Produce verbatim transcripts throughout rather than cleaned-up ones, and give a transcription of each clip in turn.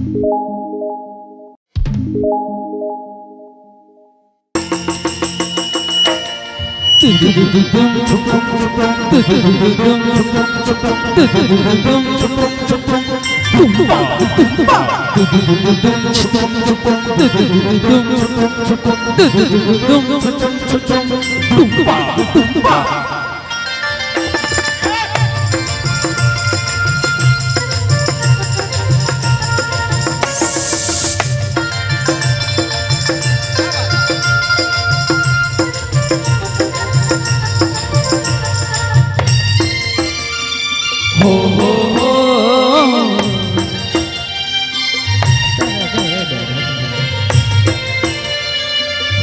हो, हो, हो।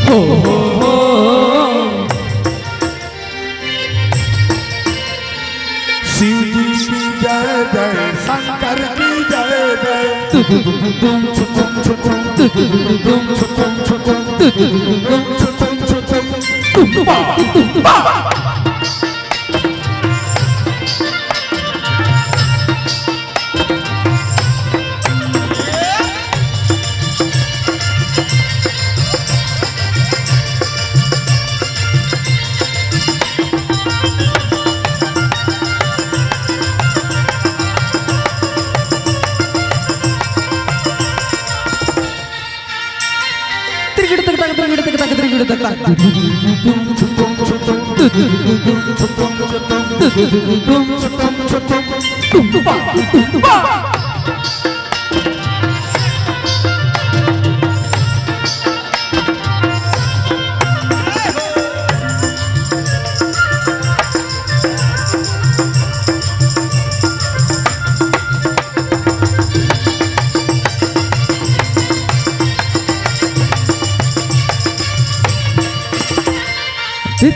हो, हो, हो। शिव जी की जय जय, शंकर की जय जय। तिरगिड़ तक तक, तिरगिड़ तक तक, तिरगिड़ तक तक।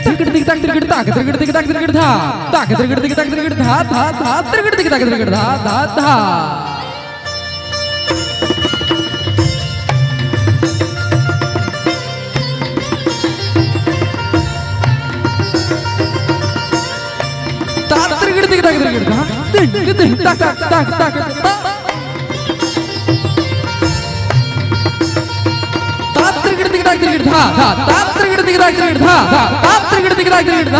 तिरगिड़ तिक तक तिरगिड़ तक, तिरगिड़ तिक तक तिरगिड़ धा, तक तिरगिड़ तिक तक तिरगिड़ धा, धा, धा, तिरगिड़ तिक तक तिरगिड़ धा, धा, धा। ता तिरगिड़ तिक तक तिरगिड़ धा, तिक तिक तक तक तक तक ता। ता तिरगिड़ तिक तक तिरगिड़ धा, धा, ता तिरगिड़ तिक तक तिरगिड़ धा, धा, ता तिरगिड़ तिक तक तिरगिड़ धा।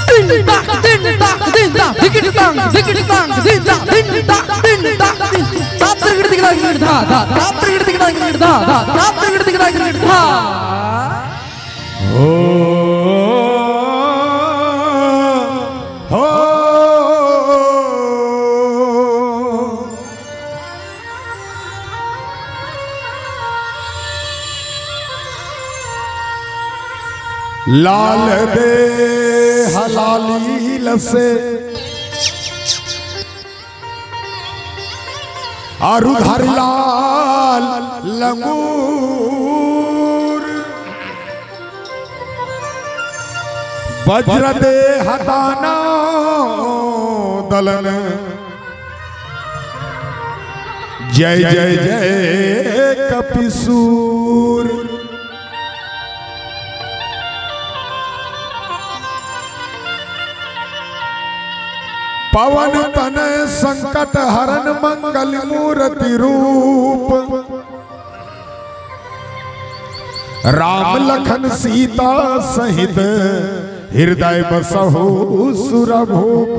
तिन ताक, तिन ताक, तिन ताक, धिकिट तांग, धिकिट तांग, तिन ताक, तिन ताक, तिन ताक, तिन। ताप तिरगिड़ तिक ताक तिरगिड़ धा, धा, ताप तिरगिड़ तिक ताक तिरगिड़ धा, धा, ताप तिरगिड़ तिक ताक तिरगिड़ धा। हो, हो। लाल देह लालील से अरु धरि लाल लंगूर। वज्र देह दानव दलन जय जय जय कपिसूर। पवन तनय संकट हरन मंगल मूरति रूप। राम लखन सीता सहित हृदय बसहु सुर भूप।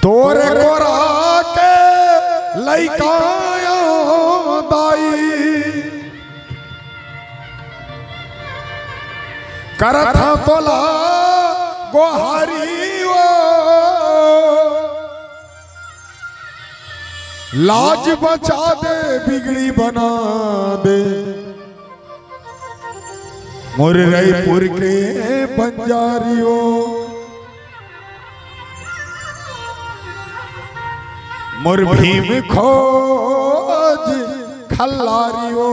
तोरे कोरा के लइका आयो दाई, करत हँव तोला गोहारी ओ। लाज बचा दे, बिगड़ी बना दे, मोर रईपुर के बंजारी ओ, मोर भीम खोज खल्लारी ओ।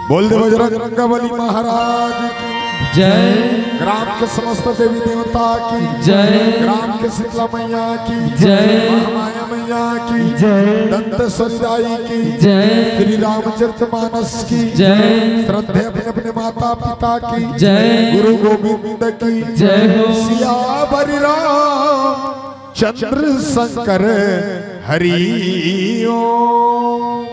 बोल दे बजरंग बली महाराज की जय। ग्राम के समस्त देवी देवता की जय। ग्राम के शीतला मैया की जय। महामाया मैया की जय। दंतेश्वरी दाई की जय। श्री रामचरित मानस की जय। श्रद्धे अपने अपने माता पिता की जय। गुरु गोविंद की जय हो। सियावर राम चंद्र शंकर हरि ओम।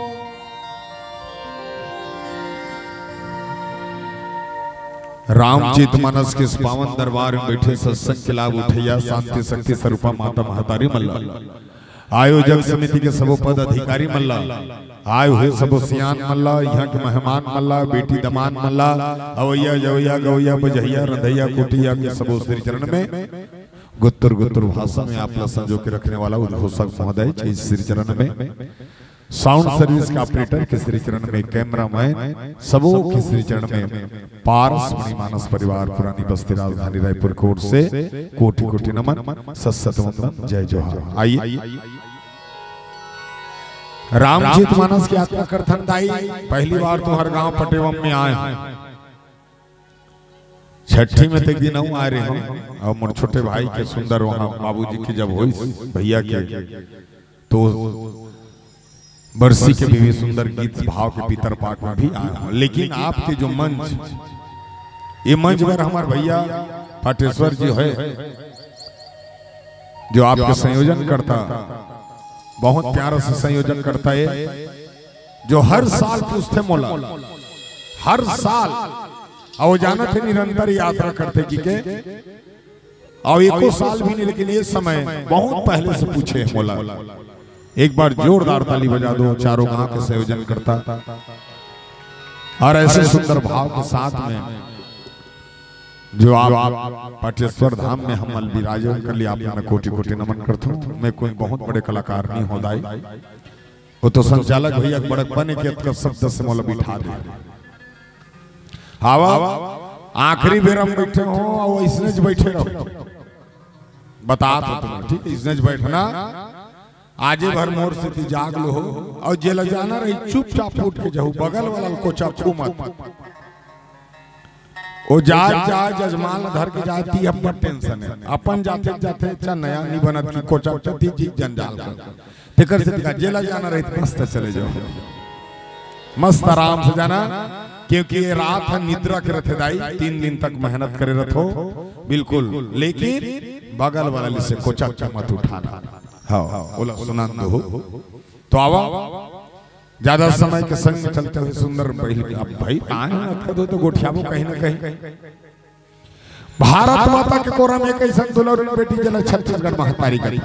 रामचरित मानस के इस पावन दरबार में बैठे सत्संग के लाभ उठैया शांति शक्ति स्वरूपा माता महतारी मन ला, आयोजक समिति के सबो पदाधिकारी मन ला, आए हुए सबो सियान मन ला, यहाँ के मेहमान मन ला, बेटी दमांद मन ला, अवैया जवैया गवैया बजैया रंधैया कुटिया के सबो श्री चरण में गुत्तुर गुत्तुर भाषा में आप ला संजो के रखने वाला उद्घोषक महोदय जी श्री चरण में, साउंड सर्विस के ऑपरेटर के श्री चरण में, कैमरामैन सबो के श्री चरण में, पारस मणि मानस परिवार पुरानी बस्ती राजधानी रायपुर की ओर से कोटि कोटि नमन, सत सत वंदन, जय जोहार। आइए रामचरित मानस की यात्रा करथन दाई। पहली बार तुम्हारे गांव पटेवम में आए हूं। छठी में तो एक दिन अउ आए रहे हूं, अउ मोर छोटे भाई के सुंदर वहां बाबूजी के जब होइस भैया के, तो बरसी के भी, भी सुंदर गीत भाव के पितर पाठ में भी आए हूं। लेकिन आपके जो मंच, ये मंच पर हमारे भैया पाटेश्वर जी है, जो आपके संयोजन करता, बहुत प्यारा से संयोजन करता है, जो हर साल पूछते मोला, हर साल, अउ वो जानत हे निरंतर यात्रा करथे कि के, अउ एको साल भी नहीं, लेकिन ये समय बहुत पहले से पूछे हे मोला। एक बार जोरदार ताली बजा दो चारों गांव के संयोजन करता और ऐसे सुंदर भाव के साथ में जो आप पाटेश्वर धाम में हमन विराजमान कर लिए, आप मन कोटि कोटि नमन करथों। मैं कोई बहुत बड़े कलाकार नहीं हों दाई, वो तो संचालक भैया के बड़कपन के अतका शब्द से मोला बिठा दे। आवा, आखिरी बेरा में बैठे हो, अउ इसने ज बैठे रहो। बतात हो तुम, ठीक है, इसने ज बैठना। आजे भर मोर सेती जाग लो हो, अउ जेला जाना रही चुपचाप उठ के जाहू, बगल वाला ल कोचा खू मत। ओ जात जात जजमान ल धर के जात ही अब्बड़ टेंशन हे। अपन जाथे जाथे अच्छा नया नी बनत कि कोचा कती जी जंजाल कर। तेकर सेती का जेला जाना रही त मस्त चले जाओ, मस्त आराम से जाना, क्योंकि ये रात ह निद्रा के रथे दाई, तीन दिन तक मेहनत करे रथो, बिल्कुल, लेकिन बगल वाला ले से कोचा मत उठाना। हाँ, ओला सुनान दो। तो आवा, ज्यादा समय के संग चलते हुए सुंदर पहले, अब भाई आए हैं, अतका दो तो गोठियाबो कहीं ना कहीं। भारत माता के कोरा में एक ऐसन दुलौरिन बेटी जेला छत्तीसगढ़ महतारी कथे।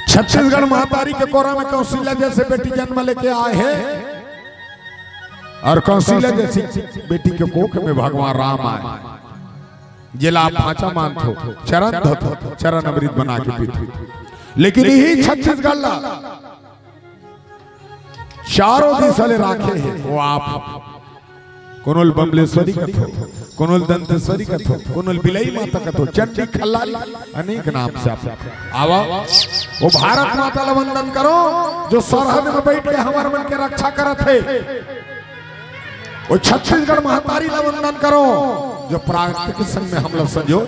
छत्तीसगढ़ महतारी के कोरा में कौशल्या जैसे बेटी जन्म लेके आए हैं और कौशल्या जैसी बेटी के कोख में भगवान राम आए, जेला आप भांचा मानथो, चरण धोथो, चरण अमृत बना के पीथो। लेकिन यही छत्तीसगढ़ ला चारों दिशा ले राखे हे वो आप। कोनो ल बमलेश्वरी कथो, कोनो ल दंतेश्वरी कथो, कोनो ल बिलई माता कथो, चंडी खल्लाली, अनेक नाम से आप। आवा, वो भारत माता ला वंदन करो, जो सरहद में बैठ के हमर मन के रक्षा करत हे। वो छत्तीसगढ़ महतारी ला वंदन करो, जो प्राकृतिक संग में हमला संजो।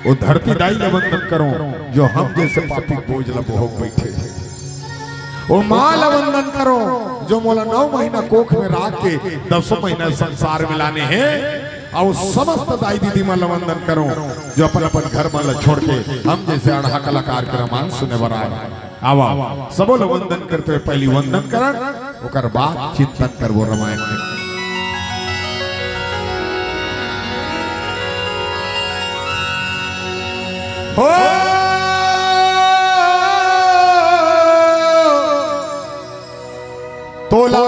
वो धरती दाई ला वंदन करो, जो हम जैसे पापी बोझ ला बोहक बैठे हे। वो माँ ला वंदन करो, जो मोला नौ महीना कोख में राख के दसों महीना संसार में लाने हे। अउ समस्त दाई दीदी मन ला वंदन करो, जो अपन अपन घर मन ला छोड़ के हम जैसे अड़हा कलाकार के रामायण सुने बर आए। आवा, सबो ला वंदन करते हुए पहली वंदन करन, ओकर बाद चिंतन करबो रामायण के। हो तोला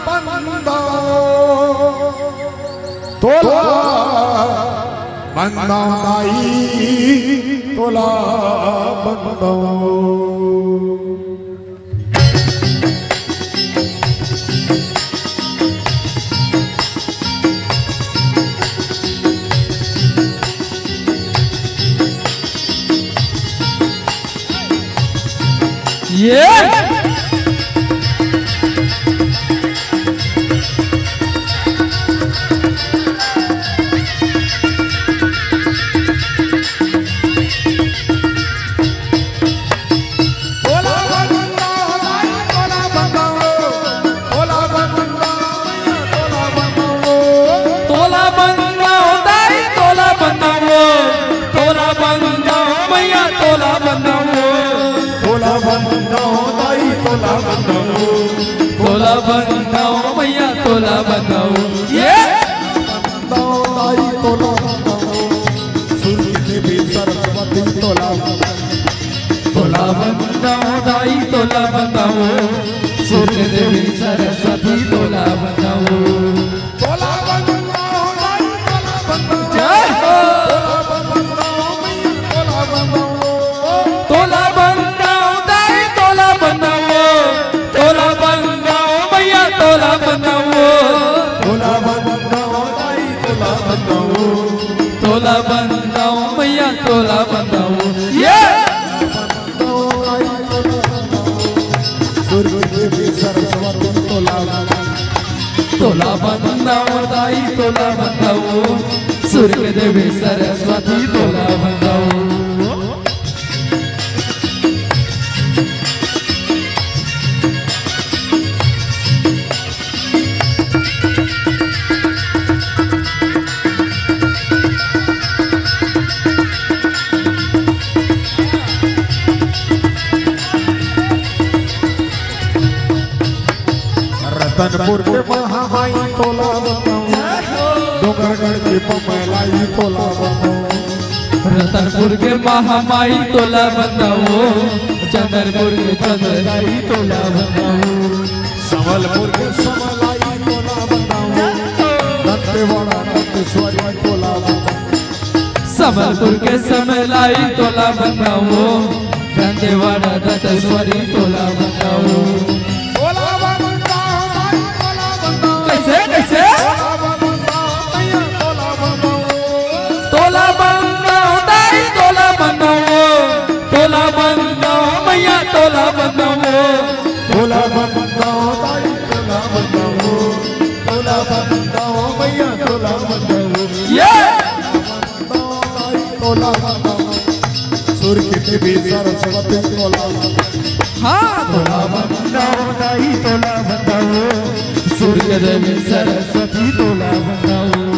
बंदो, तोला बंदो दाई, तोला बंदो। ये मैया तोला बंदाऊं, तोला बंदाऊं दाई, तोला बंदाऊं, तोला बंदाऊं मैया, तोला बंदाऊं। ये बंदाऊं दाई, तोला बंदाऊं, सुर की देवी सरस्वती तोला, तोला बंदाऊं दाई, तोला बंदाऊं, सुर की देवी सरस्वती तोला बंदाऊं। तोला बंदाऊं दाई, तोला बंदाऊं। जय हो। तोला बंदाऊं मैया, तोला बंदाऊं। तोला बंदाऊं दाई, तोला बंदाऊं। तोला बंदाऊं मैया, तोला बंदाऊं। तोला बंदाऊं दाई, तोला बंदाऊं। तोला बंदाऊं मैया, तोला बंदाऊं। ये सुर की देवी सरस्वती तोला, तोला बंदाऊं दाई, तोला बंदाऊं, सुर की देवी सरस्वती तोला बंदाऊं। रतनपुर के महामाई तोला बंदाऊं, डोंगरगढ़ के बमलाई तोला बंदाऊं। रतनपुर के महामाई तोला बंदाऊं, चंदरपुर के चंद्रदाई तोला बंदाऊं। संबलपुर के समलाई तोला बंदाऊं, दंतेवाड़ा दंतेश्वरी तोला बंदाऊं। संबलपुर के समलाई तोला बंदाऊं, दंतेवाड़ा दंतेश्वरी तोला बंदाऊं। तोला बंदाऊं दाई, तोला बंदाऊं। कैसे, कैसे? तोला बंदाऊं मैया, तोला बंदाऊं। तोला बंदाऊं दाई, तोला बंदाऊं। तोला बंदाऊं मैया, तोला बंदाऊं। तोला बंदाऊं दाई, तोला बंदाऊं। तोला बंदाऊं मैया, तोला बंदाऊं। ये तोला बंदाऊं, सुर की देवी सरस्वती तोला। हाँ, तोला बंदाऊं दाई, तोला बंदाऊं, सुर की देवी सरस्वती तोला बंदाऊं।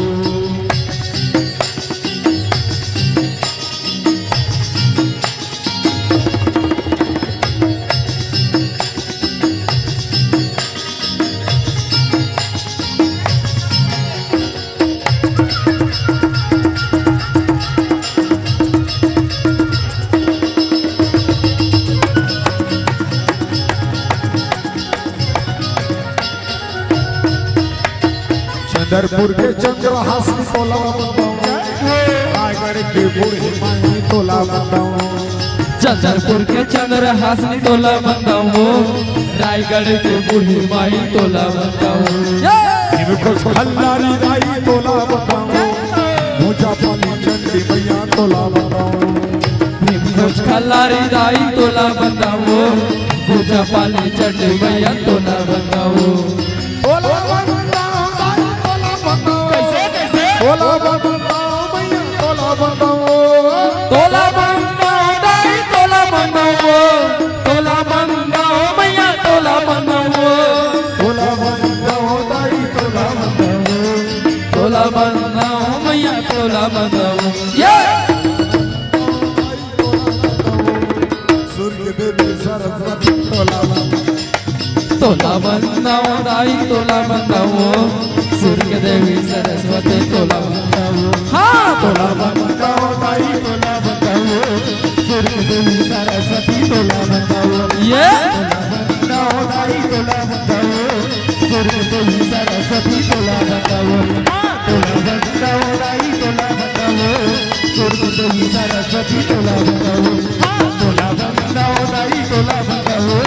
चंदरपुर के चंद्रहास तोला बंदाऊं, रायगढ़ के बूढ़ी माई तोला बंदाऊं। चंदरपुर के चंद्रहास तोला बंदाऊं, रायगढ़ के बूढ़ी माई तोला बंदाऊं। भीमखोज खल्लारी दाई तोला बंदाऊं, भूजा पाली चंडी मैया तोला बंदाऊं। भीमखोज खल्लारी दाई तोला बंदाऊं, भूजा पाली चंडी मैया तोला बंदाऊं। तोला बंदाऊं दाई, तोला बंदाऊं। कैसे, कैसे? तोला बंदाऊं मैया, तोला बंदाऊं। तोला बंदाऊं दाई, तोला बंदाऊं। तोला बंदाऊं मैया, तोला बंदाऊं। तोला बंदाऊं दाई, तोला बंदाऊं। तोला बंदाऊं मैया, तोला बंदाऊं। ये सुर की देवी सरस्वती तोला बंदाऊं। तोला बंदाऊं दाई, तोला बंदाऊं, सुर की देवी सरस्वती तोला बंदाऊं। हाँ, तोला बंदाऊं दाई, तोला बंदाऊं, सुर की देवी सरस्वती तोला बंदाऊं। ये तोला बंदाऊं दाई, तोला बंदाऊं, सुर की देवी सरस्वती तोला बंदाऊं। हाँ, तोला बंदाऊं दाई, तोला बंदाऊं, सुर की देवी सरस्वती तोला बंदाऊं। हाँ, तोला बंदाऊं दाई, तोला बंदाऊं,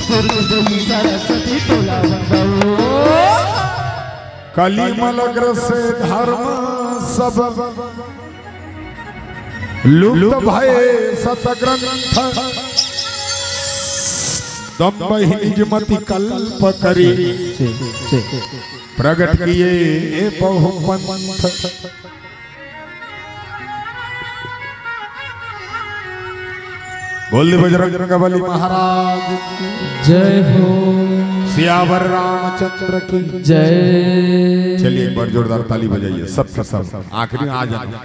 सुर की देवी सरस्वती तोला बंदाऊं। कली मल अग्र से धर्म सब लुप्त भए सत ग्रंथ, दम्भ ही निज मति कल्प करी, प्रगट किए बहु पंथ। बोल दे बजरंग बली महाराज की। जय हो। सियावर रामचंद्र की। जय। चलिए, एक बार जोरदार ताली बजाइए, सबके सब। आखिरी में आ जाना।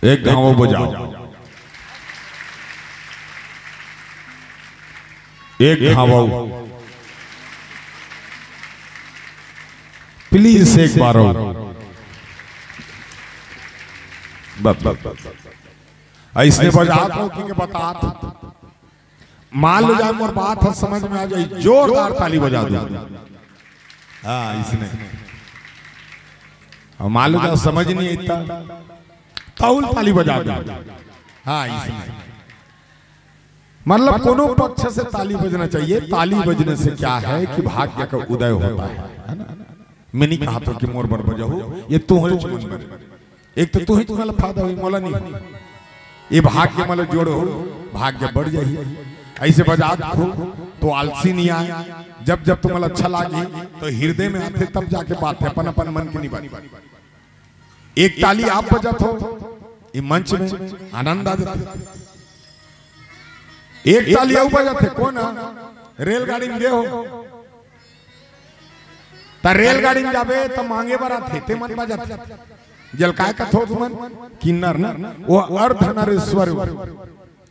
एक घांव बजाओ, एक घांव। प्लीज एक बार और। बस, बस, बस, बस। अइसने बजात हो कि के बतात। मान लो जाए मोर बात ह समझ में आ जाए, जोरदार ताली बजा दो। हाँ, इसने। और मान लो जाए समझ नहीं आता, तउल ताली बजा दो। हाँ, इसने। मतलब कोनो पक्ष से ताली बजना चाहिए। ताली बजने से क्या है कि भाग्य का उदय होता है, है ना? मैं नहीं कहा तो कि मोर बर बजाहू, ये तुम्हारे मन बर। एक तो तू ही तुम्हारा फायदा हुई, मोला नहीं। ये भाग्य मतलब जोड़ो, भाग्य बढ़ जाही। ऐसे बजात हो तो आलसी नहीं आए। जब जब तुम्हारा अच्छा लागे तो हृदय में आते, तब जाके बात है, अपन अपन मन की नहीं बात। एक ताली आप बजात हो, ये मंच में आनंद आ जाता। एक ताली अउ बजात है, कौन है? रेलगाड़ी में गए हो, त रेलगाड़ी में जाबे त मांगे बर आथे, ते मन बजाथे। जेला काय कथो तुमन? किन्नर ना, वो अर्धनारीश्वर,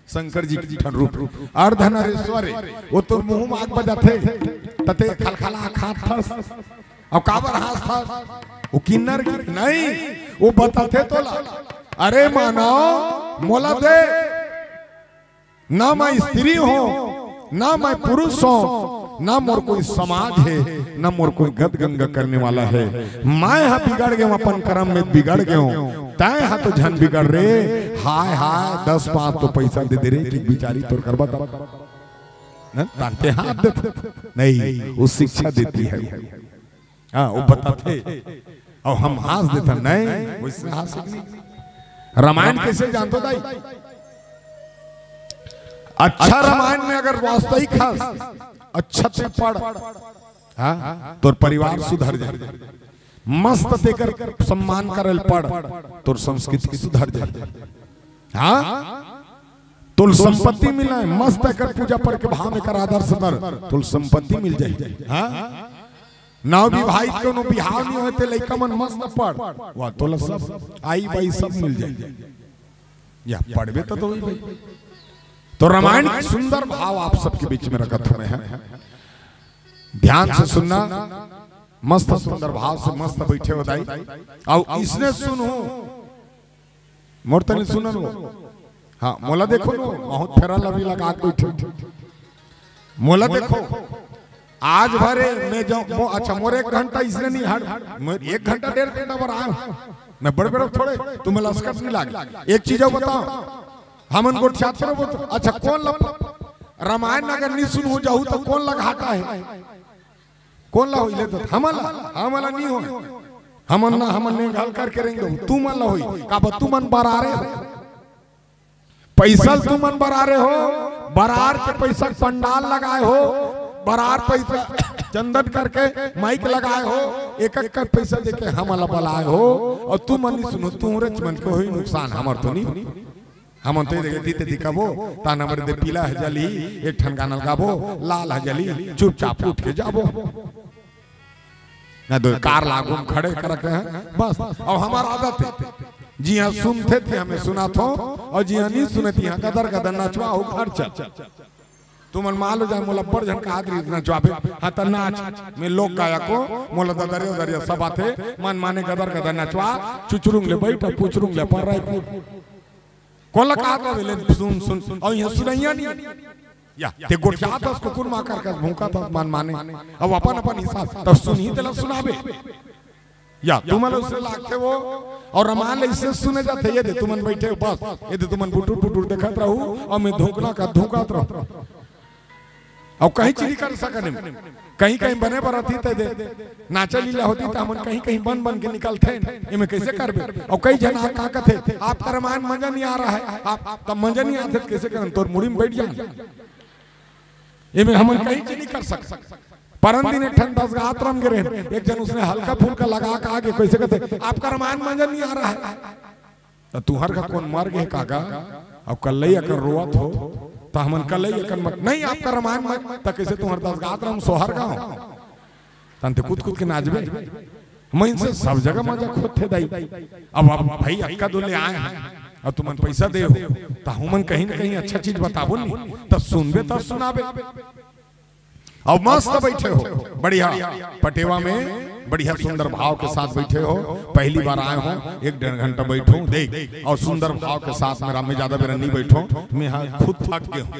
शंकर जी के ठन रूप, अर्धनारीश्वर। वो तोर मुंह में आग बजाथे, त ते खलखला खात थस। अउ काबर हांस थस? वो किन्नर की नहीं, वो बताथे तोला, अरे मानव, मोला दे। ना मैं स्त्री हूं, ना मैं पुरुष हूं, ना मोर कोई समाज है, ना मोर कोई गद गंगा करने वाला है। मैं हा बिगड़ गयो, अपन कर्म में बिगड़ गयो। तय हा तो झन बिगड़ रे। हाय हाय, दस पांच तो पैसा दे दे रे कि बिचारी तोर करबा तब। न? तांते हाथ देते। नहीं, वो शिक्षा देती है। हाँ, वो बताथे। अउ हम हांस देथन, नहीं, वइसने हांस नहीं। रामायण कइसे जानथो दाई? अच्छा, रामायण में अगर वास्तविक हस, अच्छा ते पढ़, हाँ, तोर परिवार सुधर जाए। मस्त तेकर सम्मान करे ल पढ़, तोर संस्कृति सुधर जाए। हाँ, तोल संपत्ति मिले, मस्त एकर पूजा पर के भाव में कर आदर से बर, तोल संपत्ति मिल जाए। हाँ, नव विवाहित कोनो बिहाव नहीं होते, लइका मन मस्त पढ़, वाह, तोला सब आई बाई सब मिल जाए। या पढ़बे तो, तो वही भाई। तो रामायण के सुंदर भाव आप सबके बीच में रखत हमें है, ध्यान से सुनना। मस्त सुंदर भाव से मस्त बैठे हो दाई। अउ इसने सुनहू, मोर तनी सुनन वो। हाँ, मोला देखो नो, बहुत फेरा लवली लगा के बैठे। मोला देखो, आज भरे मैं जाऊं, मो-, अच्छा, मोर एक घंटा इसने नहीं हट, मैं एक घंटा डेढ़ घंटा बर आया हूं। मैं बड़े बड़े थोड़े, तुम्हें लस्कट नहीं लागे। एक चीज अउ बताओ, हमन गोठियात रहो तो, अच्छा, कौन ला रामायण अगर नहीं सुनहू जाहू तो कौन ला घाटा है? कौन ला होई ले तो? हमन ला, हमन ला नहीं होई। हमन ना, हमन ने घाल करके रहेंगे, तुमन ला होई। काबर तुमन बरारे हो, पैसा तुमन बरारे हो, बरार के पैसा पंडाल लगाए हो, बरार पैसा चंदन करके माइक लगाए हो, एक एक का पैसा देके हमन ला बलाए हो, अउ तुमन नहीं सुनो, तुहरेच मन के होई नुकसान, हमर तो नहीं। हमन तो ये देखे दीते दिखाबो, तान हमरे दे पीला ह जली, एक ठन गाना गाबो, लाल ह जली, चुपचाप उठ के जाबो। ना तो कार लागू में खड़े कर रखे हैं, बस। अब हमारा आदत है, जी हाँ सुनते थे हमें सुना थो, अउ जी हाँ नहीं सुने थे, हाँ गदर गदर नचवा हो घर चल। तुमन मान लो जाए, मोला बड़ झन का आदरी नचवाबे, हाँ त नाच, मैं लोक गायक हो, मोला ददरिया ददरिया सब आथे, मन माने गदर गदर नचवा, चुचरुंग ले बैठ, पुचरुंग ले पर रायपुर। कोन ला कहत हवे, ले सुन, सुन, अउ इहाँ सुनइया नहीं। या, ते गोठियात हस कुकुर माकर कस भूंकत हस मन माने। अब अपन, अपन हिसाब, तब सुनही तेला सुनाबे। या, तुमन उसे लागथे वो, अउ रामायण ले इसे सुने जाथे, ये दे तुमन बैठे हो बस, ये दे तुमन बुटुर बुटुर देखत रहू, अउ मैं धूकना का धूकत रहू। अउ कहीं चीज नहीं कर सकन। कहीं कहीं बने बर आती ते दे। नाचा लीला होती त हमन कहीं कहीं बन बन के निकलथे। एमे कैसे करबे? अउ कई झन आ का कथे, "आपका रामायण मजा नहीं आ रहा है।" आप तब मजा नहीं आथे त कैसे करन? तोर मुड़ी में बैठ जान। एमे हमन कहीं चीज नहीं कर सकन। परन दिन एक ठन दस गात रम गे रहेन। एक झन उसने हल्का फुल्का लगा के आगे कैसे कथे, "आपका रामायण मजा नहीं आ रहा है।" त तुहर का कोन मर गे का गा? अउ कल्लई अकन रोवत हो, त हमन कल्लई अकन मत, नहीं, आपका रामायण मत, त कैसे तुहर दस गात रहम सोहर गाँव? तन ते कूद कूद के नाचबे। मइनसे सब जगह मजा खोजथे दाई। अब, अब भाई अक्का दो ले आए हैं। अउ तुमन पैसा दे हो, त हमन कहीं न कहीं अच्छा चीज बताबो नहीं, त सुनबे तब सुनाबे। अउ मस्त बैठे हो, बढ़िया पटेवा में बढ़िया सुंदर भाव के साथ बैठे हो। पहली बार आए हो, एक डेढ़ घंटा बैठो देख, अउ सुंदर भाव के साथ में, मैं ज्यादा बेरा नहीं बैठो, मैं हा खुद थक गए हूँ।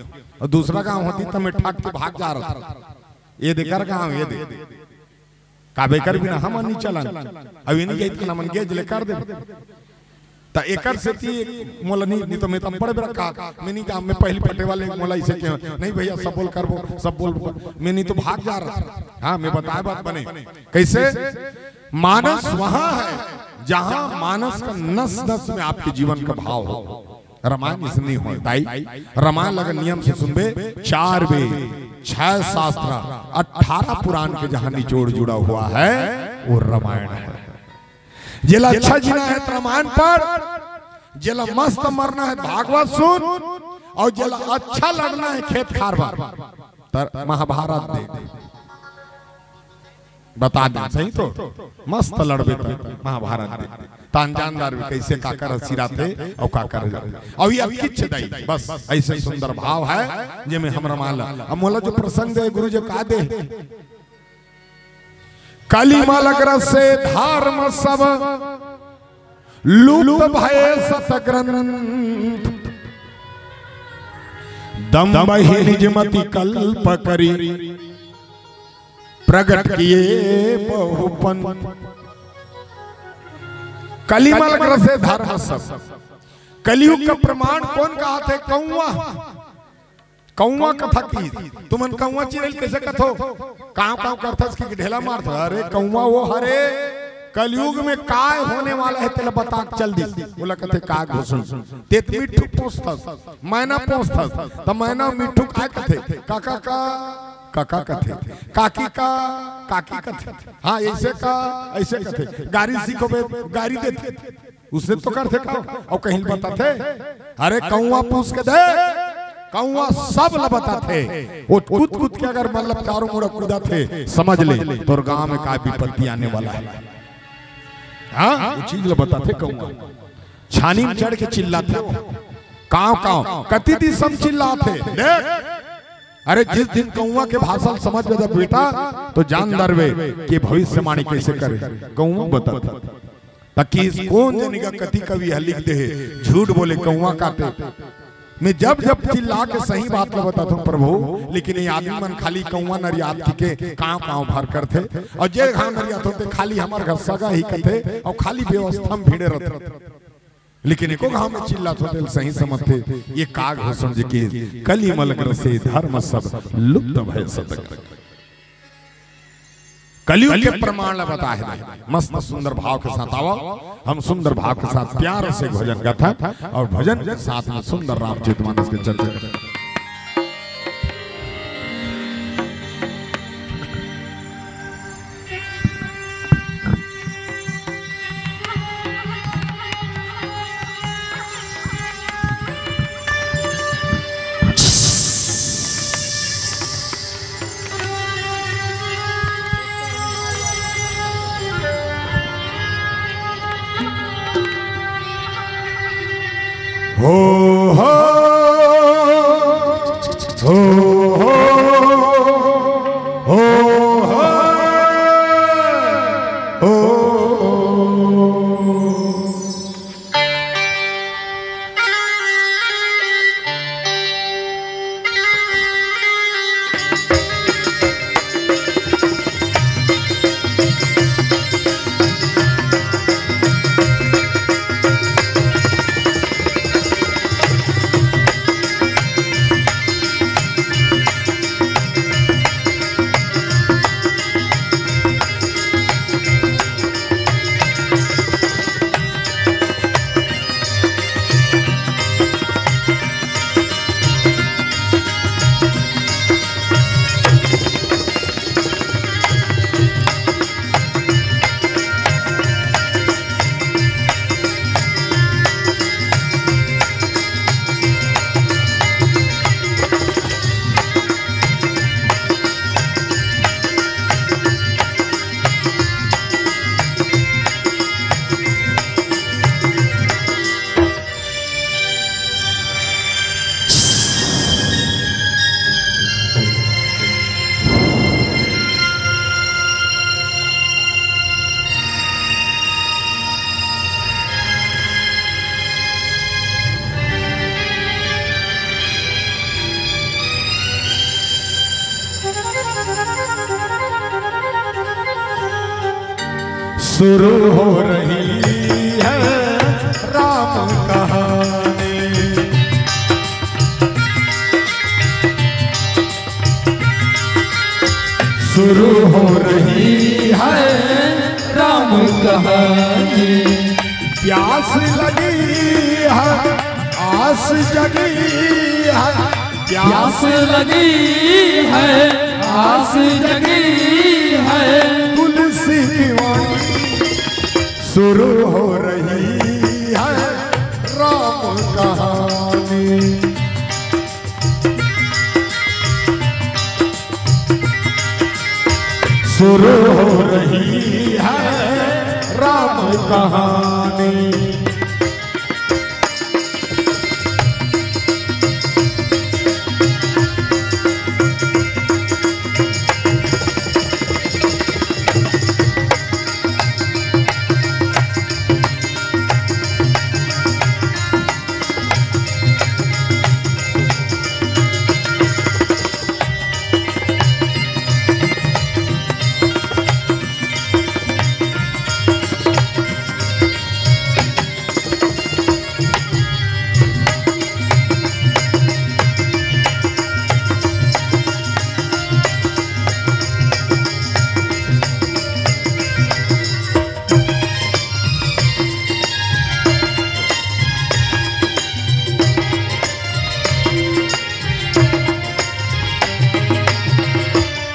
अउ दूसरा गांव होती त मैं ठक के भाग जा रहा था। ये दे कर गांव, ये दे। काबे कर बिना हमन नहीं चलन। अउ ये नहीं जाइत के हमन गेज ले कर दे। त एकर सेती मोला नहीं, नहीं तो मैं तो बड़े बड़े का, मैं नहीं काम में पहली पटेवा ले मोला इसे के, नहीं भैया, सब बोल करबो, सब बोल, मैं नहीं तो भाग जा रहा था। हाँ, मैं बताए बात बने। कैसे? मानस वहां है, जहां मानस का नस नस में आपके जीवन का भाव हो। रामायण इसने हो, दाई, रामायण अगर नियम से सुनबे, चार वेद, छह शास्त्र, अठारह पुराण के जहां निचोड़ जुड़ा हुआ है, वो रामायण है। जेला अच्छा जीना है त रामायण पढ़, जेला मस्त मरना है त भागवत सुन, अउ जेला अच्छा लड़ना है खेत खार बर त महाभारत देख। बता दे, सही तो मस्त लड़बे त महाभारत देख। त अनजानदार भी कैसे काकर हसीराथे अउ काकर जाथे। अउ ये अतकिच दाई, बस ऐसे सुंदर भाव है जेमे हम रामायण ला। अब मोला जो प्रसंग दे गुरु जी का दे, कलिमल ग्रसे धर्म सब लुप्त भए सतग्रंथ। दम्भहि निज मति कल्प करि प्रगट किए बहु पंथ। कलिमल ग्रसे धर्म सब। कलयुग का प्रमाण कोन कहाथे? कौआ। कौआ कथा की। तुमन कौआ चिरई कैसे कथो? कांव कांव करथस कि ढेला मारथस? अरे कौआ वो हरे, कलयुग में काय होने वाला है तेला बता के चल दिस। ओला कथे काग भूषण। ते त मिट्ठू पोसथस, मैना पोसथस, त मैना मिट्ठू काय कथे? काका का, काका कथे। काकी का, काकी कथे। हाँ, ऐसे का, ऐसे कथे। गारी सीखोबे, गारी देथे। उसने तो करथे का, अउ कहीं बताथे? अरे कौआ पूछ के दे, कौआ सब ला बताथे। वो कूद कूद के अगर मतलब चारों मुड़ा कूदाथे, समझ ले तोर गांव में का विपत्ति आने वाला है। हाँ, वो चीज ला बताथे कौआ। छानी में चढ़ के चिल्लाथे वो। कांव कांव कति दिसम चिल्लाथे। देख, अरे जिस दिन कौआ के भाषा ल समझ में जब बेटा, तो जान डरवे कि भविष्यवाणी कैसे करे। कौआ बताथे। ताकि इस कौन जनी का कति कवि ह लिख दे हे, झूठ बोले कौआ काटे। मैं जब जब चिल्ला के सही बात ल बताथों प्रभु, लेकिन ये आदमी मन खाली कौआ नरियात के कांव कांव भर करथे, अउ जे घांव नरियात होथे खाली हमर घर सगा ही कथे, अउ खाली व्यवस्था में भिड़े रहथे। लेकिन एको घांव में चिल्लात होथे, सही समझथे, ये काग हो समझ के कलिमल ग्रसे धर्म सब लुप्त भय सतग्रंथ। कलयुग के प्रमाण ला बताए हे। मस्त सुंदर भाव के साथ आवा, हम सुंदर भाव के साथ प्यार से भजन गाथन अउ भजन के साथ में सुंदर रामचरित मानस के चर्चा करथन। हो, हो, हो, हो, हो, हो। शुरू हो रही है राम कहानी। शुरू हो रही है राम कहानी। प्यास लगी है, आस जगी है, प्यास लगी है, आस जगी है। तुलसी की वाणी शुरू हो रही है राम कहानी। शुरू हो रही है राम कहानी।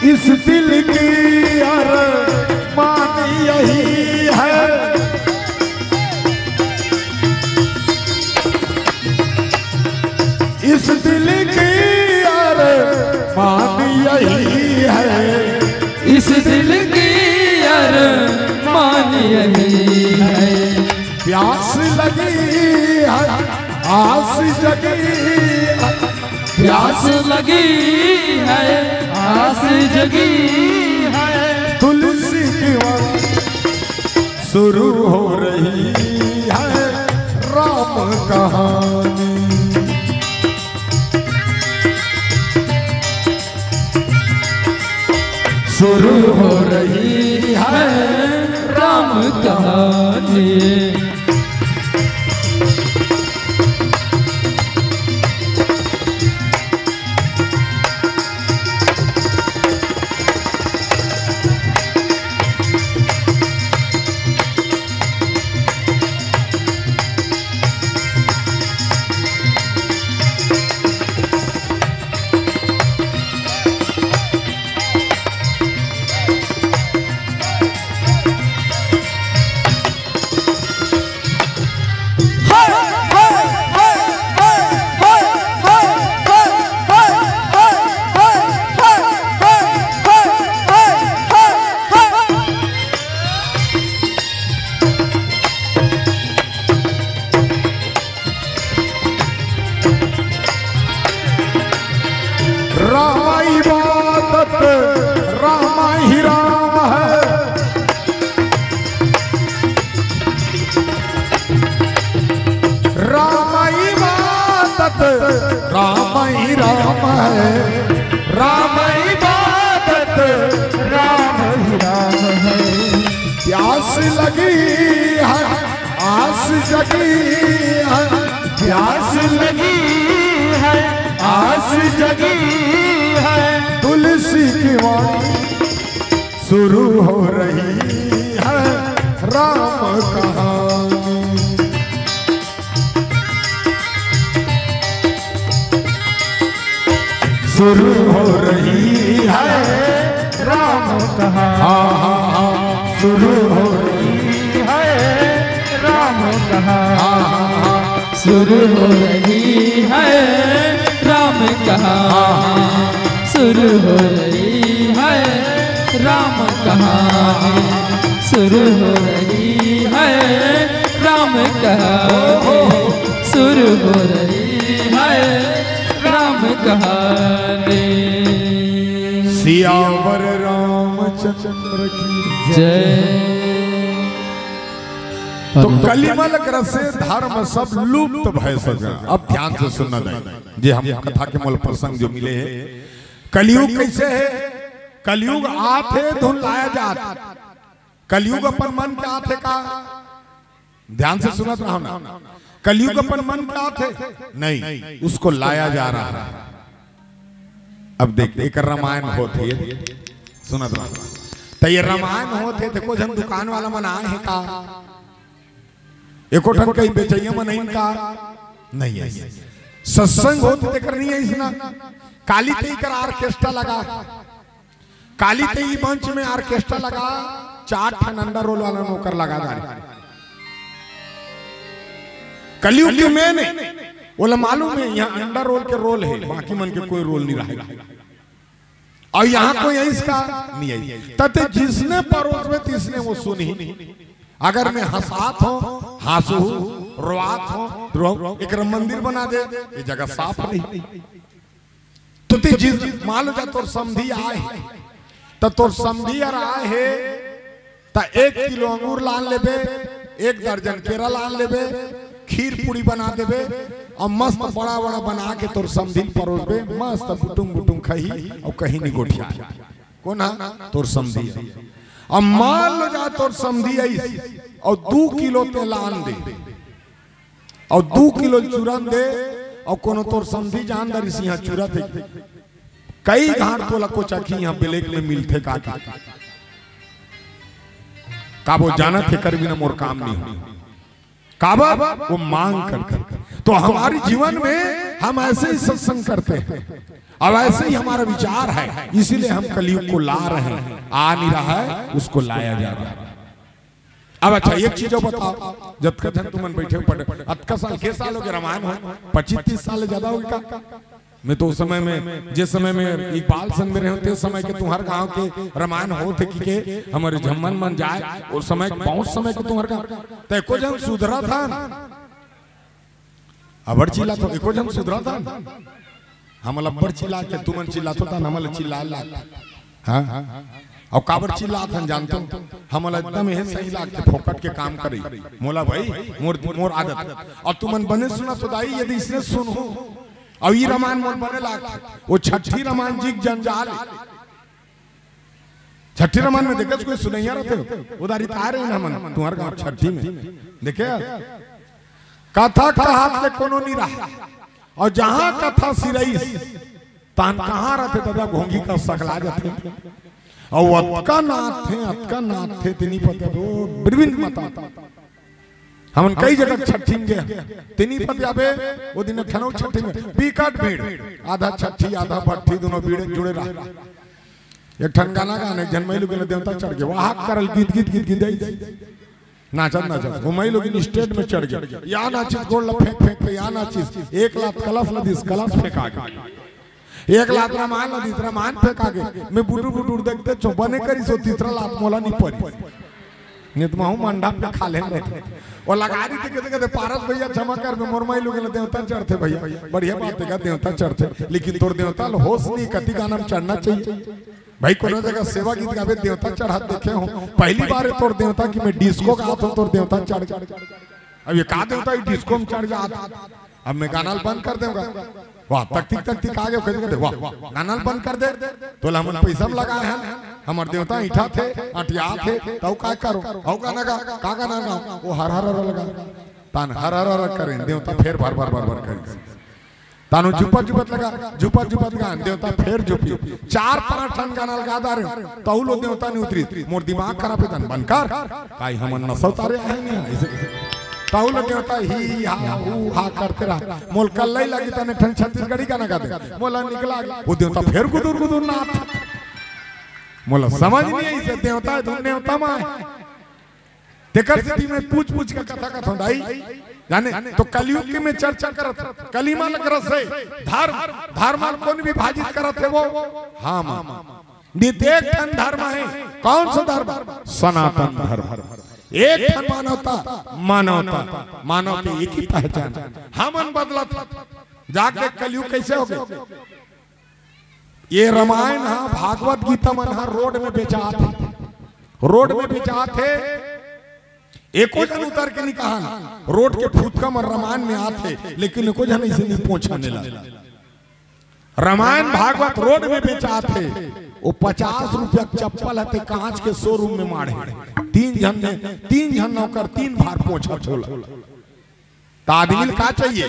इस दिल की अरमान यही है, इस दिल की अरमान यही है, इस दिल की अरमान यही है। प्यास लगी है, आस जगी है, प्यास लगी है, आस जगी है। तुलसी की वाणी शुरू हो रही है राम कहानी। शुरू हो रही है राम कहानी। राम इबादत, राम ही राम है। राम इबादत, राम ही राम है। राम इबादत, राम ही राम है। प्यास लगी है, आस जगी है, प्यास लगी है, आस जगी है। तुलसी की वाणी शुरू हो रही है राम कहानी। शुरू हो रही है राम कहानी। हाँ, हाँ, हाँ। शुरू हो रही है राम कहानी। हाँ, हाँ, हाँ। शुरू हो रही है राम कहानी। हाँ, हाँ, हाँ। शुरू हो रही है राम कहानी। शुरू हो रही है राम कहानी। शुरू हो रही है राम कहानी। सियावर रामचंद्र की जय। तो कलिमल ग्रसे धर्म सब लुप्त भय सके। अब ध्यान से सुनना नहीं, जे हम कथा के मूल प्रसंग जो मिले हे, कलयुग कैसे हे? कलयुग आत हे, धुन लाया जात। कलयुग अपन मन के आथे का? ध्यान से सुनत रहो ना। कलयुग अपन मन के आथे? नहीं, उसको लाया जा रहा है। अब देख, एक रामायण होत हे, सुनत रहो। त ये रामायण होत हे, त एको झन दुकान वाला मन आए हे का? एको ठन कहीं बेचइया मन आइन का? नहीं आइस। सत्संग होत हे, तेकर नहीं आइस ना। काली तेकर ऑर्केस्ट्रा लगा, काली तेई मंच में ऑर्केस्ट्रा लगा, चार ठन अंडा रोल वाला नौकर लगा डारे। कलयुग के मेन हे, ओला मालूम हे, यहाँ अंडा रोल के रोल हे, बाकी मन के कोई रोल नहीं रहे। अउ यहाँ कोई आइस का? नहीं आइस। त ते जिसने परोसबे, तिसने वो सुनही। अगर मैं हंसात हों, हांसहू, रोआत हों, रोहू, एक मंदिर बना दे, ये जगह साफ रही। त ते जिस, मान लो जा तोर समधी आए हे, त तोर समधी अगर आए हे, त एक किलो अंगूर लान लेबे, एक दर्जन केरा लान लेबे, खीर पूड़ी बना देबे, अउ मस्त बड़ा बड़ा बना के तोर समधी ल परोसबे, मस्त बुटुम बुटुम खही अउ कहीं नहीं गोठिया। कोन हा? तोर समधी। अब मान लो जा तोर समधी आइस अउ दू किलो ते लान दे, अउ दू किलो चूरन दे, अउ कोनो तोर समधी जान डारिस इहाँ चूरा थे, कई घाट तोला कोचकही इहाँ ब्लैक में मिलथे का? काबर जानत हे, कर बिना मोर काम नहीं हो। काबर? वो मांग करथे। तो हमारे जीवन में हम ऐसे ही सत्संग करते हैं, अब ऐसे ही हमारा विचार है, इसीलिए हम कलयुग को ला रहे हैं। आ नहीं रहा है, उसको लाया जा रहा है। अब अच्छा, एक चीज अउ बताओ, जतका झन तुमन बैठे हो, पढ़े, अतका साल, के साल हो गए रामायण हो? पच्चीस तीस साल ज्यादा हो गए का? मैं तो उस समय में, जिस समय में इकबाल संग में रहे हों, ते समय के तुम्हर गांव के रामायण होत हे कि के हमर झम्मन मन जाए, उस समय के, बहुत समय के तुम्हर गांव। त एको झन सुधरत हन? अबड़ चिल्लाथो, एको झन सुधरत हन? हमला अब्बड़ चिल्लाथे, तुमन चिल्लाथो त हमला चिल्लाए लागथे। हाँ? अउ काबर चिल्लात हन जानथो? हमला एकदम यही सही लागथे, फोकट के काम करई। मोला भाई, मोर, मोर आदत। अउ तुमन बने सुनथो दाई, यदि इसने सुनहू, अउ ई रामायण मोर बने लागथे। वो छठी रामायण जी के जंजाल हे। छठी रामायण में देखे कोई सुनइया रहिथे, उधारी तारे ना मन, तुम्हर गांव छठी में। देखे? कथा कहत ले कोनो नहीं रहा। अउ जहां कथा सिरइस, तहां कहां रहिथे दादा, घोंघी कस सकला जाथे। अउ अतका नाचथे, अतका नाचथे, तेनी पते वो बिरबिन मता। हमन कई जगह छठी में गए, तेनी पते अबे, वो दिन एक ठन अउ छठी में बिकट भीड़, आधा छठी, आधा भट्ठी, दोनों भीड़ जुड़े रहा। एक ठन गाना गाने, एक झन माईलोगिन ला देवता चढ़ गे, वाह करल गीत, गीत, गीत, गीत, गीत। नाचत नाचत वो माईलोगिन स्टेज में चढ़ गे, या नाचिस गोड़ ला फेंक फेंक के, या नाचिस, एक लात कलश ला दिस, कलश फेंका गे, एक लात रामायण ला दिस, रामायण फेंका गे। मैं बुटुर बुटुर देखते चो, बने करिस हो, तीसरा लात मोला नहीं परी, नहीं तो महू मंडा पे खा लेन रहते। वो लगा रही थी, कहते कहते, "पारस भैया क्षमा कर, मैं मोर माईलोगिन ला देवता चढ़थे भैया।" बढ़िया बात हे का, देवता चढ़थे, लेकिन तोर देवता ला होश नहीं, कति गाना में चढ़ना चाहिए। भाई, कोनो जगह सेवा गीत गावे, देवता चढ़त देखे हो, पहली बार हे तोर देवता कि मैं डिस्को गात हों, तोर देवता चढ़। अब ये का देवता, ये डिस्को में चढ़ जात। अब मैं गाना ल बंद कर देवंगा। वाह, तकतिक तकतिक आ गए, कहते कहते, "वाह, गाना ल बंद कर दे।" तोला हमन पैसा में लगाए हन, हमर देवता इठा थे, अटिया थे, तउ का करो? हौ गाना गा, का गाना गाओ? वो हर हर हर लगा। तान हर हर हर करें, देवता फेर भर भर भर भर करें। तानु झुपत झुपत लगा, झुपत झुपत गान, देवता फेर झुपी। चार पांच ठन गाना लगा डारे, तहु लो देवता नहीं उतरी। मोर दिमाग खराब हे, तन बंद कर। काई हमन नशा उतारे आहे नहीं, ऐसे तहु लो देवता ही हा हू हा करते रहा। मोल कल्लई लगी, तने ठन छत्तीसगढ़ी गाना गा दे, मोला निकला। वो देवता फेर गुदुर गुदुर नाथ। मोला समझ नहीं आई, से देवता हे, धुन देवता माय। तेकर सेती मैं पूछ पूछ के कथा कथों दाई, जाने तो कलयुग के मैं चर्चा करत, कली मा लग रस हे, धर्म, धर्म ला कोन विभाजित करत हे वो? हाँ माँ। नित एक ठन धर्म हे। कौन सा धर्म? सनातन धर्म। एक ठन मानवता, मानवता, मानव के एक ही पहचान। हमन बदलत, जाग देख कलयुग कैसे हो गए। ये रामायण हा, भागवत गीता मन हा रोड में बेचात हे, रोड में बेचात हे। एको झन उतर के नहीं कहन, रोड के फुतका मन रामायण में आत हे, लेकिन एको झन ऐसे नहीं पहुंचाने ला। रामायण भागवत रोड में बेचात हे, वो पचास रुपया के चप्पल हे, ते कांच के शोरूम में माढ़े। तीन झन ने, तीन झन नौकर तीन भार पोंछत हे ओला। त आदमी ल का चाहिए?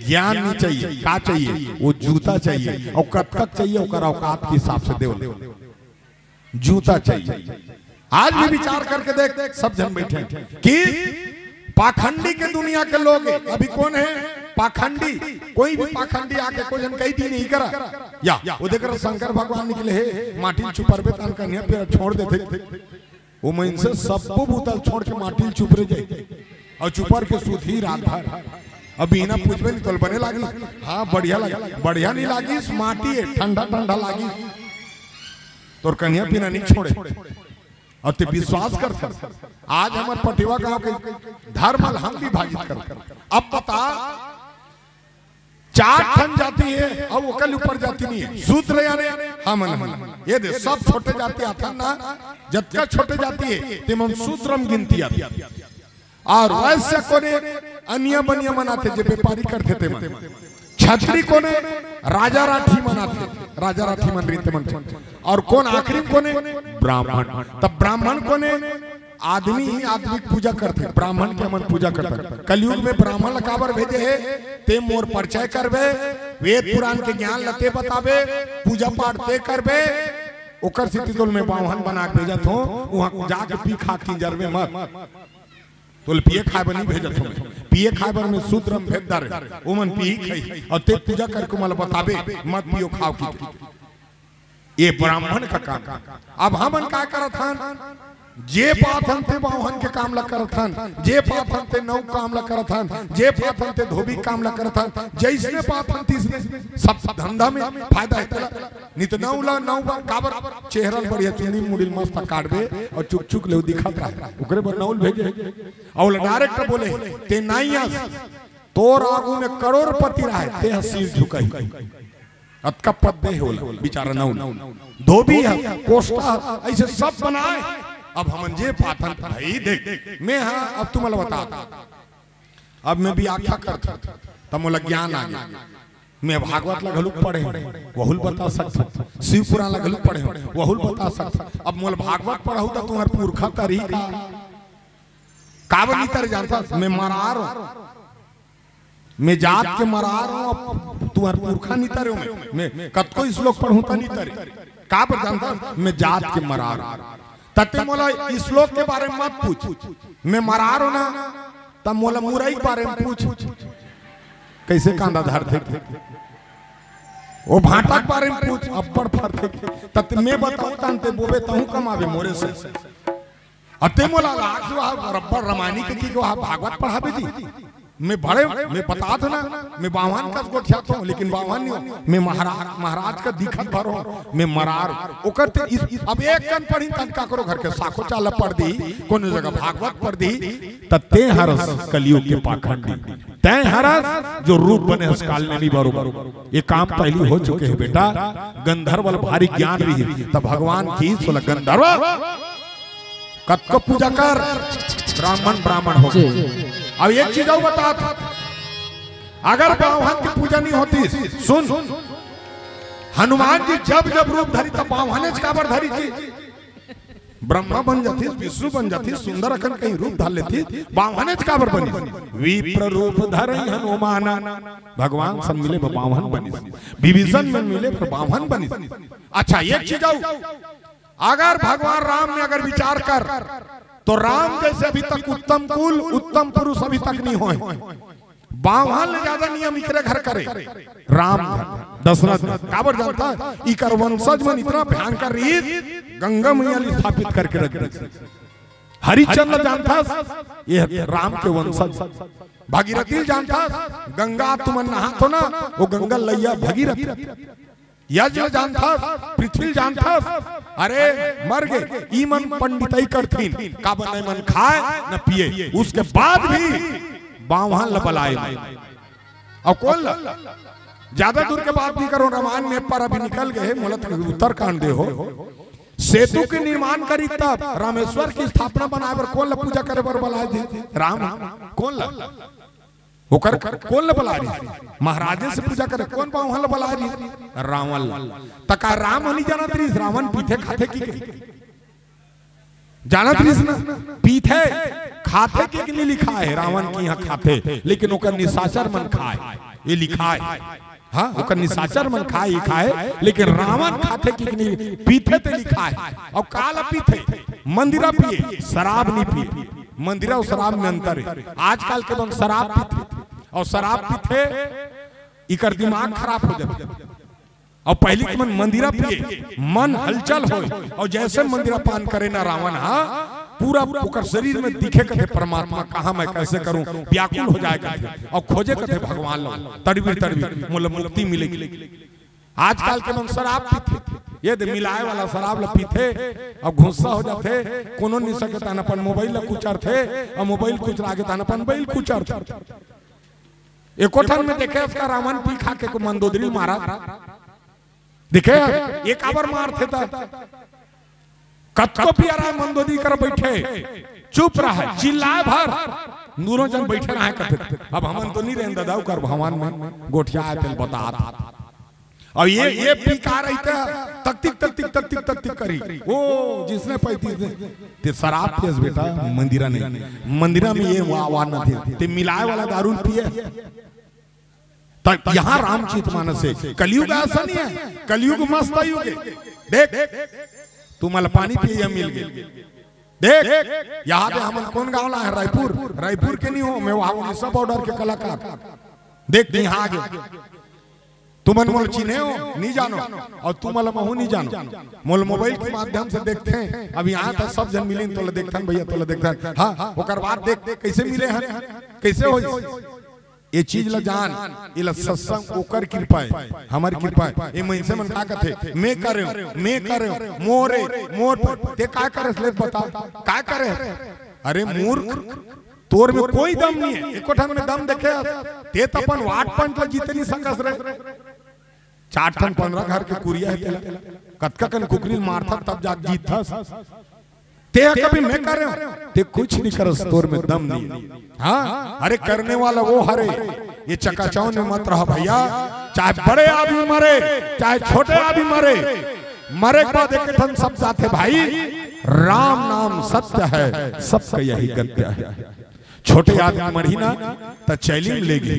ज्ञान नहीं चाहिए। का चाहिए? वो जूता चाहिए। अउ कतका चाहिए, ओकर औकात के हिसाब से देवल। जूता चाहिए। आज भी विचार करके देख, सब झन बैठे हैं कि पाखंडी के दुनिया के लोग हे। अभी कौन हे पाखंडी? कोई भी पाखंडी आके कोई झन कही दी नहीं करा। या, वो देख रहा शंकर भगवान निकले हे, माटी ल चुपरबे तहान कन्या फिर छोड़ देथे। वो मन से सबको बूता ल छोड़ के माटी ल चुपरे जाए। अउ चुपर के सुतही रात भर। अब बिना पूछबे नहीं तोल बने लागिस। हाँ, बढ़िया लागिस। बढ़िया नहीं लागिस, माटी हे, ठंडा ठंडा लागिस। तोर कन्या पीना नहीं छोड़े। अउ ते विश्वास करथस। आज हमर पटेवा गांव के धर्म ल हम विभाजित करथन। अब बता, चार ठन जाति हे अउ ओकर ऊपर जाति नहीं हे। शूद्र याने हमन, हमन। ये दे, सब छोटे जाति आथन ना, जतका छोटे जाति हे, ते मन शूद्र म गिनती आथे। अउ वैश्य कोने? अनिया बनिया मन आथे, जे व्यापारी करथे ते मन। क्षत्री कोने? राजा राठी मन आथे, राजा राठी मन रीते मन। अउ कोन आखिरी कोने? ब्राह्मण। तब ब्राह्मण कोने? आदमी ही आदमी के पूजा करथे, ब्राह्मण के हमन पूजा करथन। कलयुग में ब्राह्मण ला काबर भेजे हे? ते मोर परिचय करबे, वेद पुराण के ज्ञान ला ते बताबे, पूजा पाठ ते करबे, ओकर सेती तोल मैं बाम्हन बना के भेजत हों। उहाँ जाके पी खा किंजरबे मत। तोल पिए खाए बर नहीं भेजत हों मैं। पिए खाए बर मैं शूद्र म भेज डारे, ओमन पीही खाही, अउ ते पूजा करके ओमन ला बताबे, मत पियो खाओ की। ये ब्राह्मण का काम। अब हमन का करत हन? जे पाथन ते बाम्हन के काम ला करत हन, जे पाथन ते नऊ काम ला करत हन, जे पाथन ते धोबी काम ला करत हन, जैसने पाथन तिसने। सब धंधा में फायदा हे तेला। नित नऊ ला नऊ बार काबर? चेहरा ल बढ़िया चुंदी मुड़ी ल मस्त काटबे अउ चुक चुक ले दिखत रहे, ओकरे बर नऊ ल भेजे। अउ ओला direct बोले, ते नाई अस, तोर आगू में करोड़पति रहे, ते ह सिर झुकाही। अतका पद दे हे ओला, बिचारा नऊ ल। धोबी हे, कोष्टा हे, ऐसे सब बनाए। अब हमन जे पाथन, भाई देख, मैं हा, अब तुमन ला बता, अब मैं व्याख्या करथों, त मोला ज्ञान आ गे। मैं भागवत ला घलुक पढ़े हों, वहू ल बता सकथों। शिव पुराण ला घलुक पढ़े हों, वहू ल बता सकथों। अब मोला भागवत पढ़ाहू त तुम्हर पुरखा तरही का? काबर नहीं तरे जानथस? मैं मरार हों। मैं जात के मरार हों, अब तुम्हर पुरखा नहीं तरे हों। मैं, मैं कतको श्लोक पढ़हूं त नहीं तरे। काबर जानथस? मैं जात के मरार हों। त ते मोला श्लोक के बारे में मत पूछ, मैं मरार हों ना, त मोला मुरई के बारे में पूछ। कैसे कांदा धरथे? वो भांटा के बारे में पूछ, अब्बड़ फरथे। त ते मैं बताहूं, तहान ते बोबे, तहूं कमाबे मोरे से। अते मोला लाग जो हा बराबर रमानी के की जो हा भागवत पढ़ाबे जी। मैं बड़े, मैं बतात हों ना, मैं बाम्हन कस गोठियात हों, लेकिन बाम्हन नहीं हों। मैं महाराज, महाराज का दिखत भर हों, मैं मरार हों। ओकर ते इस, अब एक कन पढ़िन तहान काकरो घर के साखोचाला पढ़ दी, कोनो जगह भागवत पढ़ दी, त ते हरस कलयुग के पाखंडी। तैं हरस जो रूप बने हस काल नेमी बरोबर। ये काम पहली हो चुके हे बेटा। गंधर्व ल भारी ज्ञान रही, त भगवान की सोला गंधर्व कतको पूजा कर, ब्राह्मण ब्राह्मण हो। जी। अब एक चीज अउ बतात, अगर बाम्हन की पूजा नहीं होतिस, सुन, हनुमान जी जब जब रूप धरिस, त बाम्हनेच काबर धरिस जी? ब्रह्मा बन जातिस, विष्णु बन जातिस, सुंदर अकन कहीं रूप धर लेतिस, बाम्हनेच काबर बनिस? विप्र रूप धरे हनुमाना, भगवान सन मिले बर बाम्हन बनिस, विभीषण मन मिले बर बाम्हन बनिस। अच्छा, एक चीज अउ, अगर भगवान राम में अगर विचार कर, तो राम जैसे अभी तक उत्तम कुल, उत्तम पुरुष अभी तक नहीं होए। बाम्हन ले ज्यादा नियम इकरे घर करे। राम घर, दशरथ घर। काबर जानथस? इकर वंशज मन इतना भयंकर रहिस, गंगा मैया ल स्थापित करके रख दिस। हरिश्चंद्र जानथस, ये राम के वंशज। भागीरथी ल जानथस, गंगा तुमन नहाथो ना, वो गंगा लइया भगीरथी। यज ल जानथस, पृथ्वी ल जानथस, अरे मर गे, ई मन पंडितई करथिन, काबर न मन खाए न पिए, उसके बाद भी बाम्हन ल बलाए। अउ कोन ल? ज्यादा दूर के बात नहीं करो, रामायण में पर अभी निकल गे, मोला तो उत्तरकांड दे हो। सेतु के निर्माण करी तब रामेश्वर की स्थापना बनाए बर कोन ल पूजा करे बर बलाए दे? राम। कोन ल? ओकर कोन ल बला रहिस? महाराजे से पूजा करे। कोन बाम्हन ल बला रहिस? रावण ल। त का राम ह नहीं जानत रहिस रावण पीथे खाथे की कही? जानत रहिस ना, पीथे, खाथे के नहीं लिखा है, रावण के यहाँ खाथे, लेकिन ओकर निशाचर मन खाए, ये लिखा है। हाँ, ओकर निशाचर मन खाए, ये खाए, लेकिन रावण खाथे के नहीं, पीथे ते लिखा है। अउ काला पीथे? मंदिरा पिए, शराब नहीं पिए। मंदिरा अउ शराब में अंतर है। आजकल के मन शराब पीथे अउ शराब पीथे, इकर दिमाग खराब हो जाथे। अउ पहिली के मन मंदिरा पिए, मन हलचल होय, अउ जैसे मंदिरा पान करे ना रावण हा, पूरा ओकर शरीर में दिखे कथे परमात्मा, कहाँ मैं कैसे करूं, व्याकुल हो जाए कथे, अउ खोजे कथे भगवान ला, तड़बिर तड़बिर, मोला मुक्ति मिलेगी। आजकल के मन शराब पीथे, ये दे मिलाए वाला शराब ला पीथे, अउ गुस्सा हो जाथे, कोनो नहीं सके तहन अपन मोबाइल ला कुचरथे, अउ मोबाइल कुचरा के तहन अपन बैल कुचरथे। एको ठन में देखे हस का रावण पी खा के को मंदोदरी मारा? देखे हस? ये काबर मारथे त? कतको पिया रहा मंदोदरी कर बैठे, चुप रहा, चिल्लाए भर, नूरों जन बैठे रहे कथे। अब हमन तो नहीं रहेन दादा, ओकर भवन में गोठिया आए तेल बतात। अब ये, ये पी का रही त तकतिक, तकतिक, तकतिक, तकतिक करी। ओ, जिसने पैंतीस ने, ते शराब पियस बेटा, मंदिरा नहीं। मंदिरा में ये वा, वा न थे। ते मिलाए वाला दारू पिए। तब यहाँ रामचरित मानस है। कलयुग ऐसा नहीं है, कलयुग मस्त युग है। देख, तू मला पानी पिए, यह मिल गई। देख, यहाँ पे हमन कौन गाँव ला है? रायपुर। रायपुर के नहीं हो, मैं वहाँ उड़ीसा बॉर्डर के कलाकार। देख, यहाँ आ गए। तुमन मोला चिन्हे हो, नहीं जानो, अउ तुमन ला महू नहीं जानो। मोला मोबाइल के माध्यम से देखथे, अब यहाँ तक सब जन मिलिन, तोला देखथन भैया, तोला देखथन। हाँ, ओकर बाद देख, कैसे मिले हन, कैसे होइस? ये चीज ला जान, ये ला सत्संग ओकर कृपा है, हमर कृपा है। ये मनसे मन का कथे, "मैं करे हूँ, मैं करे हूँ, मोरे, मोर पर।" ते का करे ले बता, का करे? अरे मूर्ख, तोर में कोई दम नहीं है, एको ठन में दम देखे हस? ते त अपन वाट पंच ला जीते नहीं सकस रे। चार ठन पंद्रह घर के कुरिया है तेला, कतका कन कुकरी मारथस तब जाके जीतथस। ते ह कभी मैं करे हूँ, ते कुछ नहीं करस, तोर में दम नहीं। हाँ, अरे करने वाला वो हरे, ये चकाचौंध में मत रहा भैया। चाहे बड़े आदमी मरे, चाहे छोटे आदमी मरे, मरे के बाद एक ठन शब्द आथे भाई, राम नाम सत्य है, सबका यही गत्य है। छोटे आदमी मरही ना, त चैली में लेगी।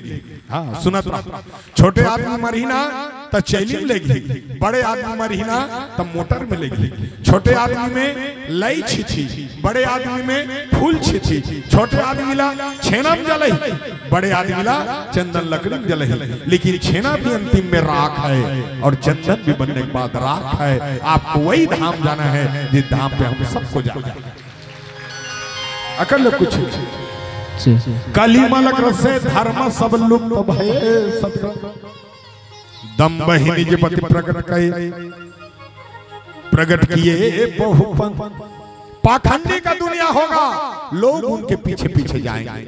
हाँ, सुनत रहा। छोटे आदमी मरही ना, त चैली में लेगी। बड़े आदमी मरही ना, त मोटर में लेगी। छोटे आदमी में लई छिथी, बड़े आदमी में फूल छिथी। छोटे आदमी ला छेना में जलही, बड़े आदमी ला चंदन लकड़ी में जलही। लेकिन छेना भी अंतिम में राख है और चंदन भी बनने के बाद राख है। आपको वही धाम जाना है जिस धाम पे हम सबको जाना है। अकल कुछ नहीं। जी। कली मलक रसे धर्म सब लुप्त भये सतगुरु। दम्भ ही निज पति प्रगट कहे, प्रगट किए बहुपंथ। पाखंडी का दुनिया होगा, लोग उनके पीछे पीछे जाएंगे।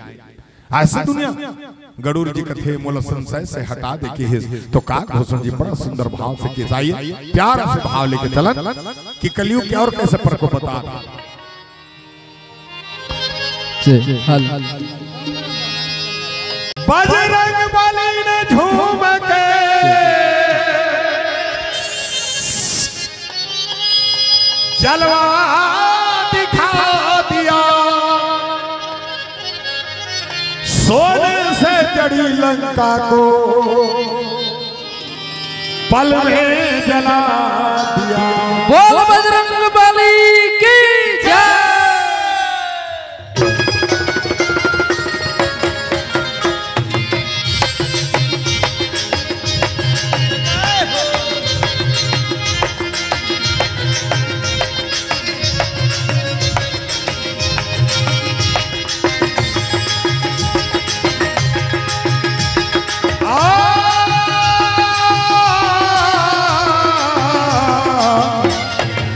ऐसी दुनिया। गरुड़ जी कथे, "मोला संशय से हटा दे" किहिस, तो काकभूषण जी बड़ा सुंदर भाव से किहिस। आइए, प्यारा से भाव लेके चलन कि कलयुग के और कैसे प्रकोप बता। जी, हल। बजरंग बली ने झूम के जलवा दिखा दिया, सोने से जड़ी लंका को पल में जला दिया। बोल बजरंग बली की जय।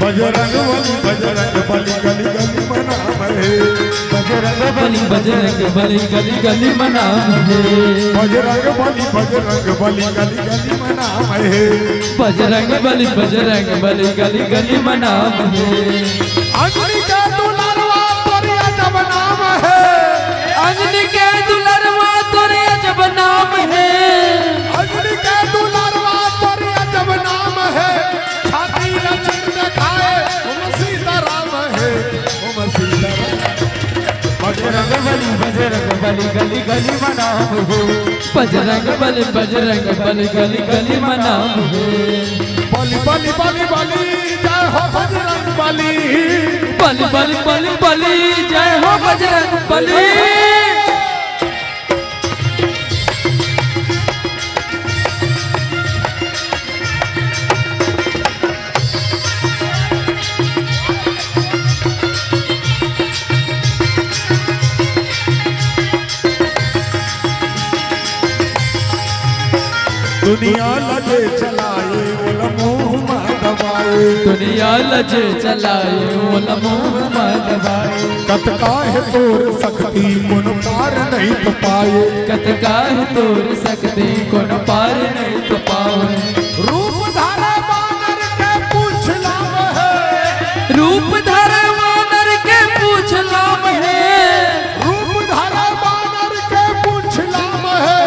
बजरंग बली, बजरंग बली, गली गली मनाम है। बजरंग बली, बजरंग बली, गली गली मनाम है। बजरंग बली, बजरंग बली, गली गली मनाम है। बजरंग बली, बजरंग बली, गली गली मनाम है। अंजनी के दुलरवा तोर अजब नाम है। अंजनी के दुलरवा तोर अजब नाम है। अंजनी के दुलरवा तोर अजब नाम है। छाती ला चीर दिखाए, ओम सीताराम है। ओम बजरंग बली, बजरंग बली, गली गली म नाम हे। बली, बली, बली, बली, जय हो बजरंग बली। बली, बली, बली, बली, जय हो बजरंग बली। दुनिया ल जे चलाए, ओला मुंह म दबाए। दुनिया ल जे चलाए, ओला मुंह म दबाए। कतका हे तोर शक्ति, कोनो पार नहीं तो पाए। कतका हे तोर शक्ति, कोनो पार नहीं तो पाए। रूप धरे बानर के पूछ लाम हे। रूप धरे बानर के पूछ लाम हे। रूप धरे बानर के पूछ लाम हे।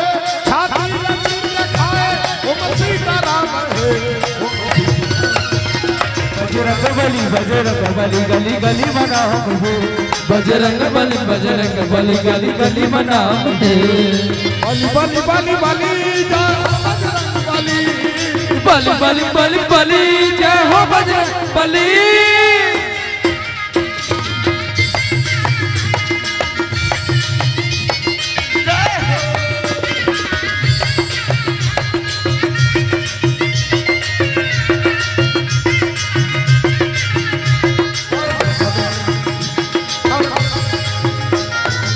छाती ल चीर देखाए, ओम सीताराम हे। बजरंग बली, बजरंग बली, गली गली म नाम हे। बजरंग बली, बजरंग बली, गली गली म नाम हे। बली, बली, बली, बली, जय हो बजरंग बली। बली, बली, बली, बली, जय हो बजरंग बली।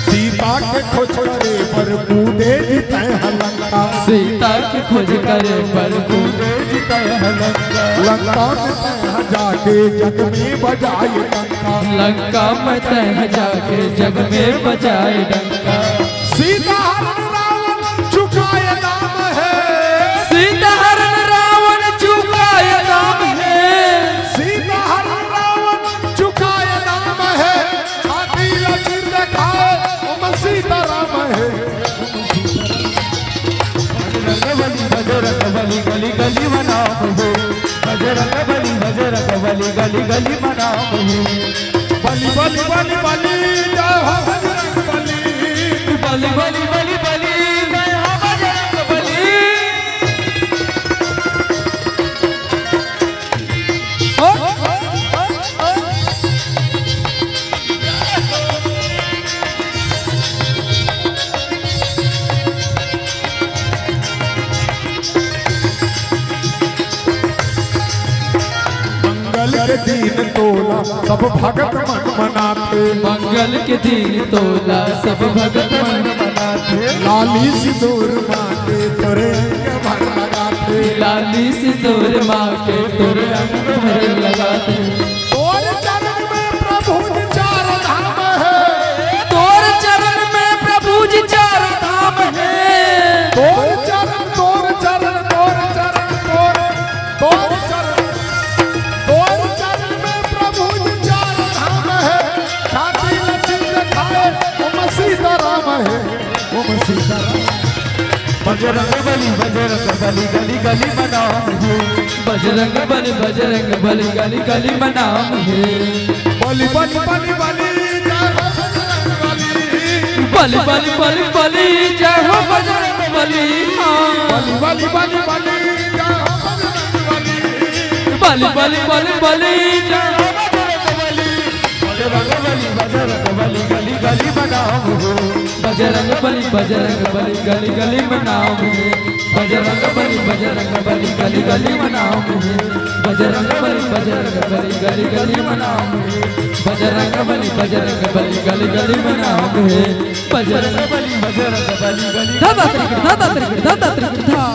सीता के खोज करे बर कूदे जी तैं ह लंका। सीता के खोज करे बर कूदे जी तैं ह लंका। लंका में तैं ह जाके जग में बजाए डंका। लंका में तैं ह जाके जग में बजाए डंका। सीता हरण रावण चुकाए दाम हे। सीता हरण रावण चुकाए दाम हे। सीता हरण रावण चुकाए दाम हे। छाती ल चीर देखाए, ओम सीताराम हे। बजरंग बली, बजरंग बली, गली गली म नाम हे। बजरंग बली, बजरंग बली, गली गली म नाम हे। बली, बली, बली, बली, जय हो बजरंग बली। बली, बली, बली, बली, जय हो बजरंग बली। ओ, ओ, ओ, ओ। मंगल के दिन तोला सब भगत मन मनाथे। मंगल के दिन तोला सब भगत मन मनाथे। लाली सिंदूर मांगे तोरे अंग भर लगाथे। लाली सिंदूर मांगे तोरे अंग भर लगाथे। तोर चरण में प्रभु जी चार धाम हे। तोर चरण में प्रभु जी चार धाम हे। तोर चरण, तोर चरण, तोर चरण, तोर, तोर चरण, तोर चरण में प्रभु जी चार धाम हे। छाती ल चीर देखाए, ओम सीताराम हे, ओम सीताराम। बजरंग बली, बजरंग बली, गली गली म नाम हे। बजरंग बली, बजरंग बली, गली गली म नाम हे। बली, बली, बली, बली, जय हो बजरंग बली। बली, बली, बली, बली, जय हो बजरंग बली। हाँ। बली, बली, बली, बली, जय हो बजरंग बली। बली, बली, बली, बली, जय हो बजरंग बली। बजरंग बली, बजरंग बली, गली गली म नाम हे। बजरंग बली, बजरंग बली, गली गली म नाम हे। बजरंग बली, बजरंग बली, गली गली म नाम हे। बजरंग बली, बजरंग बली, गली गली म नाम हे। बजरंग बली, बजरंग बली, गली गली म नाम हे। बजरंग बली, बजरंग बली, गली दादा त्रिकट, दादा त्रिकट, दादा त्रिकट, धा।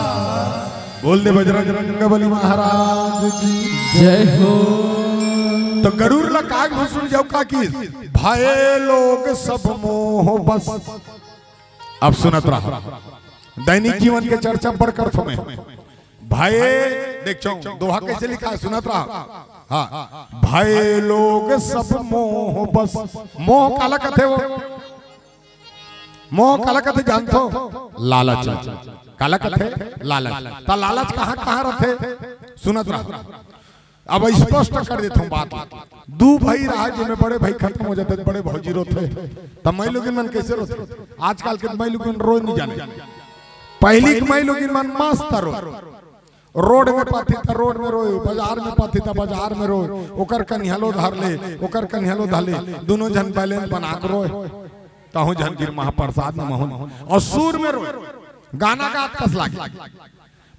बोल दे बजरंग बली महाराज की। जय हो। तो गरुड़ ला काग भूषण जब का की, भय लोग सब मोह बस। अब सुनत रहा, दैनिक जीवन के चर्चा बड़ करथों मैं। भय, देख चौं, दोहा कैसे लिखा है, सुनत रहा। हाँ, भय लोग सब मोह बस। मोह काला कथे वो? मोह काला कथे जानथो? लालच। काला कथे? लालच। त लालच कहाँ कहाँ रथे? सुनत रहा। अब स्पष्ट कर देथंव बात ला। दू भाई रहा, जेमे बड़े भाई खतम हो जाथे, बड़े भौजी रोथे। त माईलोगिन मन कइसे रोथे? आजकल के माईलोगिन रोय नइ जाने। पहिली के माईलोगिन मन मस्त रोय। रोड में पाथे त रोड में रोय, बाजार में पाथे त बाजार में रोय। ओकर कनिहा ल धर ले, ओकर कनिहा ल धर ले, दूनों झन balance बना के रोय। तहूं झन गिर महाप्रसाद न महूं। अउ सुर में रोय, गाना गात कस लागे।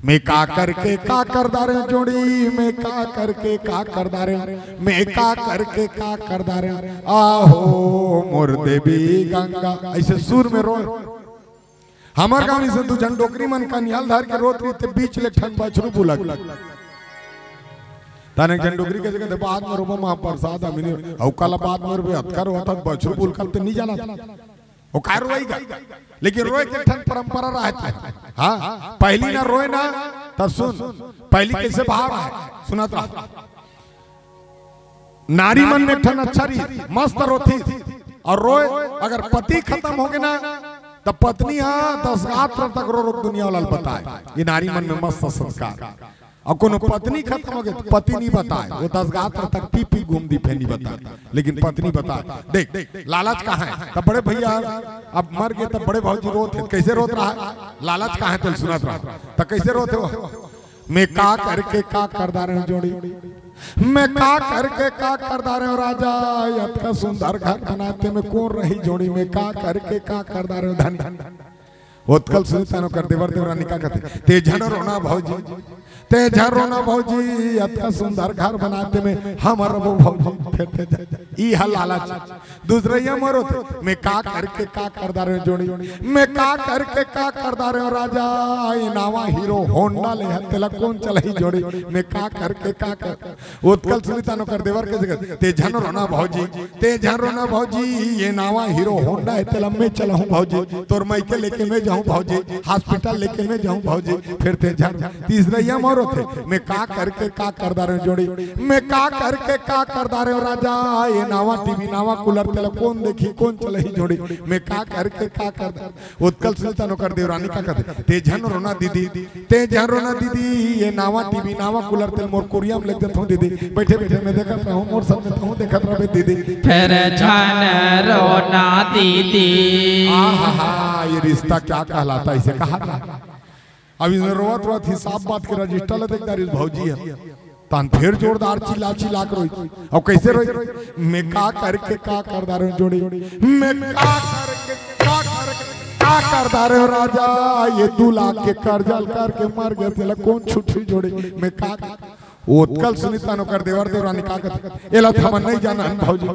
मैं का करके का कर डारेंव जोड़ी, मैं का करके का कर डारेंव, मैं का करके का कर डारेंव, आहो मोर देवी गंगा। अइसे सुर में रोय। हमर गांव में से दू झन डोकरी मन कनिहा ल धर के रोत रहिस ते बीच ले एक ठन बछरू बुलक। तहां एक झन डोकरी कहे, "बाद में रोबो महाप्रसाद, अभी नइ।" अउ काला बाद में रोबे, अतका रोवत हस, बछरू बुलकत ते नइ जानत। ओ काय रोवई गा? लेकिन रोय के एक ठन परंपरा रहत हे। हां, पहिली ना रोय ना, त सुन, पहिली कइसे भाव हे, सुनत रह। नारी मन में एक ठन अच्छा रहिस, मस्त रोथिस, अउ रोय, अगर पति खतम होगे ना, त पत्नी ह दस रात्र तक रो रो दुनिया वाला ल बताय। ये नारी मन में मस्त संस्कार। अउ कोनो पत्नी खतम होगे त पति नइ बताय, ओ दस रात्र तक पी पी घूमथे फेर नइ बताय, लेकिन पत्नी बताय। देख, लालच कहां हे? त बड़े भैया अब मर गे, त बड़े भौजी रोथे, कइसे रोत रहा? लालच कहां हे, तेला सुनत रहा। त कइसे रोथे ओ? मैं का करके का कर डारेंव जोड़ी, मैं का करके का कर डारेंव राजा, अतका सुंदर घर बनाय ते में कोन रही जोड़ी, मैं का करके का कर डारेंव धनी। ओतका ल सुनिस तहां ओकर देवर देवरानी का कथे, "ते झन रोना भौजी, ते झन रोना भौजी, अतका सुंदर घर बनाय ते में हमर रबो भौजी, फेर ते झन।" ई ह लालच। दूसरइया म रोथे, मैं का करके का कर डारेंव जोड़ी, मैं का करके का कर डारेंव राजा, ए नावा हीरो होंडा ले हस, तेला कोन चलाही जोड़ी, मैं का करके का कर। ओतका ल सुनिस तहां ओकर देवर कथे, "ते झन रोना भौजी, ते झन रोना भौजी, ए नावा हीरो होंडा हे, तेला मैं चलाहूं भौजी, तोर मइके लेके मैं जाहूं भौजी, hospital लेके मैं जाहूं भौजी, फेर ते झन।" तीसरइया म रोथे, मैं का करके का कर डारेंव जोड़ी, मैं का करके का कर डारेंव राजा, ए नावा टीवी, नावा कूलर, तेला कोन देखही, कोन चलाही जोड़ी, मैं का करके का कर डारेंव। ओतका ल सुनिस तहां ओकर देवरानी का कथे, "ते झन रोना दीदी, ते झन रोना दीदी, ए नावा टीवी, नावा कूलर, तेला मोर कोरिया म लेग जथंव दीदी, बइठे बइठे मैं देखत रहूं, मोर संग में तहूं देखत रहबे दीदी।" फिर झन रोना दीदी। आहा, ये रिश्ता क्या कहलाता, अइसे कहा था। अब इस रोवत रोवत हिसाब बात के रजिस्टर ल देख डारिस भौजी ह। तहां फेर जोरदार चिल्ला चिल्ला के रोइस। अउ कइसे रोइस? मैं का करके का कर डारेंव जोड़ी, मैं का करके का करके का कर डारेंव राजा, ए दू लाख के करजा ल करके मर गे, तेला कोन छुटही जोड़ी, मैं का कर। ओतका ल सुनिस तहां ओकर देवर देवरानी का कथे, एला त हमन नइ जानन भौजी।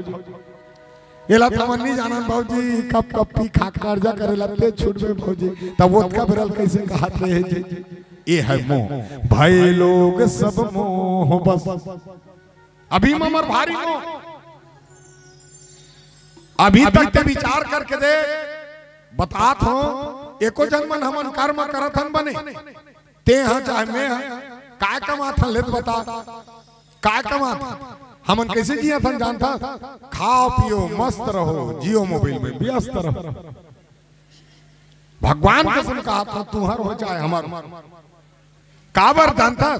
एला त हमन नइ जानन भौजी, कब कब पी खा करजा करे ल ते छूटबे भौजी। तब ओतका बेरा ल कइसे कहत रहे जी, ए हे मोह, भय लोग सब मोह बस। अभी म हमर भारी मोह, अभी तक ते विचार करके देख, बतात हंव, एको झन मन हमन कर्म करत हन बने, ते ह चाहे मैं ह, काय कमात हन ले त बता, काय कमात हन? हमन कइसे जियत हन जानथस? खाओ पियो मस्त रहो, जियो मोबाइल में व्यस्त रहो। भगवान कसम कहत हंव, तुंहर हो चाहे हमर हो। काबर जानथस?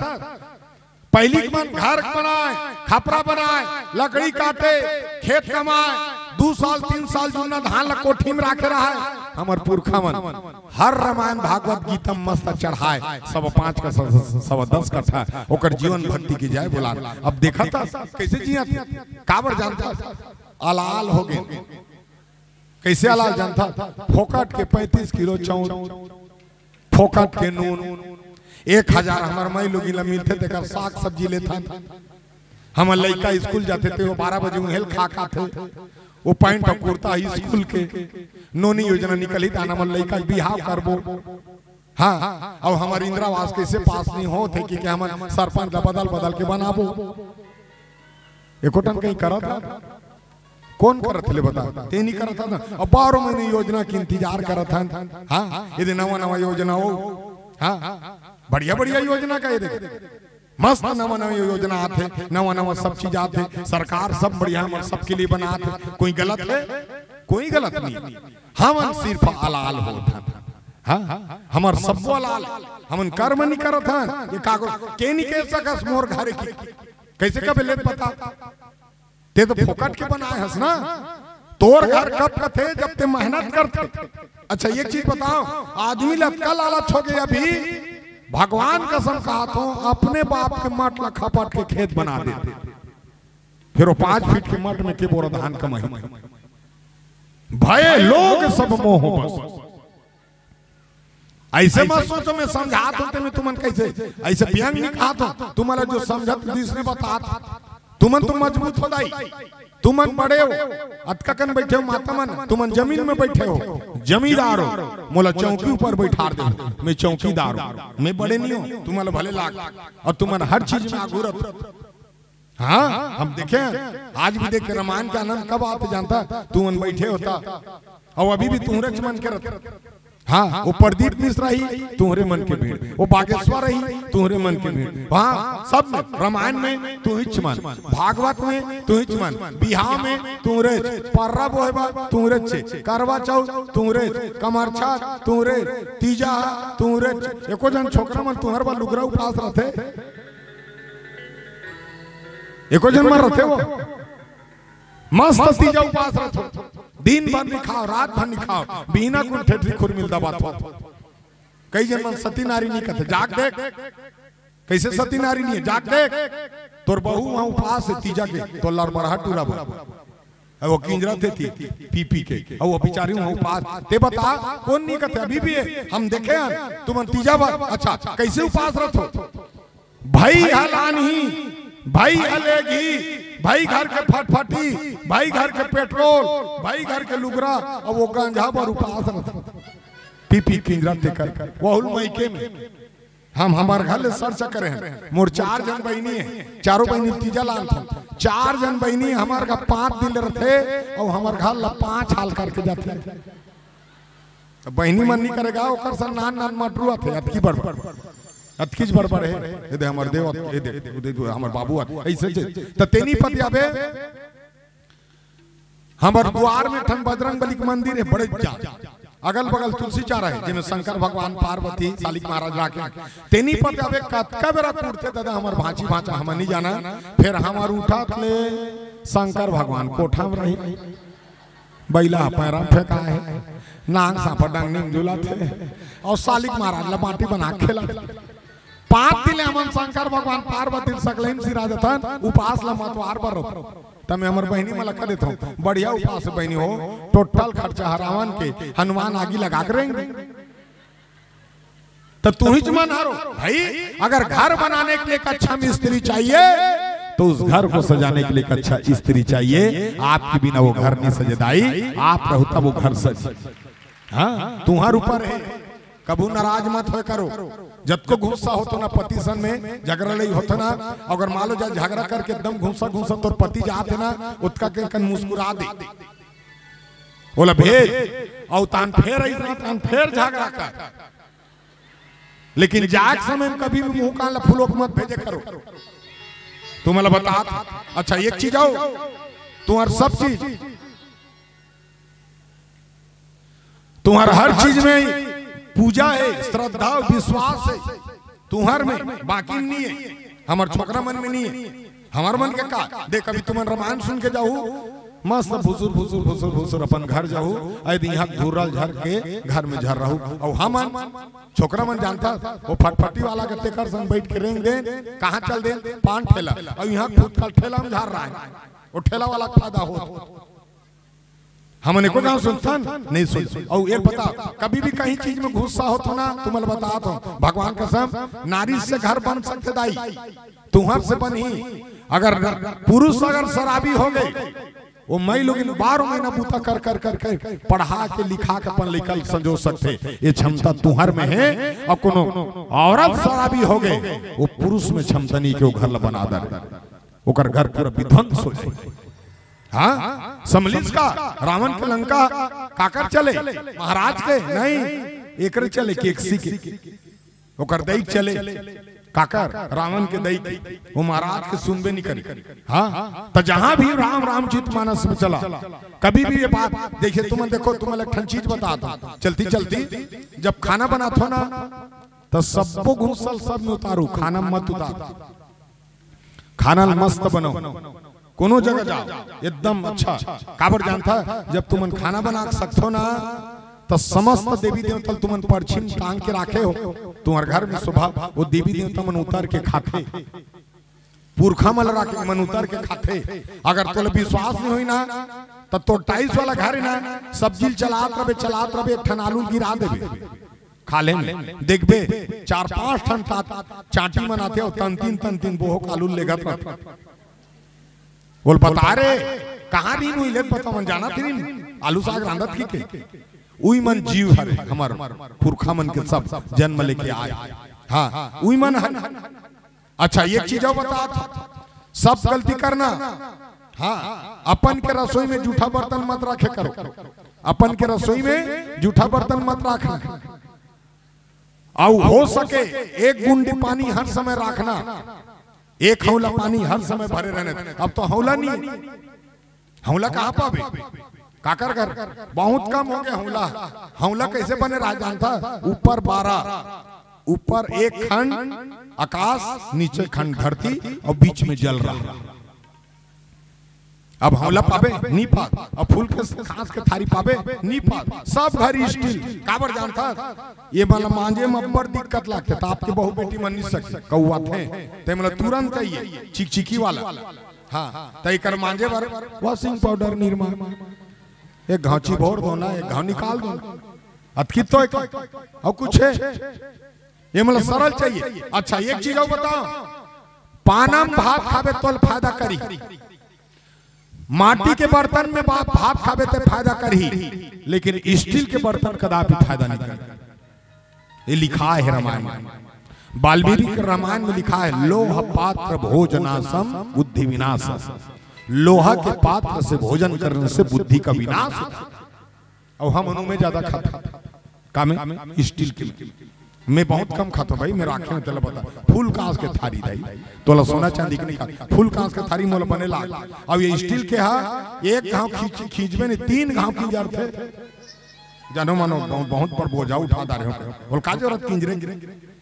पहिली के मन घर बनाय, खपरा बनाय, लकड़ी काटे, खेत कमाय, दू साल तीन साल जुन्ना धान ल कोठी म राखे रहय। हमर पुरखा मन हर रामायण भागवत गीता म मस्त चढ़ाय, सवा पांच का, सवा, सवा दस कट्ठा, ओकर जीवन भक्ति के जय बोलान। अब देखथस कइसे जियत हे, काबर जानथस? अलाल हो गे। कइसे अलाल जानथस? फोकट के पैंतीस किलो चाउर, फोकट के नून, एक हजार हमर माईलोगिन ल मिलथे, तेकर साग सब्जी लेथन। हमर लइका स्कूल जाथे, ते ओ बारह बजे उहें ल खा के आथे। ओ पैंट अउ कुर्ता ह स्कूल के। नोनी योजना निकलही, त हमर लइका के बिहाव करबो। हां, अउ हमर इंदिरा आवास कइसे पास नइ होत हे कि, कि हमन सरपंच ल बदल बदल के बनाबो। एको ठन कहीं करत हे? कोन करत हे ले बता? ते नइ करत हस ना। अब बारह महीने योजना के इंतजार करत हन। हां, यदि नवा नवा योजना हो, हां, बढ़िया बढ़िया योजना का ये देख, मस्त नवा नवा योजना आथे, नवा नवा सब चीज आथे, सरकार सब बढ़िया हमर सबके लिए बनात हे। कोई गलत हे? कोई गलत नहीं। हमन सिर्फ अलाल होत हन। हां, हमर सब्बो अलाल, हमन कर्म नइ करत हन। ये कागज के नइ कह सकस मोर घर के कइसे कबे लेत बता? ते तो फोकट के बनाए हस ना। तोर घर कब कथे जब ते मेहनत करथे। अच्छा, एक चीज बताओ, आदमी ल अतका लालच हो गया अभी, भगवान कसम कहत हों, अपने बाप के मठ ल खपट के खेत बना दे, फिर वो पांच फीट के मठ में के बोरा धान कमाही? भय लोग सब मोह बस। अइसे मत सोचो, मैं समझात हों ते में तुमन कइसे, अइसे व्यंग नइ कहत हों, तुमन ला जो समझत दिस ने बतात, तुमन तो मजबूत हो दाई, तुमन बड़े हो, अतका कन बइठे हो माता मन, तुमन जमीन में बइठे हो, जमींदार हो, मोला चौकी ऊपर बइठार देहू, मैं चौकीदार हों, मैं बड़े नइ हों, तुमन ला भले लाग, अउ तुमन हर चीज में आगू रहो। हाँ, हम देखे हैं, आज भी देखे, रामायण के आनंद कब आथे जानथा? तुमन बइठे होता, अउ अभी भी तुंहरेच मन के रथे। हाँ, वो प्रदीप मिश्रा ही तुंहरे मन के भीड़, वो बागेश्वर ही तुंहरे मन के भीड़। हाँ, सब में, रामायण में तुंहिच मन, भागवत में तुंहिच मन, बिहाव में तुंहरेच, पर्रा बोहे बर तुंहरेच, करवा चौथ तुंहरेच, कमरछठ तुंहरेच, तीजा तुंहरेच। एको झन छोकरा मन तुंहर बर लुगरा उपास रथे? एको झन मन रथे वो? मस्त तीजा उपास रथो, दिन भर नइ खाव, रात भर नइ खाव, बिहना कुन ठेठरी खुरमी ल दबाथो। कई झन मन सती नारी नइ कथे, जाग देख, कइसे सती नारी नइ हे, जाग देख, तोर बहू उहाँ उपास हे तीजा के, तोर लरबरहा टूरा बर। अउ वो किंजरथे ती, पी पी के, अउ वो बिचारी उहाँ उपास। ते बता, कोन नइ कथे? अभी भी हे, हम देखे हन, तुमन तीजा बर, अच्छा, कइसे उपास रथो? भई ह लानही, भई ह लेगही, भई घर के फटफटी, भई घर के पेट्रोल, भई घर के लुगरा, अउ वो गंजहा बर उपास रथे। पी पी किंजरथे तेकर, वहू ल मइके में। हम हमर घर ले search करे हन, मोर चार झन बहिनी हे, चारों बहिनी तीजा लानथन, चार झन बहिनी हमर घर पाँच दिन ले रथे, अउ हमर घर ला पाँच हाल करके जाथे। त बहिनी मन नइ करे गा, ओकर सन नान नान मटरू आथे, अतकी बड़ बड़, अतकीच बड़ बड़ हे। ए दे हमर देव, ए दे, ए दे, हमर बाबू आथे, अइसे जे। त तेनी पतियाबे, हमर दुवार में ठन बजरंग बली के मंदिर हे, बड़े जान। अगल बगल तुलसी चारा हे, जेमे शंकर भगवान, पार्वती, सालिक महाराज राखे। तेनी पतियाबे, कतका बेरा कूटथे ददा, हमर भांची भांचा, हमन नइ जानन। फेर हमर उठत ले शंकर भगवान कोठा में रही। बइला ह पैरा म फेंकाय हे, नांग सांपा डंगनी म झुलत हे, अउ सालिक महाराज ल माटी बना के खेलत हे। पाँच दिन ले हमन शंकर भगवान पार्वती ल सकलई म सिरा देथन, उपास ल मतवार बर रथन। त में हमर बहिनी मन ल कह देथंव, बढ़िया उपास हे बहिनी हो, total खर्चा ह रावण के, हनुमान आगी लगा के रेंग दे। तो तुहिच मन हरो भाई, अगर घर बनाने के लिए एक अच्छा मिस्त्री चाहिए तो उस घर को सजाने के लिए एक अच्छा स्त्री चाहिए। आपके बिना वो घर नहीं सजे दाई, आप रहो तब वो घर सजे। हाँ, तुम्हार ऊपर है, कभू नाराज मत होय करो। जतको गुस्सा होतो ना पति सन में, झगड़ा लई होतो ना, अगर मान लो जा झगड़ा करके एकदम घुसा घुसा तोर पति जात हे ना, ओतका के कन मुस्कुरा दे, ओला भेज, अउ तान फेर अइसना, तान फेर झगड़ा कर। लेकिन जाए के समय में कभी भी मुंह कान ला फुलो के मत भेजे करो। तुम्हारा बता, अच्छा एक चीज आओ, तुम्हार सब चीज, तुम्हार हर चीज में पूजा है, श्रद्धा, विश्वास है तुम्हार में, बाकी नहीं है, हमार छोकरा मन में नहीं है। हमार मन के का देख, अभी तुमन रामायण सुन के जाहू, मस्त भुसुर भुसुर भुसुर भुसुर अपन घर जाहू, अउ यदि यहाँ घुर्रल झर के घर में झर रहू। अउ हमन छोकरा मन जानता, वो फटफटी वाला के तेकर संग बैठ के रेंग देन, कहाँ चल देन, पान ठेला, अउ यहाँ खुद का ठेला में झर रहा है, वो ठेला वाला के फायदा हो। हमन एको गाँव सुनथन, नहीं सुन। अउ एक बता, कभी भी कहीं चीज में गुस्सा होत हो ना, तुमन ल बतात हो, भगवान कसम, नारी से घर बन सकथे दाई, तुहर से बनही। अगर पुरुष अगर शराबी हो गए, वो मई लोगिन बारह महीना बूता कर कर कर कर पढ़ा के लिखा के अपन लइका ल संजो सकथे, ये क्षमता तुहर में है। अउ कोनो औरत शराबी हो गए, वो पुरुष में क्षमता नहीं के वो घर ल बना दे, ओकर घर पूरा विध्वंस हो जाए। हाँ, समलिस का रावण के लंका काकर चले? महाराज के नहीं, एकरे चले, केकसी के। ओकर दई के चले, काकर? रावण के दई के। वो महाराज के सुनबे नहीं करी। हाँ, त जहाँ भी राम रामचरित मानस में चला, कभी भी ये बात देखिए, तुमन देखो, तुमन एक ठन चीज बतात हों, चलती चलती जब खाना बनात हो ना, त सब्बो घुसल सब में उतारू, खाना में मत उतार। खाना ल मस्त बनाओ, कोनो जगह जाओ, एकदम अच्छा। काबर जानथा, जब तुमन खाना बना सकथो ना, त समस्त देवी देवता ल तुमन परछी म टांग के राखे हो, तुम्हर घर में शोभा, वो देवी देवता मन उतर के खाथे, पुरखा मन राखे मन उतर के खाथे। अगर तोला विश्वास नहीं होई ना, त तोर टाइल्स वाला घर है ना, सब्जी ल चलात रबे, चलात रबे, एक ठन आलू ल गिरा देबे। खाले में देखबे, चार पांच ठन तात चांटी मन आथे अउ तन तीन तन तीन बोहक आलू लेगत रथे। बोल बता रे, कहाँ दिन हुई लेत बता मन जाना फिर आलू साग रांधत की के। उई मन जीव हरे हमर पुरखा मन के सब जन्म लेके आए। हाँ, उई मन हर। अच्छा, एक चीज और बता, सब गलती करना। हाँ, अपन के रसोई में जूठा बर्तन मत रखे करो। अपन के रसोई में जूठा बर्तन मत रखना। अउ हो सके एक गुंडी पानी हर समय रखना, एक हौला पानी हर समय भरे रहने। अब तो हौला नहीं, हौला कहाँ पाबे? काकर घर बहुत कम हो गया हौला। हौला कैसे बने रहा जानता? ऊपर बारह, ऊपर एक खंड आकाश, नीचे खंड धरती और बीच में जल रहा। अब हौला पाबे? नहीं पाब। अब फूल के कांस के थारी पाबे? नहीं पाब। सब घर स्टील। काबर जानता? ये मन मांजे में अब्बड़ दिक्कत लागथे, त आपके बहू बेटी मन नहीं सके, कौआथे, ते मन तुरंत चाहिए चिकचिकी वाला। हाँ, त एकर मांजे बर वॉशिंग पाउडर निरमा, एक घाव चिबोर दो ना, एक घाव निकाल दो ना, अतकी तो एक, और कुछ है? ये मतलब सरल चाहिए। अच्छा, एक चीज और बताओ, पाना म भात खाबे तोल फायदा करी, माटी के बर्तन में बा-, भात खाबे ते फायदा करही, लेकिन स्टील के बर्तन कदापि फायदा नहीं करे। ये लिखा है रामायण में, वाल्मीकि रामायण में लिखा है, लोह पात्र भोजनासम बुद्धि विनाशम। लोहा के पात्र से भोजन करने से बुद्धि का विनाश होता है। और हम उनमें ज्यादा खाता, का में? स्टील के में। मैं बहुत कम खाता भाई, मैं राखे में तेला बता, फूल कांस के थारी दाई, तोला सोना चांदी के नहीं खा, फूल कांस के थारी मोला बने लाग। अब ये स्टील के हा, एक घाव खींच खींचबे नहीं, तीन घाव खींच जाते। जानो मानो बहुत, बहुत बड़ बोझा उठा डारे हो। बोल का जरूरत किंजरे?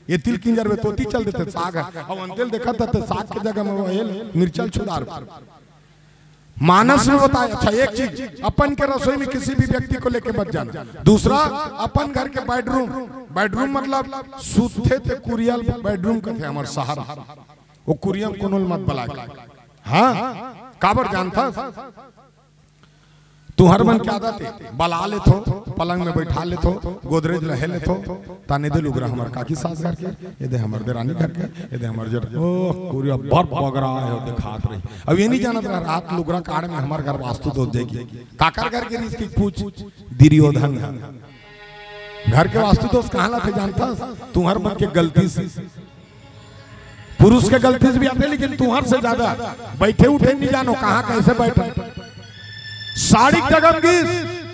ये तिल किंजर में तोती चल देते साग है, अब अंतेल देखा था तो साग के जगह में वो हेल मिर्चल छुदार। मानस में बताए। अच्छा, एक चीज, अपन के रसोई में किसी भी व्यक्ति को लेके मत जाना। दूसरा, अपन घर के बेडरूम, बेडरूम मतलब सुते ते कुरियल बेडरूम कथे हमर शहर, वो कुरियम कोनो ल मत बला के। हाँ, काबर जानता? तुहर मन के आदत है, बला लेथो, पलंग में बैठा लेथो, गोदरेज लहे लेथो, ताने दे लुगरा हमर काकी सास घर के, ये दे हमर देरानी घर के, ये दे हमर जेठ, ओह, पूरी अब्बड़ बगरा है, वो दिखात रही। अब ये नहीं जानत रहा, रात लुगरा काढ़ में हमर घर वास्तु दोष जाएगी। काकर घर के रिस की पूछ, दुर्योधन घर। घर के वास्तु दोष कहाँ लाथे जानता? तुहर मन के गलती से। पुरुष के गलती से भी आते, लेकिन तुहर से ज्यादा बैठे उठे नहीं जानो, कहाँ कैसे बैठे। साड़ी जगम की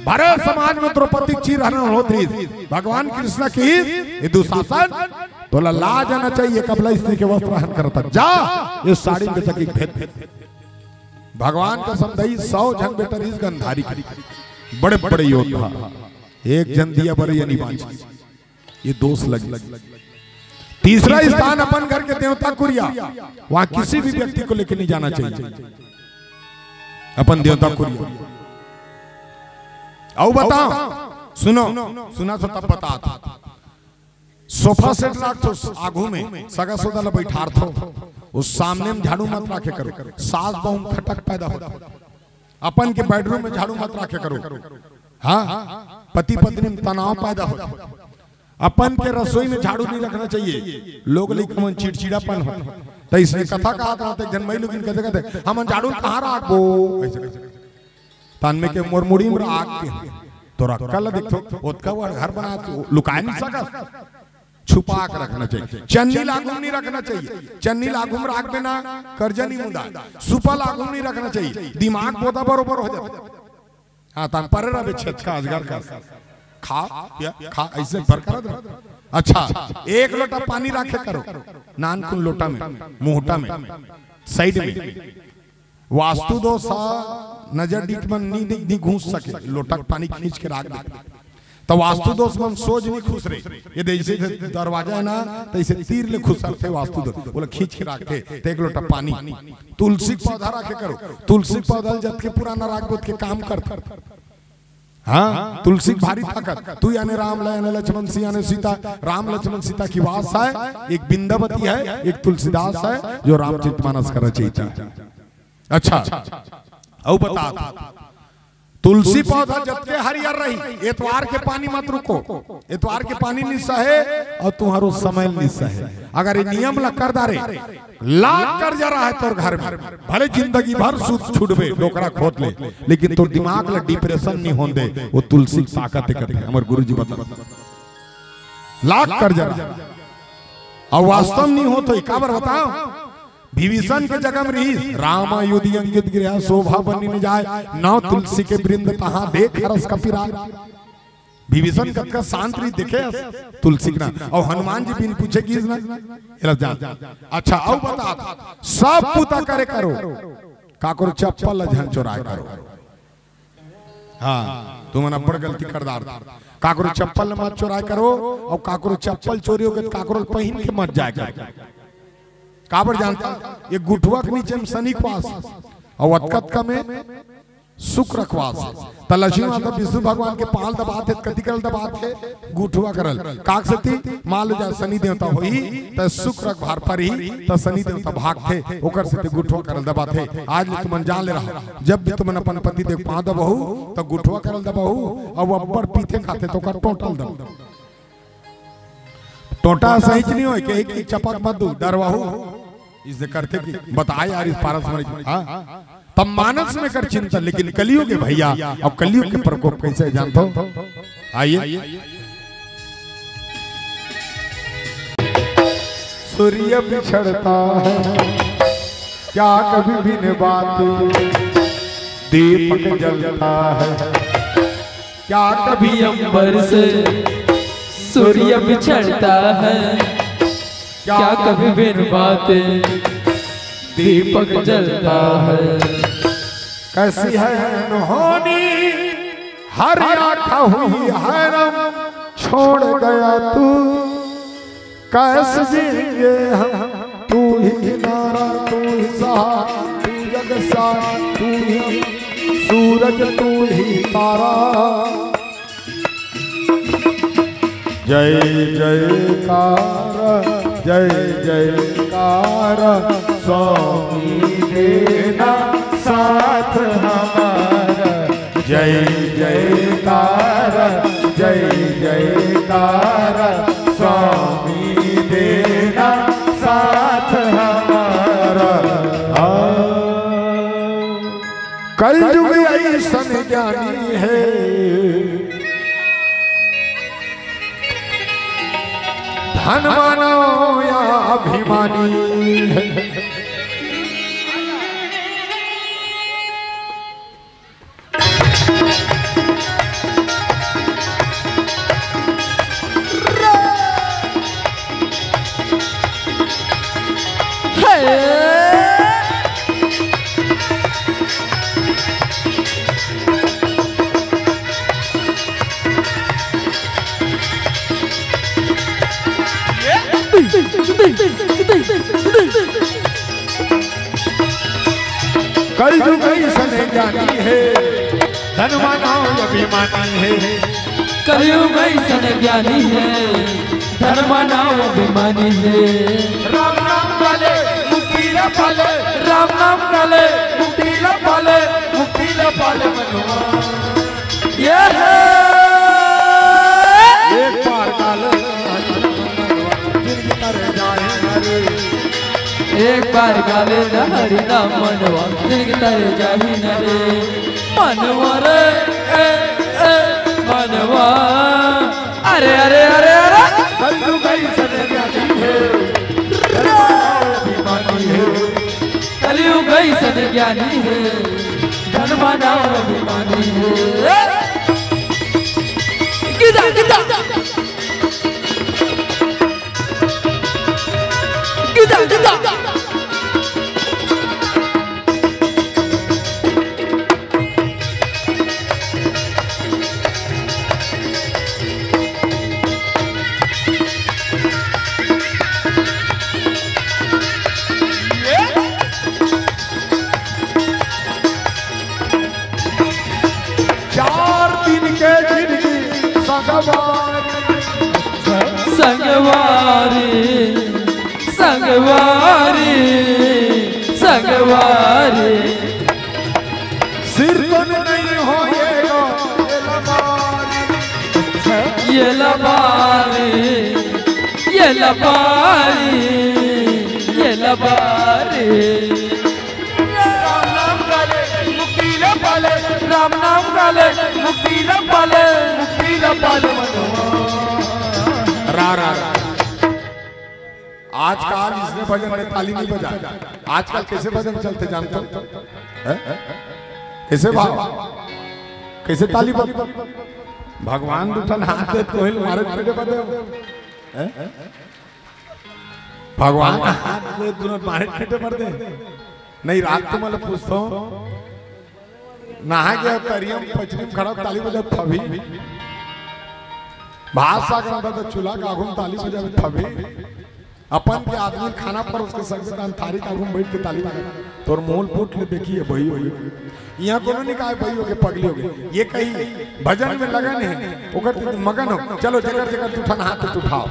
भरे समाज में द्रौपदी चीर हरण होती। भगवान कृष्ण की ये दुशासन, तोला लाज आना चाहिए, कबला स्त्री के वस्त्र हरण करता। जा, ये साड़ी में तक एक भेद। भगवान का समझाई, सौ झन बेटा रिस गंधारी के, बड़े बड़े योद्धा, एक जन दिया बरे ये नहीं बांची। ये दोष लगे। तीसरा स्थान अपन घर के देवता कुरिया, वहां किसी भी व्यक्ति को लेके नहीं जाना चाहिए। अपन देवता कुरिया। आओ बताओ, सुनो, सुना तो तब बता। सोफा सेट रख तो आगू में सगा सोदा ला बैठार थो, उस सामने में झाड़ू मत रखे करो, सास बहू में खटक पैदा होता। अपन के बेडरूम में झाड़ू मत रखे करो। हाँ, पति पत्नी में तनाव पैदा होता। अपन के रसोई में झाड़ू नहीं रखना चाहिए, लोग लइका मन चिड़चिड़ापन होता। तो इसने कथा कहा था, एक जन मई लोगिन कहते कहते, "हम झाड़ू कहाँ रखबो?" ऐसे कहते। तन में के मोर मुड़ी में राख के, तोर अक्कल देख तो, ओतका बड़ घर बना, लुकाए नहीं सकत। छुपा के रखना चाहिए। चन्नी लागू में नहीं रखना चाहिए। चन्नी लागू में राख देना, कर्जा नहीं मुदा। सुपा लागू में नहीं रखना चाहिए। दिमाग बोदा बरोबर हो जाता। हाँ, तन परे रहे छेद का अजगर का। खा, या, खा, ऐसे बरकरार रहे। अच्छा, एक लोटा पानी रखे करो। नानकुन लोटा में, मोटा में, साइड में। वास्तु दोष हा, नजर डीठ मन नी, नी, नी घुस सके, लोटा के पानी खींच के राख दे। त वास्तु दोष मन सोझ नहीं खुसरे। ये जैसे दरवाजा है ना, तैसे तीर ले खुसरथे वास्तु दोष। बोला, खींच के रखथे, ते एक लोटा पानी। तुलसी के पौधा रखे करो। तुलसी के पौधा ल जतके पुराना राखबे, ओतके काम करथे। हाँ, तुलसी के भारी ताकत। तू याने राम ल, याने लक्ष्मण सिंह, याने सीता, राम लक्ष्मण सीता के वास आय, एक बिंदावती है, एक तुलसीदास है, जो रामचरितमानस का रचयिता है। अच्छा, अउ बता, तुलसी पौधा जतके हरियर रही, एतवार के पानी मत रुको। एतवार के पानी नि सहे अउ तुम्हारो समय नि सहे। अगर ये नियम ला कर डारे, लाख कर्जा रहे तोर घर में, भले जिंदगी भर सूद छूटबे, डोकरा खोद ले, लेकिन तोर दिमाग ला डिप्रेशन नि होन दे। वो तुलसी के ताकत हे, कथे हमर गुरुजी बता। लाख कर्जा रहे, अउ वास्तव नि होत होही, काबर बताओ? विभीषण के जगह में रहिस, राम अयोधि अंगद गृह शोभा बनि न जाय, नव तुलसी के वृंद तहाँ देख हरष कपि राय। विभीषण कतका शांत रहिस, देखे हस तुलसी के ना, अउ हनुमान जी बिन पूछे गिस ना, एला जान। अच्छा, अउ बता, सब बूता करे करो, काकरो चप्पल ला झन चोराय करो। हाँ, तुमन अब्बड़ गलती कर डारथव। काकरो चप्पल ल मत चोराय करो, अउ काकरो चप्पल चोरी होगे त काकरो ल पहिन के मत जाय करो। काबर जानथव? ये गुठवा के नीचे में शनि के वास, अउ अतका अतका में शुक्र के वास। त लक्ष्मी माता विष्णु भगवान के पाँव ल दबाथे, त कति करा ल दबाथे? गुठवा करा ल। काकर सेती? मान लो जा शनि देवता होही, त शुक्र के भार परही, त शनि देवता भागथे, ओकर सेती गुठवा करा ल दबाथे। आज ले तुमन जान ले रहा, जब भी तुमन अपन पति देव के पाँव दबाहू, त गुठवा करा ल दबाहू, अउ अब्बड़ पीथे खाथे त ओकर टोंटा ल दबाहू। टोंटा सहीच नइ होय, कहे कि चपक मत दू, डरवाहू। इसने करथे कि बताय यार, इस पारस मरे, हाँ? तब मानस में कर चिंतन, लेकिन कलयुग हे भैया, अब कलयुग के प्रकोप कैसे हे जानथव? आइए। सूर्य बिछड़ता है क्या कभी बिन बात, दीपक जलता है क्या कभी अंबर से, सूर्य बिछड़ता है क्या कभी बिन बात, दीपक जलता है। कैसी है अनहोनी, हर आँख हुई हैरान, छोड़ गया तू, कैसे जिएंगे हम? तू ही किनारा, तू ही सहारा, तू जग सारा, तू ही सूरज, तू ही तारा। जय जयकार, जय जयकार, स्वामी देना साथ हमारा। जय जयकार, जय जयकार, स्वामी देना साथ हमारा। आ। कलयुग अइसन ज्ञानी हे, धन मानव या अभिमानी हे। कलयुग अइसन ज्ञानी हे, धन मानव अभिमानी हे। कलयुग अइसन ज्ञानी हे, धन मानव अभिमानी हे। राम नाम वाले मुक्ति ला पाले, राम नाम वाले मुक्ति ला पाले, मुक्ति ला पाले मनवा। ये हे। एक बार काले जिनकी तरह जाए हरे। एक बार काले हरि नाम मनवा, जिनकी तरह जाए हरे। मनवा रे, ए, ए, मनवा। अरे, अरे, अरे, अरे। कलयुग अइसन ज्ञानी हे, अभिमानी हे। कलयुग अइसन ज्ञानी हे, धन मानव अभिमानी हे। गिदा, गिदा। गिदा, गिदा। संगवारी, संगवारी। सिर तो नहीं हो ये लो, ये लबारी। ये लबारी, ये लबारी, ये लबारी। राम नाम गाले, मुक्ति न पाले, राम नाम गाले, मुक्ति न पाले, मुक्ति न पाले मनवा। रा, रा, रा। आजकल इसने भजन में ताली नहीं बजाय। आजकल कैसे भजन चलथे जानथो? हैं? कैसे भाव? कैसे ताली बज-, भगवान दू ठन हाथ दे कोहिल मारे पीटे बदे। हैं? भगवान हाथ दे दू ठन मारे पीटे बदे। नहीं, रात तो मतलब पूछथो। नहा के तरिया म पचरी म खड़ा ताली बजात हबे। भात साग रांधत त चूल्हा के आगू म ताली बजात हबे। अपन के आदमी खाना परोस के सकबे त थारी के आगू म बइठ के ताली बजात। तोर मुंह ल पूछ ले देखिए, बही होगे। इहां कोनो नइ कहे बही होगे, पगली होगे। ये कही भजन में लगन हे, ओकर ते मगन हो। चलो, जेकर जेकर दू ठन हाथ उठाव।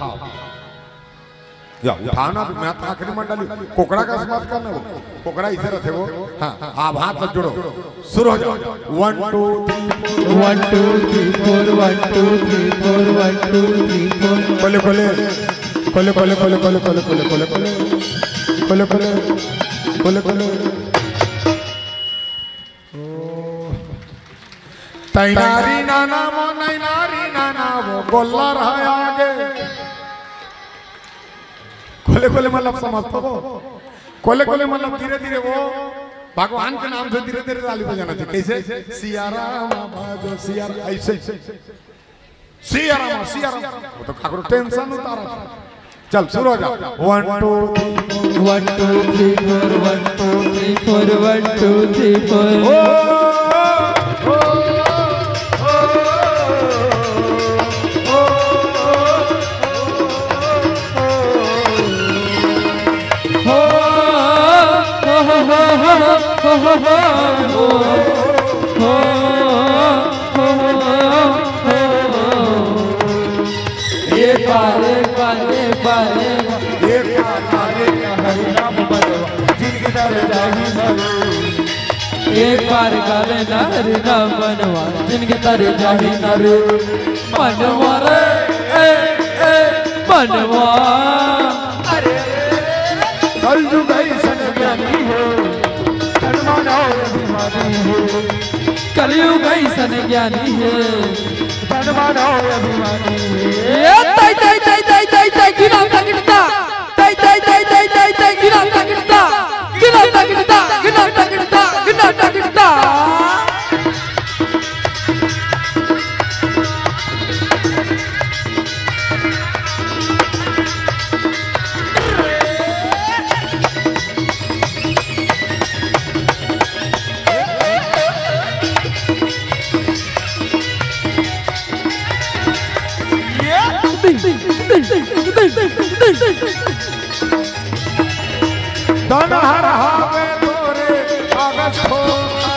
या, उठाव ना, मैं तो आखिरी मंडली, कोकड़ा का बात करना वो, कोकड़ा इधर रथे वो, हाँ, आप हाथ मत जोड़ो, शुरू हो जाओ, one two three, one two three four, one two three four, one two three four. खोले, खोले, खोले, खोले। खोले, खोले, खोले, खोले। ओ। तैनारी नाना मो, नैनारी नाना वो, गोल्ला रहा आगे। खोले, खोले मतलब समझ तो वो। खोले, खोले मतलब धीरे, धीरे वो भगवान के नाम से धीरे, धीरे ताली बजाना चाहिए। कैसे? सिया राम बाजो, सिया राम, ऐसे। सिया राम, सिया राम। वो तो काकरो टेंशन उतारा था। चल, शुरू हो जा। वन two three four, one two three four, one two three four, one two three फोर। ओ, ओ, ओ, ओ, ओ। हो, हो, हो। एक बार, एक बार, एक बार, एक बार। एक बार हरि नाम बनवा, जिनके दर जाही नरू। एक बार गावे ना हरि नाम बनवा, जिनके दर जाही नरू। मनवा रे, ए, ए, मनवा। अरे, अरे, अरे, अरे। कलयुग ऐसन ज्ञानी हे, तन मन और अभिमानी हे। कलयुग ऐसन ज्ञानी हे, तन मन और अभिमानी हे। ए, तै, तै, तै, गिना तगिड़ता। तै, तै, गिना तगिड़ता, गिना तगिड़ता, गिना तगिड़ता, गिना तगिड़ता। धन हर हावे तोरे कागज खोखा।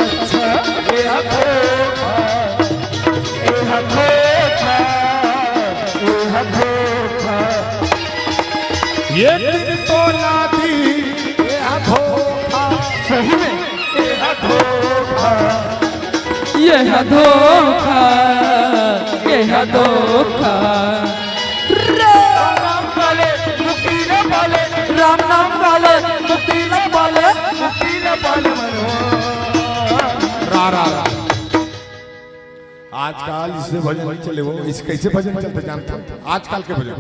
अच्छा। ए हा धोखा, ए हा धोखा, ए हा धोखा। ये दिन तोला दी, ए हा धोखा। सही में। ए हा धोखा। ये हा धोखा, ये हा धोखा। राम नाम गाले, मुक्ति न पाले, राम नाम गाले, मुक्ति न पाले, मुक्ति न पाले मनवा। रा, रा, रा। आजकल इसने भजन नहीं चले, वो इस कैसे भजन चलते जानते हो? आजकल के भजन।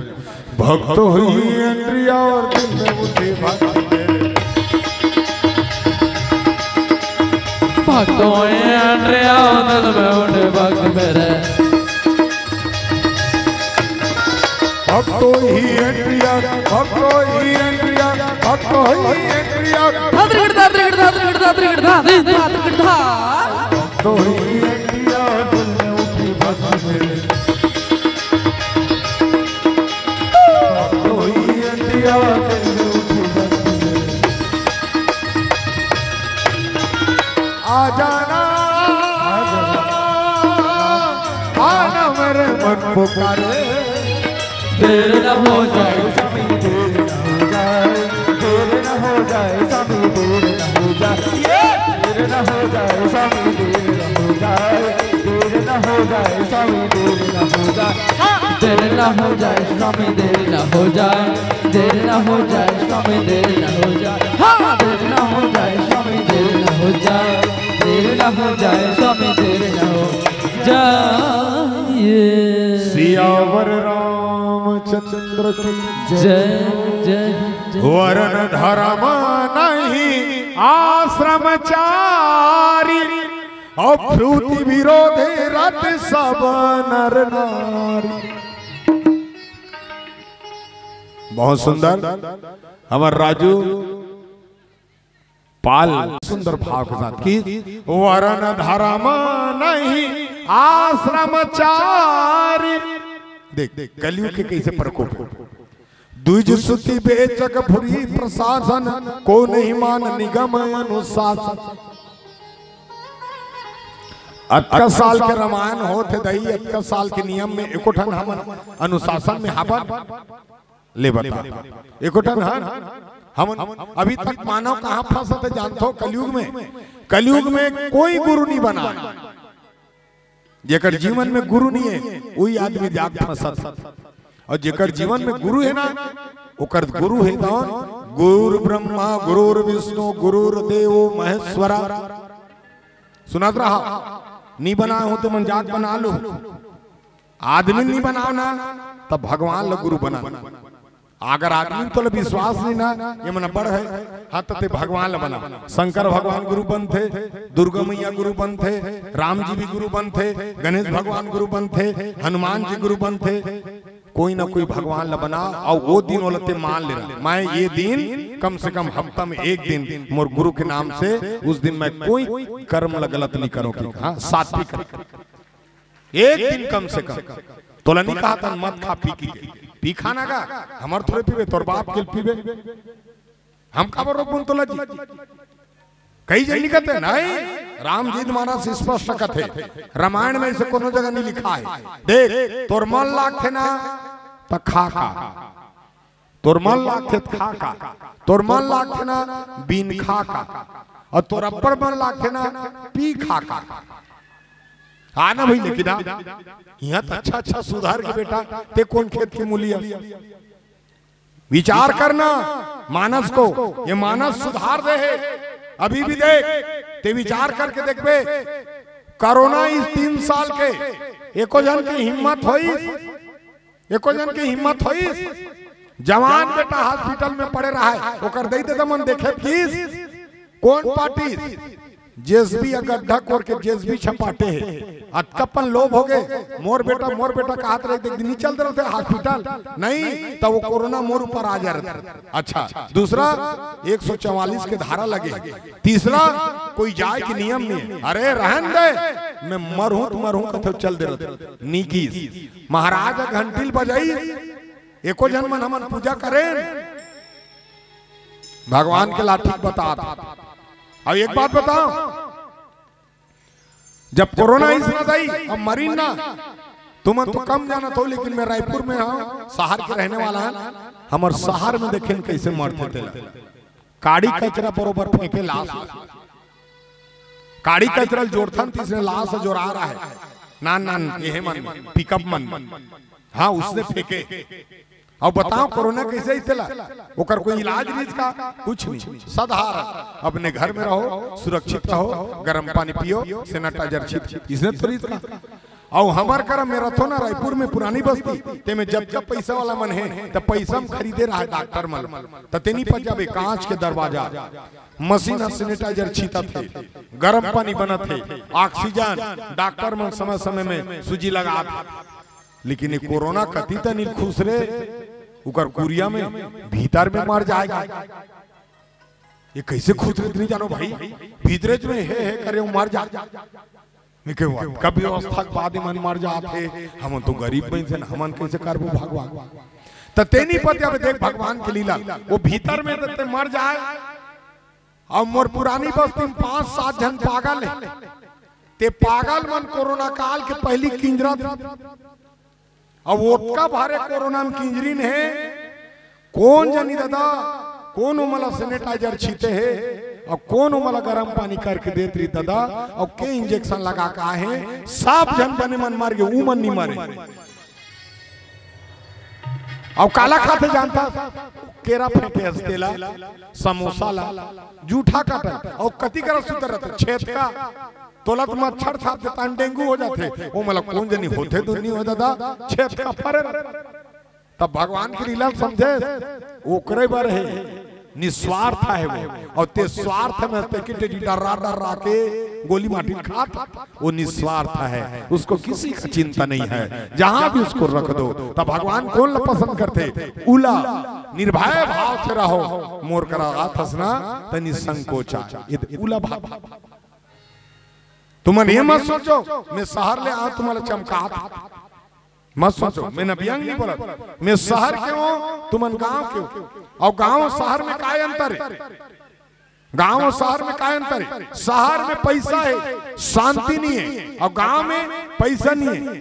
भक्त हुई एंड्रिया और दिल में उठे भक्त मेरे। भक्त हुई एंड्रिया और दिल में उठे भक्त मेरे। भक्त हुई एंड्रिया, भक्त हुई एंड्रिया, भक्त हुई एंड्रिया। धात रिगड़, धात रिगड़, धात रिगड़, धात रिगड़, धात रिगड़, धात रिगड़, धात। भक्त हुई एंड्रिया, दिल में उठी भक्त मेरे। भक्त हुई एंड्रिया, दिल में उठी भक्त मेरे। आ जाना, आ जाना, आना मेरे मन पुकारे। देर न हो जाए, देर न हो जाए। देर ना हो जाए स्वामी, देर ना हो जाए, देर ना हो जाए स्वामी, देर ना हो जाए, हाँ, देर ना हो जाए स्वामी, देर ना हो जाए, देर ना हो जाए स्वामी, देर ना हो जाए। सियावर रामचंद्र की जय, जय, जय। वरन धर्म नहीं आश्रमचारी, और प्रीति विरोधे रत सब नर नारी। बहुत सुंदर, हमार राजू पाल सुंदर भाव के साथ कि वरन धर्म नहीं आश्रमचारी। देख, देख, कलयुग के कैसे प्रकोप है। द्विज सुति बेचक फुरी प्रशासन, को नहीं मान निगम अनुशासन। अतका साल के रामायण होत हे दई, अतका साल के नियम में एको ठन हमन अनुशासन में हाबन? ले बता, एको ठन हन? हमन अभी तक मानव कहाँ फंसत हे जानथो? कलयुग में। कलयुग में कोई गुरु नहीं बना। जेकर जीवन में गुरु नहीं है, वही आदमी जाग फंसत। और जेकर जीवन में गुरु है ना, ओकर गुरु है कौन? गुरु ब्रह्मा, गुरुर विष्णु, गुरुर देवो महेश्वरा। सुनत रहा, नी बनाए हो तो मन जाग बना लो। आदमी नी बनाओ ना, तब भगवान ल गुरु बना। अगर आदमी तोला विश्वास नहीं ना, ये मन बड़ है, हाँ, त ते भगवान ल बना। शंकर भगवान गुरु बनथे, दुर्गा मैया गुरु बनथे, राम जी भी गुरु बनथे, गणेश भगवान गुरु बनथे, हनुमान जी गुरु बनथे। कोई ना कोई भगवान ल बना, और वो दिन ओला ते मान ले रहा, मैं ये दिन कम से कम हफ्ता में एक दिन मोर गुरु के नाम से, उस दिन मैं कोई कर्म ल गलत नहीं करूँ, हाँ, सात्विक। एक दिन कम से कम। तोला नहीं कहा था मत खा पी की के। पी खाना का, हमर थोड़े पीबे, तोर बाप के पीबे। हम काबर रोकबो तोला जी? कई जन निकलते नहीं। रामचरित मानस स्पष्ट कथे, रामायण में इसे कोनो जगह नहीं लिखा है। देख, तोर मन लागथे ना, त खा खा। तोर मन लागथे त खा खा, तोर मन लागथे ना, बीन खा खा, और तोर अब्बड़ मन लागथे ना, पी खा खा। हाँ ना भाई, लेकिन हाँ, यहाँ तो अच्छा अच्छा सुधार के बेटा, ते कौन खेत के मूली है? विचार करना मानस को, ये मानस सुधार दे है। अभी भी देख, ते विचार करके देखबे, कोरोना इस तीन साल के एको जन की हिम्मत होई, एको जन के हिम्मत होइस? जवान बेटा हॉस्पिटल में पड़े रहा है, ओकर दई ददा मन देखे किस? कौन पार्टी? जेसीबी या गड्ढा कोर के जेसीबी छपाटे है। अतका अपन लोभ हो गए, मोर बेटा, मोर बेटा कहत रहे, देख दिन चल रहे थे हॉस्पिटल, नहीं तो वो कोरोना मोर ऊपर आ जा रहा था। अच्छा, दूसरा एक सौ चवालीस के धारा लगे, तीसरा कोई जाए के नियम नहीं है। अरे रहन दे, मैं मरहूं तो मरहूं, कथे चल दे रहे थे। नीकीस। महाराज घंटिल बजाई, एको झन मन हमन पूजा करेन, भगवान के लाठी बतात। अब एक बात बताओ, जब कोरोना इस ना दई, अब मरीन ना, तुमन तो कम जानत हो, लेकिन मैं रायपुर में हूँ, शहर के रहने वाला है, हमर शहर में देखेन कैसे मरथे तेला। काड़ी कचरा बरोबर फेंके लाश ला। काड़ी कचरा ल जोड़थन, तिसने लाश जोरा रहा है। नान नान एहे मन, पिकअप मन। हाँ, उसने फेंके। अब बताओ, कोरोना कैसे ही तेला? ओकर कोई इलाज नहीं का, कुछ नहीं। साधारण, अपने घर में रहो, सुरक्षित रहो, गर्म पानी पियो, सैनिटाइजर छिट, इसने तो रीत का। अउ हमर करा में रथो ना, रायपुर में पुरानी बस्ती, ते में जतका पैसा वाला मन हे, त पैसा में खरीदे रहा डॉक्टर मन। त तेनी पर जाबे, कांच के दरवाजा, मशीन ह सैनिटाइजर छीतत हे, गरम पानी बनत हे, ऑक्सीजन, डॉक्टर मन समय-समय में सूजी लगात हे। लेकिन ये कोरोना कति तनिक खुसरे, उकर कुरिया में, भीतर में मर जाएगा। ये कैसे खुसरे, नहीं जानो भाई, भीतरेच में हे, हे करे, वो मर जा। मैं कहे, "वाह, कब व्यवस्था के बाद मन मर जात हे, हमन तो गरीब बन से, हमन कैसे करबो भगवान?" त तेनी पति अब देख भगवान के लीला, वो भीतर में ते मर जाए। अब मोर पुरानी बस्ती में पांच सात झन पागल हे, ते पागल मन कोरोना काल के पहली किंजरत, अब ओतका भारे कोरोना में किंजरिन हे, कोन जनी दादा, कोन ओमला सैनिटाइजर छीते हे, अउ कोन ओमला गरम पानी करके देत रही दादा, अउ के इंजेक्शन लगा के आहे, सब झन बने मन मर गे, ऊ मन नहीं मरे। अउ काला खाथे जानथस? केरा फेंके हस तेला, समोसा ला, जूठा काटन, अउ कति करा सुतरत छेतका। तोला तो मच्छर छाप देता, डेंगू हो जाथे। ओ मोला कोन जनी होथे, दुन्नी हो दादा, छेतका परे रथे। तब भगवान के लीला समझे, ओकरे बर हे, निस्वार्थ हे वो। अउ ते स्वार्थ में ते किटे डरा डरा के गोली माटी खात, वो निस्वार्थ है, उसको किसी का चिंता नहीं है। जहां भी उसको रख दो, तब भगवान कोन ला पसंद करथे? उला। निर्भय भाव से रहो। मोर करा आथस ना, त निसंकोचा। ये उला भाव। तुमन ये मत सोचो, मैं शहर ले आंव तुम्हारा चमकात। मत सोचो, मैं न व्यंग नहीं बोलत। मैं शहर के हों, तुमन गांव के हो। अउ गांव शहर में काय अंतर हे? गांव अउ शहर में काय अंतर हे? शहर में पैसा हे, शांति नहीं हे, अउ गांव में पैसा नहीं हे,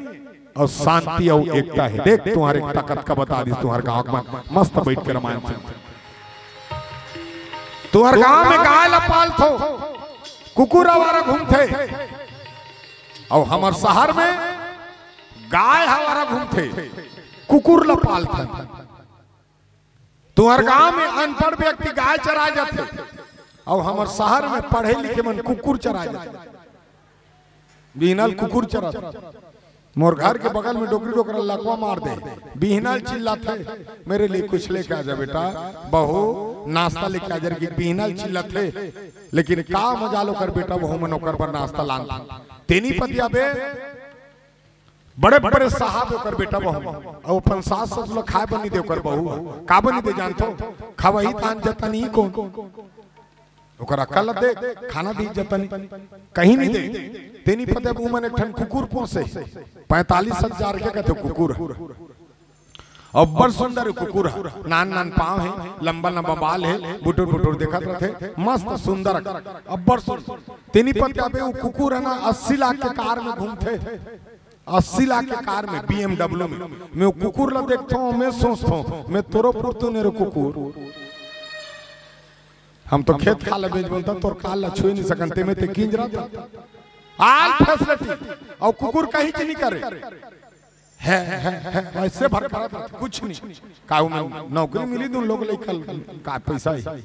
अउ शांति अउ एकता हे। देख, तुम्हारे ताकत का बता दिस, तुम्हारे गांव में मस्त बैठ के रामायण सुन। तुम्हारे गांव में गाय ला पालथो, कुकुर आवारा घूमथे, अउ हमर शहर में गाय आवारा घूमथे, कुकुर ला पालथन। तुम्हारे गांव में अनपढ़ व्यक्ति गाय चराय जाथे, अउ हमर शहर में पढ़े लिखे मन कुकुर चराय जाथे। बिहनल कुकुर चरत, मोर घर के बगल में डोकरी डोकरा लकवा मार दे, बिहनल चिल्लाथे, "मेरे लिए कुछ लेके आ जा बेटा, बहू, नाश्ता लेके आ जा," कि बिहनल चिल्लाथे। लेकिन का मजाल ओकर बेटा, वहू मन ओकर बर नाश्ता लान। तेनी पतिया बे, बड़े बड़े साहब ओकर बेटा बहू, अउ अपन सास ससुर ला खाए बर नहीं दे ओकर बहू, का बर नहीं दे जानथो? खवही तान जतन ही कोन? ओकर अकल ला दे, खाना दी जतन, कहीं नहीं दे। तेनी पतिया बहू मन एक ठन कुकुर पोसे, पैंतालीस हजार के कथे कुकुर। अब्बड़ सुंदर कुकुर हे, नान नान पाँव हे, लंबा लंबा बाल हे, बुटुर बुटुर देखत रथे, मस्त सुंदर, अब्बड़ सुंदर। तेनी पतिया बे वो कुकुर हे ना, अस्सी लाख के कार में घूमथे, अस्सी लाख के कार में, B M W में। मैं वो कुकुर ला देखथों, मैं सोचथों, मैं तोरो पुरतू ने रे कुकुर। हम तो खेत खार ला बेच बोलता, तोर कार ला छुए नहीं सकन, ते में ते किंजरत। All facility, अउ कुकुर कहीं च नहीं करे। है, है, है, वैसे भर करत रथे, कुछ नहीं। का ओमे नौकरी मिली, दुन लोग लइका ल-, का पैसा हे?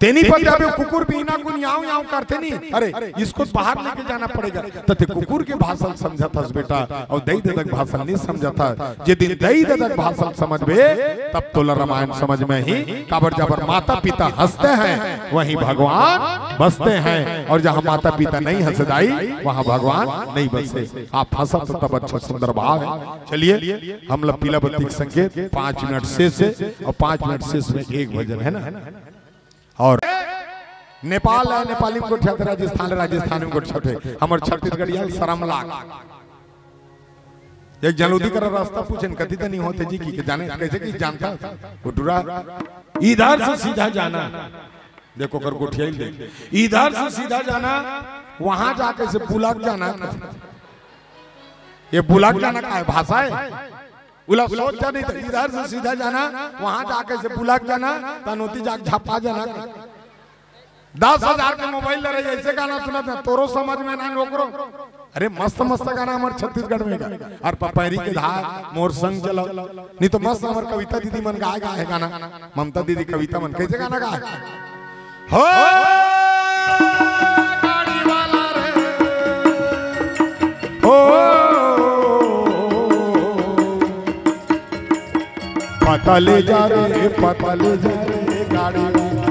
तेनी पतिया बे कुकुर बिहना कुन याव याव करथे नहीं, "अरे, इसको बाहर लेके जाना पड़ेगा।" त ते कुकुर के भाषा ल समझत हस बेटा, अउ दई ददा के भाषा ल नहीं समझत हस। जे दिन दई ददा के भाषा ल समझबे, तब तोला रामायण समझ में आही। काबर जाबर माता पिता हंसते हैं, वहीं भगवान बसते हैं, और जहां माता पिता नहीं हंसे दाई, वहां भगवान नहीं बसे। आप हंसत हो तब अच्छा सुंदर भाव हे। चलिए, हम लोग पीला बत्ती के संकेत, पाँच मिनट शेष हे, अउ पाँच मिनट शेष में एक भजन हे ना। अउ नेपाल हे, नेपाली में गोठियाथे, राजस्थान हे, राजस्थानी में गोठियाथे, हमर छत्तीसगढ़िया ल सरम लाग। एक झन उदी करा रस्ता पूछेन, "कति तनी होथे जी?" कि के जाने, कैसे कि जानता? वो डुरा, "इधर से सीधा जाना।" देखो, ओकर गोठियाई ल देख, "इधर से सीधा जाना, वहां जाके से बुलक जाना।" ये बुलक जाना का हे? भाषा हे? उला सोच जा नहीं तो इधर से सीधा जाना, वहां जाके से बुलक जाना, तनोती जाके झपा जाना। दस हजार के मोबाइल ले रही, ऐसे गाना सुनत हे, तोरो समझ में ना, ओकरो। अरे मस्त मस्त गाना हमर छत्तीसगढ़ में गा। अउ पपैरी के धार, मोर संग चलो, नहीं तो मस्त हमर कविता दीदी मन गाए गाए हे गाना, ममता दीदी कविता मन कैसे गाना गाए। हो गाड़ी वाला रे, हो पता ले जा रे, पता ले जा रे गाड़ी वाला,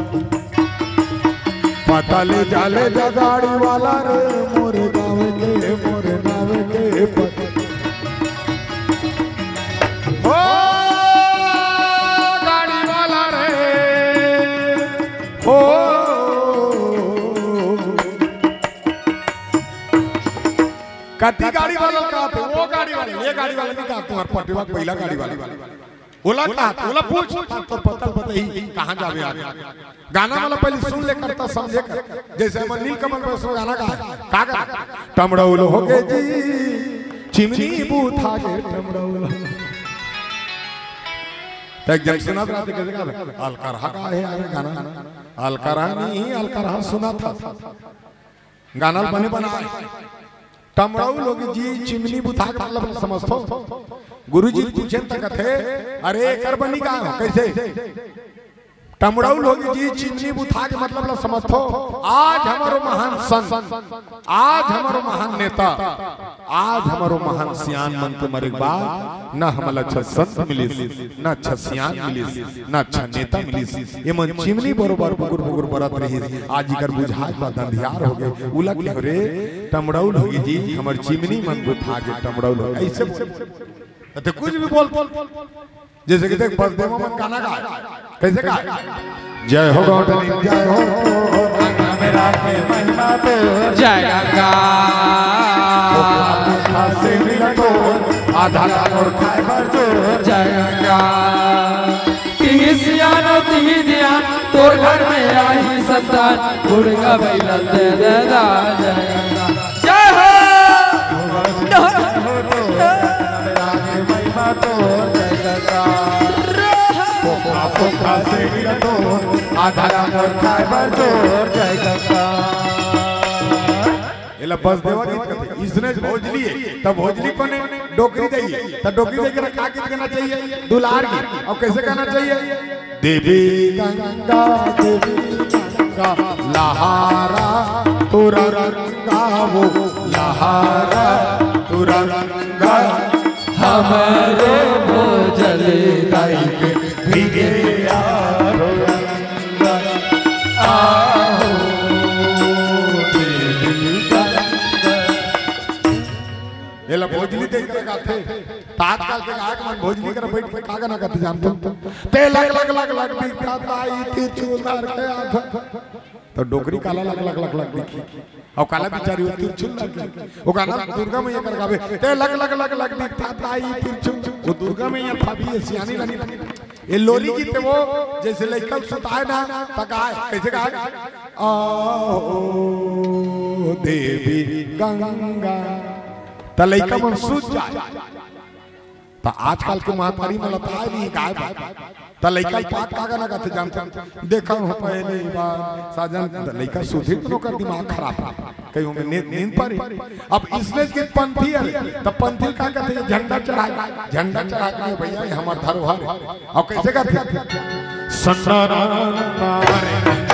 पता ले जा, ले जा गाड़ी वाला रे, मोर गाँव के, मोर गाँव के पता। हो गाड़ी वाला रे, हो। कति गाड़ी वाला कहाथे? वो गाड़ी वाला, ये गाड़ी वाला नहीं कहाथे, तुम्हार पटवा पहिला गाड़ी वाला। ओला कहाथे, ओला पूछ, तोर पता ल बताही, कहाँ जाबे आज। गाना वाला पहले सुन ले करता, समझे कर। जैसे हमर नीलकमल वैष्णव गाना गाए, का गाना? टमड़ौल हो गे जी, चिमनी बूथा गे टमड़ौल। त एक झन सुनत रहिथे, कैसे गाना? अलकरहा का हे यार गाना? अलकरहा नहीं, अलकरहा सुनत हस। गाना ल बने बनाए। टमड़ौल हो गे जी, चिमनी बूथा गे मतलब समझथो। गुरुजी पूछेन त कथे, "अरे, एकर बनी का हो? कइसे?" टमड़ौल होगे जी, चिमनी बुता के मतलब ला समझथो। आज हमरो महान संत, आज हमरो महान नेता, आज हमरो महान सियान मन के मरे के बाद न हमला अच्छा संत मिलिस, न अच्छा सियान मिलिस, न अच्छा नेता मिलिस। ये मन चिमनी बरोबर बुगुर बुगुर बरत रहिस, आज इकर बुझाए म अंधियार होगे। उला कहे, "रे, टमड़ौल होगे जी, हमर चिमनी मन बुता के टमड़ौल होगे।" अइसे बोले। त ते कुछ भी बोल, जइसे कि देख, बसदेवा मन गाना गाए, कइसे गाए? जय हो गौटनी, जय हो। मेरा के महिमा तो जय गंगा। से मिला तो आधा और खाए भर जो जय गंगा। तिही सियान तिही ध्यान, तोर घर में आही संतान, गुड़गा बैला दे दे दा, जय गंगा। जय हो। महिमा तो जय गंगा। पोखरा, पोखरा से गिरतो, आधा मोर खाए बर जोर जय गंगा। एला बसदेवा गीत कथे। इसने भोजली हे, त भोजली कोने? डोकरी दई हे। त डोकरी दई के का गीत गाना चाहिए? दुलार गीत। अउ कइसे गाना चाहिए? देवी गंगा, देवी गंगा, लहारा तुरंगा वो, लहारा तुरंगा। हमरो भोजली दाई के भीगे आहो रंगा। आहो देवी गंगा। एला भोजली दई के गाथे। त आजकल के गायक मन भोजली कर बइठ के का गाना गाथे जानथो? ते लग लग लग लग दिखता ताई तिरछुल धर के आथा। त डोकरी काला लग लग लग लग दिखही? अउ काला बिचारी ओ तिरछुल धर के। ओ गाना दुर्गा मैया कर गावे। ते लग लग लग लग दिखता ताई तिरछुल। ओ दुर्गा मैया भाभी, ये सियानी रानी। ये लोरी गीत हे वो, जइसे लइका ल सुताए ना, त गाए। कइसे गाए? आहो देवी गंगा। त लइका मन सुत जाए। त आजकल के महतारी मन ल त आए नइ गाए बर। त लइका ल पाक का गाना गाथे जानथो? देखा हो पहली बार साजन। त लइका सुतही त ओकर दिमाग खराब हे, कहीं ओमे नींद, नींद परे। अब इसने के पंथी हरे, त पंथी ल का कथे? झंडा चढ़ाए, झंडा चढ़ा के, "भइया, ये हमर धरोहर हे।" अउ कइसे कथे? सन्नानानारे।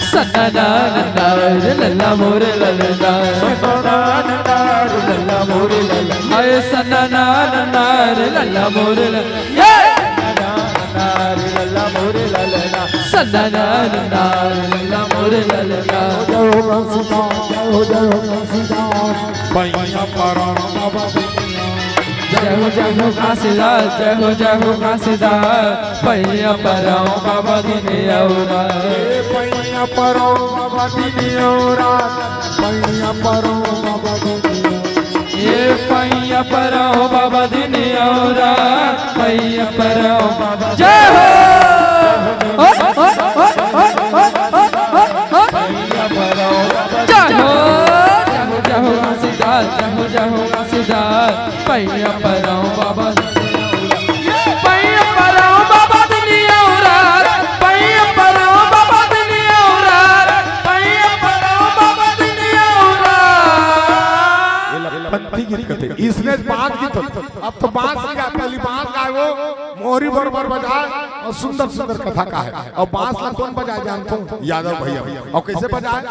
सन्नानानारे लल्ला मोरे ललना। सन्नानानारे लल्ला मोरे ललना। हाय सन्नानानारे लल्ला मोरे ललना। ये! सन्नानानारे लल्ला मोरे ललना। सन्नानानारे लल्ला मोरे ललना। जय हो घासीदास, जय हो, जय हो घासीदास। पैया पराओ बाबा दुनिया। जय हो, जय हो घासीदास, जय हो, जय हो घासीदास। पैया पराओ बाबा दिन अउ रात। ए पैया पराओ बाबा दिन अउ रात। पैया पराओ बाबा दिन अउ रात। ए पैया पराओ बाबा दिन अउ रात। पैया पराओ बाबा। जय हो। ओए, ओए, ओए। पैया पराओ बाबा। जय हो, जय हो, जय हो घासीदास, जय हो, जय हो घासीदास। पैया पराओ बाबा। पैया पराओ बाबा दिन अउ रात। पैया पराओ बाबा दिन अउ रात। पैया पराओ बाबा दिन अउ रात। एला पंथी गीत कथे। इसने बांस गीत होथे। अब तो बांस गाय, पहली बांस गाय वो मोहरी बरोबर बजाय अउ सुंदर सुंदर कथा कहे। अउ बांस ला कोन बजाय जानथो? यादव भइया। अउ कइसे बजाय?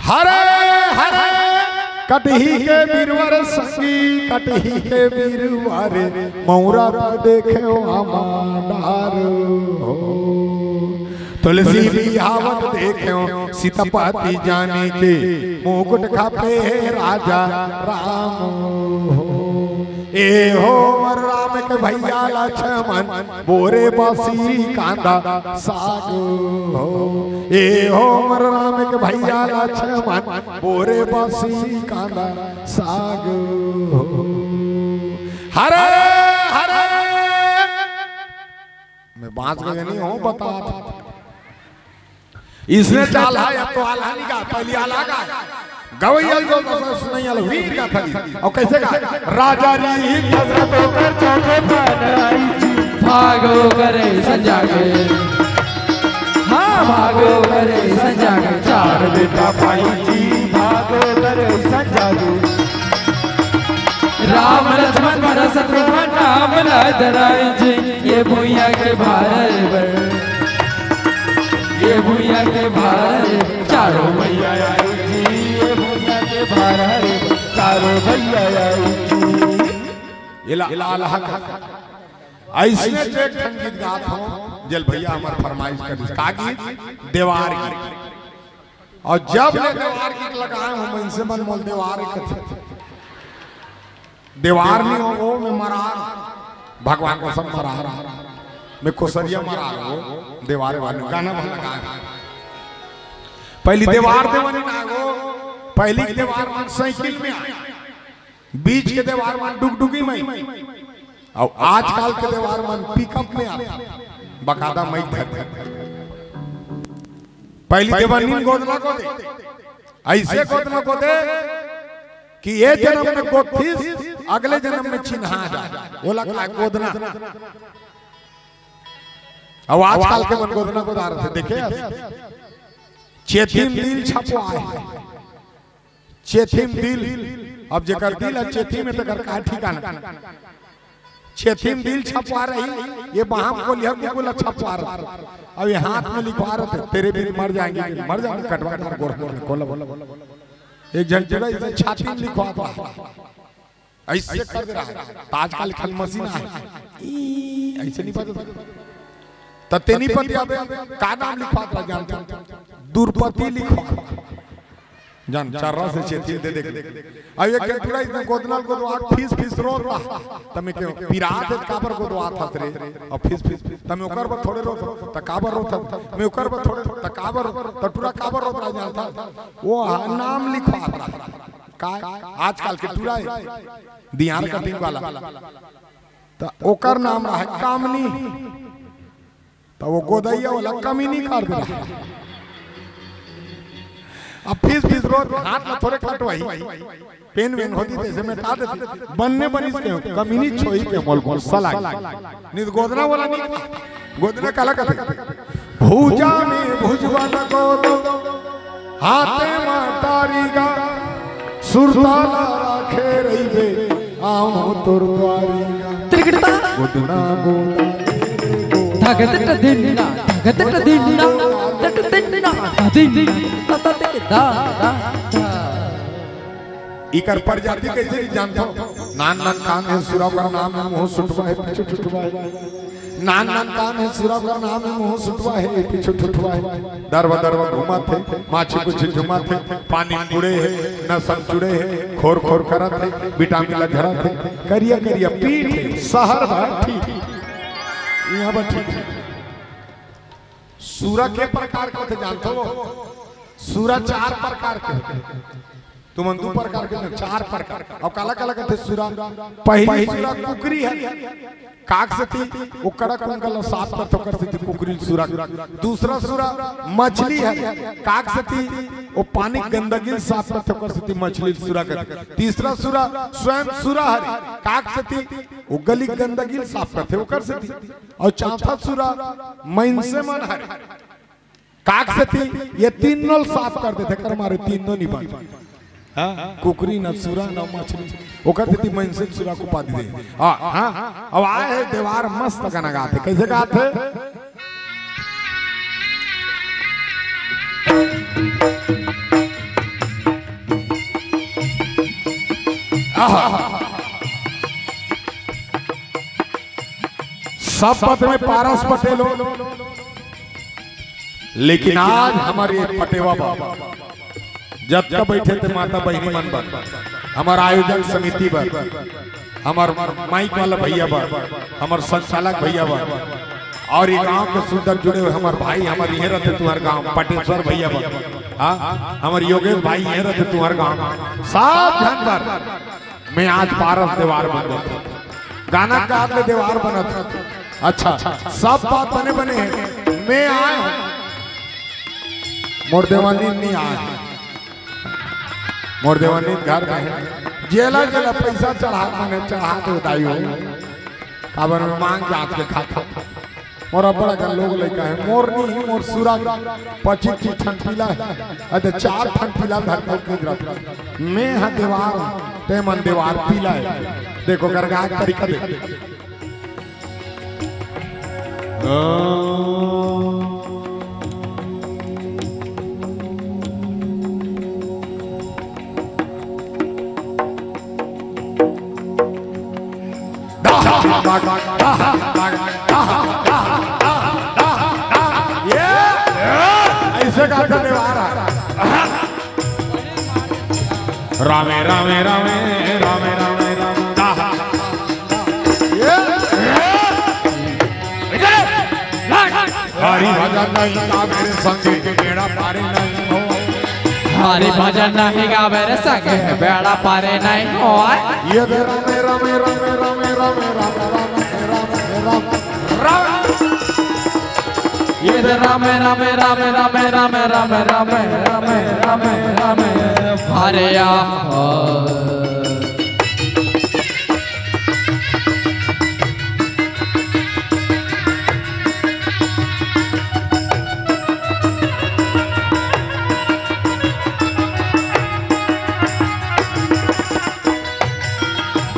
हरे हरे कटही के बिरवर संगी, कटही के बिरवर मौरा त देखे अमाडार हो। तुलसी बिहावत देखे सीतापति जाने के मुकुट खपे राजा राम हो। ए हो मोर राम के भइया लक्ष्मण बोरे बसी कांदा साग हो। ए हो मोर राम के भइया लक्ष्मण बोरे बसी कांदा साग हो। हरे बांस गए नहीं हो बता। इसने चाल है, अब तो आला नहीं गा, पहली आला गा। गवैया जो दस सुनैया वीर का था। और कैसे गा? राजा री ही दशरथ होकर चौथे पर आई जी। भागो करे संजागे। हाँ, भागो करे संजागे। चार बेटा पाई जी, भागो करे संजागे। राम लक्ष्मण भरत शत्रुघ्न नाम न धराई जी। ये भुइया के भार बर, ये भुइया के भार, चारों भैया आई जी। ये भुइया के भार बर, चारों भैया आई जी। ये ला, ला, ला, अइसने तो एक ठन गीत गात हूँ, जेल भैया हमार फरमाइश कर दिस। का गीत? देवार गीत। और जब ले देवार गीत लगाए हूँ, मनसे मन मोल देवार कथे। देवार नहीं हो वो, मैं मरार। भगवान को सब मरार। मैं कोसरिया मरार हो, देवार वाले गाना भर लगाए। पहली देवार देवनी ना हो, पहली देवार मन साइकिल में आए, बीच के देवार मन डुगडुगी में, और आजकल के देवार मन पिकअप में आते, बकायदा माइक धर। पहली देवनी गोदना को दे, ऐसे गोदना को दे कि ये जन्म में गोदथिस, अगले जन्म में चिन्हा जाए। ओला का गोदना। अब आजकल के मन गोदना गोदा रथे, देखे हस? चेथी म दिल छपवाए हे। चेथी म दिल, अब जेकर दिल हे चेथी में, तेकर का ठिकाना? चेथी म दिल छपवा रही, ये बाहम को लिया कुकुला छपवा रहा। अब ये हाथ में लिखवा रहे थे, तेरे भी मर जाएंगे, मर जाएंगे, कटवा कर गोड़ में खोला बोला। एक झन टुरा इसे छाती में लिखवा रहा, ऐसे कर दे रहा है। तो आजकल खाली मशीन है, ई, ऐसे नहीं बजता। तो तेनी पति अब का नाम लिखवा रहा जानता? दुर्पति लिखवा। जान, चर्रा से चेथिल दे दे। अब एक के टुरा इतना गोदनल गोदवात फीस फीस रोत रहा। तमे के पिरात है, काबर गोदवात हस रे? और फीस फीस, तमे ओकर बर थोड़े रोत, त काबर रोत हस? मैं ओकर बर थोड़े, त काबर, त टुरा काबर रोत रहा जानता? वो हा नाम लिखवात रहा। का? आजकल के टुरा है, दियार कटिंग वाला। त ओकर नाम रहा कामनी। त वो गोदैया वाला कमी नहीं कर दे रहा। अब फीस फीस रोज हाथ में थोड़े कटवाई, पेन वेन होती तैसे मिटा देती, बनने बनिस के कमी नहीं छोई के मोल को सलाई। नहीं तो गोदना वाला नहीं, गोदना काला कहते, भूजा में भुजवा लगो दो, हाथे मा तारी गा, सुरताला राखे रहिबे, आऊं तोर द्वारी गा। त्रिकड़ता। गोदना गोदा तेरे गोदा। धगत दिन्ना, धगत दिन्ना, धगत दिन्ना, धदिन, ततत के दा, दा, दा। इकर प्रजाति कैसे नहीं जानता? नान नान कान है, सुरा कर नाम है, मुंह सुटवा है, पीछे छुटवा है। नान नान कान है, सुरा कर नाम है, मुंह सुटवा है, पीछे ठुठवा है। दरवा दरवा घुमाथे, माछी कुछ झुमाथे, पानी में बुड़े है, नसम चुड़े है, खोर खोर करत है, विटामिन ला झरत है, करिया करिया पीठ है, शहर भर ठीक है। यहाँ पर ठीक है। सुरा के प्रकार के होथे जानथो? सुरा चार प्रकार के होथे। तुमन दू प्रकार के नहीं, चार प्रकार। अउ काला काला कथे सुरा? पहली सुरा कुकरी है, काक सेती ओ कड़ा कुंका ल साफ करथे, ओकर सेती कुकरी ल सुरा। दूसरा सुरा मछली है, काक सेती ओ पानी गंदगी ल साफ करथे, ओकर सेती मछली ल सुरा कथे। तीसरा सुरा स्वयं सुरा हरे, काक सेती ओ गली गंदगी ल साफ करथे, ओकर सेती। अउ चौथा सुरा मइनसे मन हरे, काक सेती ये तीनों ल साफ कर देथे, कर मारे तीनों नहीं बन। हाँ, कुकरी न सुरा न मछली, ओकर सेती मइनसे सुरा को उपाधि दे। हाँ, हाँ, अब आए है देवार मस्त गाना गाथे, कैसे गाथे? आहा। सब पद में पारस पटेल हो, लेकिन आज हमर ये पटेवा बर जतका बैठे थे माता बहिनी मन बर, हमर आयोजन समिति बर, हमर माइक वाला भैया बर, हमर संचालक भैया बर, और ये गांव के सुंदर जुड़े हुए हमर भाई, हमर इहे रहते तुम्हार गांव पटेश्वर भैया बर, हाँ, हमर योगेश भाई इहे रहते तुम्हार गांव, सब झन बर मैं आज पारस देवार बन जाता। गाना गात ले देवार बनत। अच्छा, सब बात बने बने हे। मैं आय हूँ, मोर देवानी नहीं आय हे। मोर देवानी घर में हे। जेला जेला पैसा चढ़ा, मने चढ़ा दे दाई हो। काबर मैं मांग जात के खाता। मोर अब्बड़ अकन लोग लइका हे। मोर नहीं, मोर सुरा पच्चीस ठन पीला हे। अरे चार ठन पीला धर के रख। मैं हा देवार, ते मन देवार पीला हे। देखो, गरगा के तरीका देखो। ये, ये, ऐसे का तो देवार हे। रामे, रामे, रामे, रामे, रामे, रामे, दाहा। ये, इधर, हरि भजन नहीं गावे रे संगी, बेड़ा पारे नहीं हो। हरि भजन नहीं गावे रे संगी, बेड़ा पारे नहीं हो। ये दे रामे, रामे, रामे, रामे, राम। ये दे रामे, रामे, रामे, हरे या।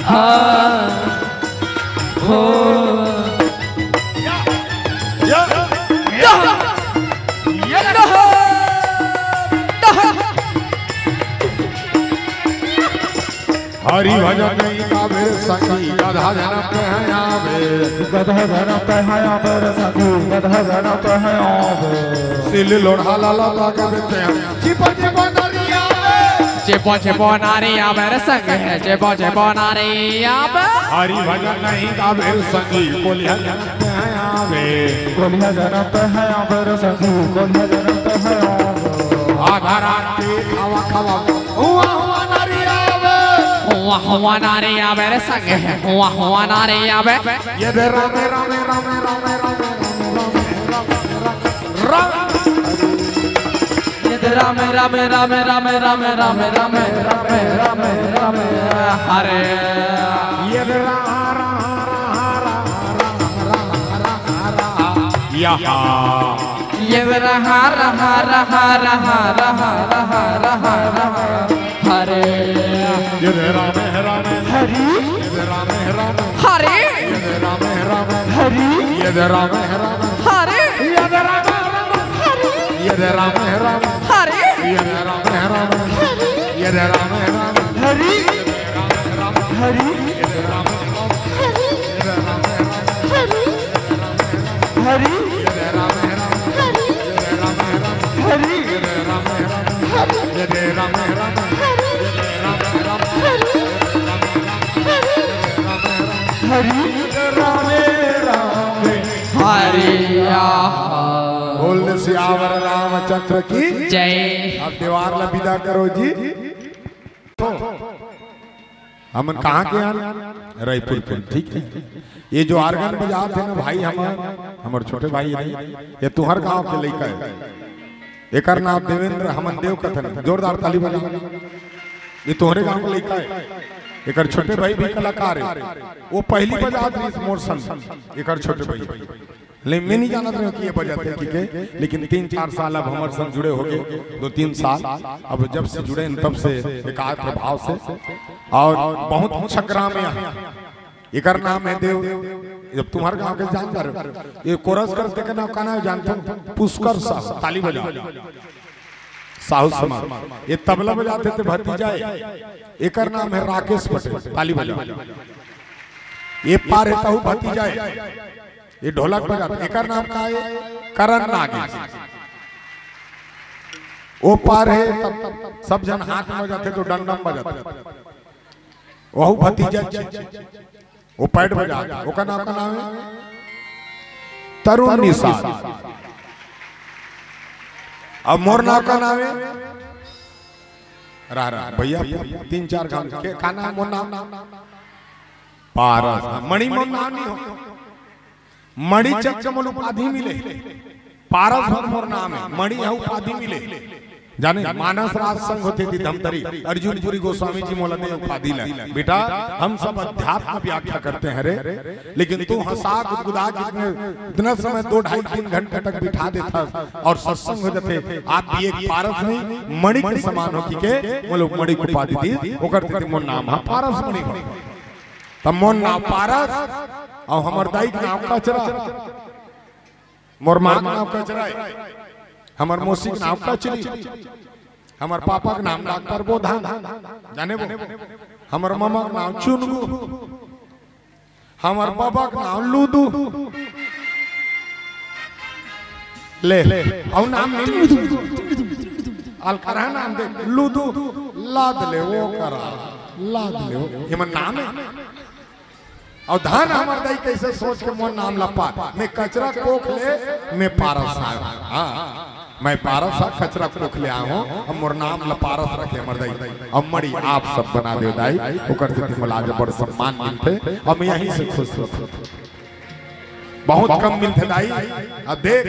हाँ। हो। या, या, या, या। हरि भजन नहीं गावे संगी, गधा जनम पे है आवे। गधा जनम पे है आवे रे संगी, गधा जनम पे है आवे। सिल लोढ़ा लाला बाग बेते हैं। चिपा चिपा नारी आवे। चिपा चिपा नारी आवे रे संगी, चिपा चिपा नारी आवे। हरि भजन नहीं गावे संगी, कोलिया जनम पे है आवे। कोलिया जनम पे है आवे रे संगी, कोलिया जनम पे है आवे। आधा रात के खावा खावा, हुआ हुआ नारी आवे। हुआ हुआ नारी आवे रे संगी, हुआ हुआ नारी आवे। ये दे रामे, रामे, रामे, राम। ये दे रामे, रामे, रामे, हरे। ये दे रा, रा, रा, रा, रा, रा, रा, रा, रा, रा, रा। यहाँ। ये दे रहा, रहा, रहा, रहा, रहा, रहा, रहा, रहा, हरे। ये दे रामे, रामे। हरि। ये दे रामे, रामे। हरे। ये दे रामे, रामे। हरि। ये दे रामे, रामे। हरे। ये दे रामे, रामे। हरि। ये दे रामे, रामे। हरे। ये दे रामे, रामे। हरि। ये दे रामे, रामे। हरि। हरि। ये दे रामे, रामे। हरि। ये दे रामे, रामे। हरि। हरि। ये दे रामे, रामे। हरि। ये दे रामे, रामे। हरि। ये दे रामे, रामे। हरि। ये दे रामे, रामे। हरि। ये दे रामे, रामे। हरि। हरि। हरि। रामे रामे। हरि। बोल दे सियावर रामचंद्र की जय। अब देवार ला विदा करो जी। तो हमन कहाँ के आन? रायपुर के, ठीक है। ये जो organ बजात हे ना भाई, हमर, हमर छोटे भाई हे, ये तुंहर गांव के लइका हे। एकर नाम देवेंद्र, हमन देव कथन, जोरदार ताली बजाओ। ये तोहरे गांव के लइका हे। एकर छोटे भाई भी कलाकार हे, वो पहिली बजात रहिस मोर संग, एकर छोटे भाई। ले, मैं नहीं जानत रहेंव कि ये बजाथे, ठीक है, लेकिन तीन चार साल अब हमर संग जुड़े होगे, दो तीन साल, अब जब से जुड़े हैं तब से एकाग्र भाव से, और बहुत अच्छा ग्राम हे यहाँ। एकर नाम हे देव, जब तुंहर गांव के जानत रहेव, ये कोरस करथे के नाम का नाम हे जानत हव? पुष्कर साहू, ताली बजाओ। साहू समाज, ये तबला बजाथे ते भतीजा हे, एकर नाम हे राकेश पटेल, ताली बजाओ। ये पार हे तहू भतीजा हे, ये ढोलक बजाथे, एकर नाम का हे? करण नागेश। वो पार हे तब सब झन हाथ में बजाथे तो डंडम बजाथे, वहू भतीजा हे। वो पैड बजाथे, ओकर नाम का नाम हे? तरुण निषाद। अब मोर नाम का नाम हे? रहा, रहा, भैया, तीन चार गांव के, का नाम मोर नाम? पारस। हाँ, मणि मोर नाम नहीं हो। मणि चंद के मोला उपाधि मिले, पारस हर मोर नाम हे, मणि ह उपाधि मिले। जाने, मानस राज संग होथे ती धमतरी, अर्जुनपुरी गोस्वामी जी मोला दे उपाधि ला। बेटा, हम सब अध्यात्म व्याख्या करते हैं रे, लेकिन तू हंसा गुदगुदा के इतने, इतना समय, दो ढाई तीन घंटे तक बिठा देथस अउ सत्संग हो जाथे। आप भी एक पारस नहीं, मणि के समान हो, कि के मोला मणि के उपाधि दीस, ओकर सेती मोर नाम ह पारस मणि हो। त मोर नाम पारस अउ हमर दाई के नाम कचरा, मोर माँ के नाम कचरा हे, हमर मौसी के नाम कचरी, हमर पापा के नाम डॉक्टर बोधान, जाने वो, हमर ममा के नाम चुनगू, हमर बाबा के नाम लूदू। ले, अउ नाम नहीं, अलकरहा नाम दे, लूदू, लाद ले वो करा, लाद ले वो, ये मन नाम हे। अउ धन हमर दाई कइसे सोच के मोर नाम ला पार, मैं कचरा कोख ले, मैं पारस आय हंव। हाँ, मैं पारस हा, कचरा कोख ले आय हंव, अब मोर नाम ला पारस रखे हमर दाई। अउ मणि आप सब बना देव दाई, ओकर सेती मोला आज बड़ सम्मान मिलथे, अउ मैं यहीं से खुश होथंव। बहुत कम मिलथे दाई। अब देख,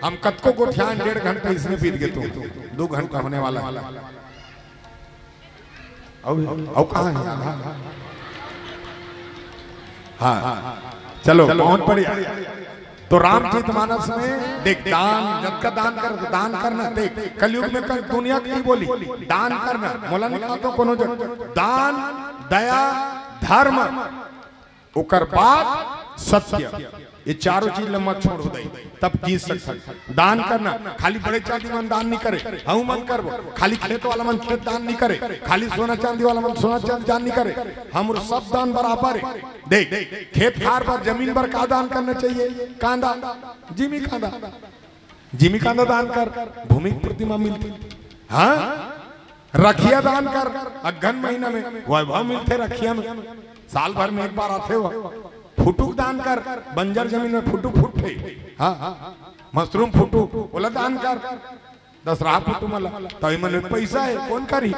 हम कतको गोठियान, डेढ़ घंटा इसने बीत गे, तू दू घंटा होने वाला हे। अउ, अउ कहाँ हे? हाँ, चलो, बहुत बढ़िया। तो रामचरित मानस में देख, दान, जतका दान कर, दान करना। देख, कलयुग में कल दुनिया के नहीं बोली, दान करना। मोला नहीं कहा तो कोनो जग, दान, दया, धर्म, ओकर बाद सत्य, ये चारों चीज ल मत छोड़ हो दाई, तब जीत सकथन। दान करना, खाली बड़े चांदी मन दान नहीं करे, हऊ मन करबो। खाली खेत वाला मन खेत दान नहीं करे, खाली सोना चांदी वाला मन सोना चांदी दान नहीं करे। हमर सब दान बराबर हे। देख, खेत खार बर, जमीन बर का दान करना चाहिए? कांदा, जिमी कांदा। जिमी कांदा दान कर, भूमि प्रतिमा मिलथे। हाँ, रखिया दान कर, अगहन महीना में वैभव मिलथे रखिया में, साल भर में एक बार आथे वो। फुटुक दान कर, बंजर जमीन में फुटुक फुटथे। हाँ, मशरूम फुटुक, ओला दान कर, दसराहा फुटुक मला, त एमन में पैसा हे, कोन करही?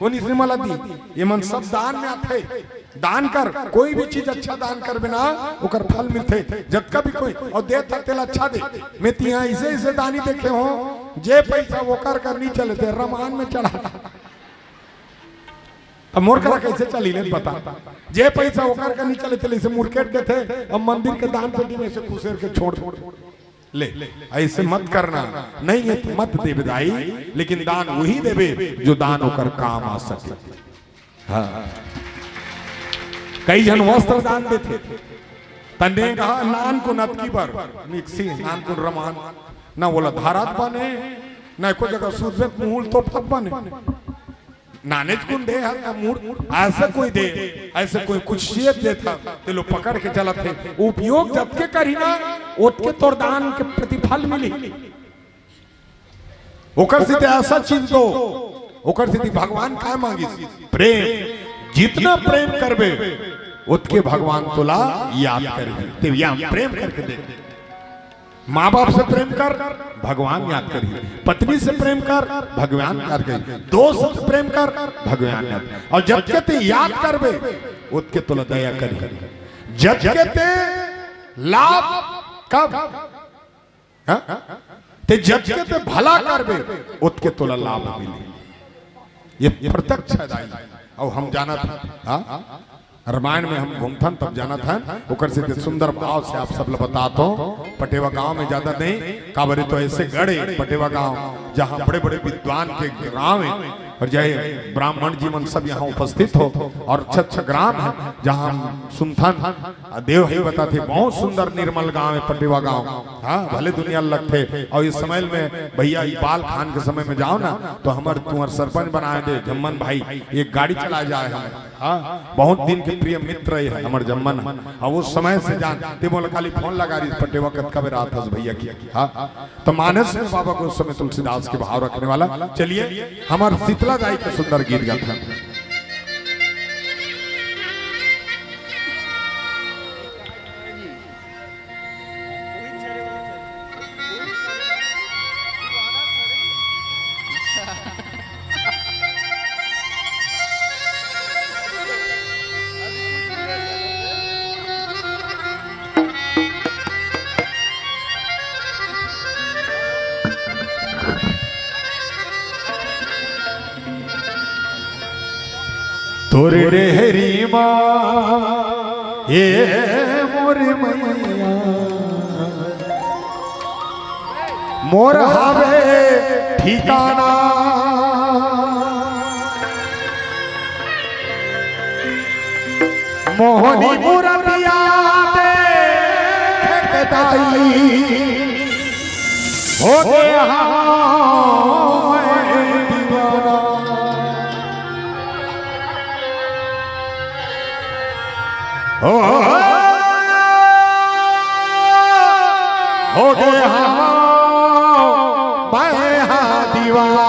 कोन इसने मला दी? ये मन सब दान में आथे। दान कर, कोई भी चीज अच्छा दान करबे ना, ओकर फल मिलथे। जतका भी कोई अउ देथे तेला अच्छा दे। मैं तिहा इसे इसे दानी देखे हंव, जे पैसा ओकर कर नहीं चले ते रमान में चढ़ा। अब मोर करा कैसे चली ले बता? जे पैसा ओकर कर नहीं चले तेला इसे मुरकेट देथे, अब मंदिर के दान पेटी में से खुसेर के छोड़ दे। ले, ऐसे मत करना, नहीं हे त मत देबे दाई, लेकिन दान वही देबे जो दान ओकर काम आ सके। हाँ, कई झन वस्त्र दान देथे, तने कहा नानकुन अतकी बर मिक्सी, नानकुन रमान, ना ओला धरत बने, ना एको जगह सुतबे मुहूल तोपत बने। नानेचकुन दे हर त मूड़, ऐसा कोई दे, ऐसा कोई कुछ चीज देथा, ते लो पकड़ के चलत हे। उपयोग जतके करही ना, ओतके तोर दान के प्रतिफल मिलही। ओकर सेती ऐसा चीज दो, ओकर सेती भगवान काय मांगिस? प्रेम। जितना प्रेम करबे, ओतके भगवान तोला याद करही। ते या प्रेम करके दे। माँ बाप से प्रेम कर, भगवान याद करही। पत्नी से प्रेम कर, भगवान याद करही। दोस्त से प्रेम कर, भगवान याद। अउ जतके ते याद करबे, ओतके तोला दया करही। जतके ते लाभ कब? हाँ? ते जतके ते भला करबे, ओतके तोला लाभ मिलही। ये प्रत्यक्ष हे दाई। अउ हम जानत हन, हाँ? रामायण में हम घूमथन तब जानत हन, ओकर सेती सुंदर भाव से आप सब ल बतात हंव। पटेवा गांव में ज्यादा नहीं, काबर तो ऐसे गढ़ हे पटेवा गांव, जहां बड़े-बड़े विद्वान के गांव हे, अउ जय ब्राह्मण जी मन सब यहां उपस्थित हो, अउ अच्छा-अच्छा ग्राम हे, जहां हम सुनथन, देव ही बताथे, बहुत सुंदर निर्मल गांव हे पटेवा गांव। हाँ, भले दुनिया लगथे। अउ इस समय में भैया, ई बाल खान के समय में जाव ना, तो हमर तुंहर सरपंच बनाय दे, जम्मन भाई, एक गाड़ी चलाय जाय हमर। हाँ, बहुत दिन के प्रिय मित्र हे हमर जम्मन ह। अउ उस समय से जान, ते मोला खाली फोन लगा रहिस, पटेवा कतका बेर आथस भैया कि। हाँ, त मानस में बाबा गोस्वामी तुलसीदास के भाव रखने वाला। चलिए, हमर शीतला दाई के सुंदर गीत गाथन। तोर डेहरी मा, ए मोर मैया, मोर हवे ठिकाना। मोहनी मूरतिया देख के दाई, हो गे हँव मैं दीवाना। हो, हो गे हँव मैं हा दीवाना।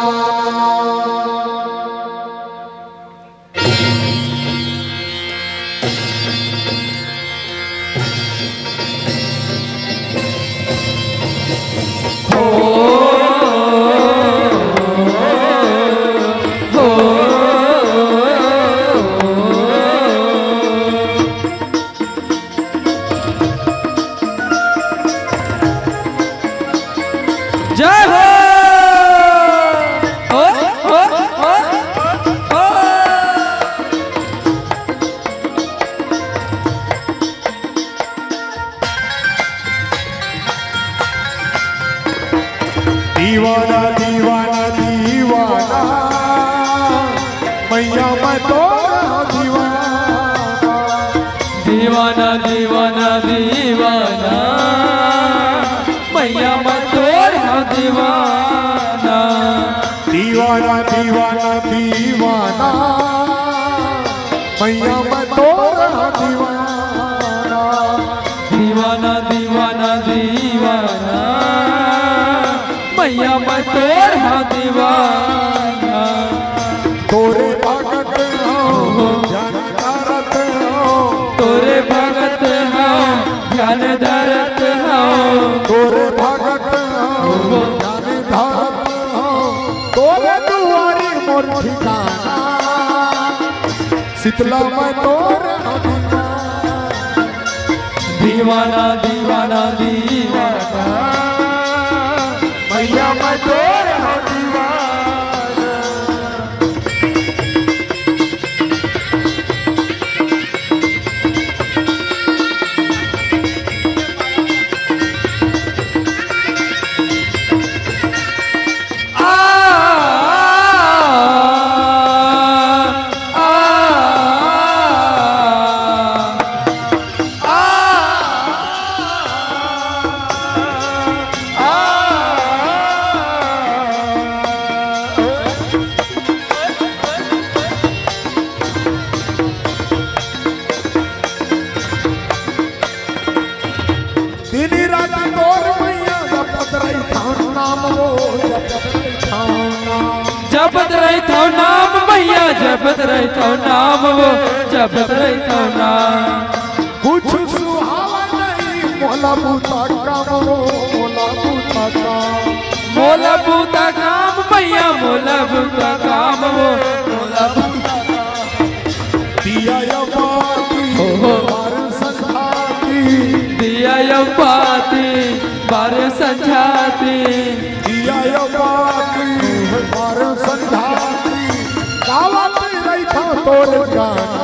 जय हो। हो, हो, हो, हो। दीवाना, दीवाना, दीवाना, मैया मैं तोर दीवाना। दीवाना, दीवाना, दीवाना, मैया मैं तोर दीवाना। दीवाना, दीवाना, दीवाना, मैया मैं तोर दीवाना। दीवाना, दीवाना, दीवाना, मैया मैं तोर हा दीवाना। तोरे भगत हँव, ध्यान धरत हँव। तोरे भगत हँव, ध्यान धरत हँव। तोरे भगत हँव, ध्यान धरत हँव। तोरे दुआरी मोर ठिकाना। शीतला मैं तोर हँव दीवाना। दीवाना, दीवाना, दीवाना, मैया मैं तोर हँव दीवाना। दिन रात तोर मैया जपत रहिथँव नाम वो, जपत रहिथँव नाम। जपत रहिथँव नाम मैया, जपत रहिथँव नाम वो, जपत रहिथँव नाम। कुछ सुहावय नहीं मोला बुता काम वो, मोला बुता काम। मोला बुता काम मैया, मोला बुता काम वो, मोला बुता काम। दिया या बाती, हो, हो। बार संझा ती। दिया या बाती, बार संझा ती। दिया या बाती, बार संझा ती। गावत रहिथँव तोर गाना।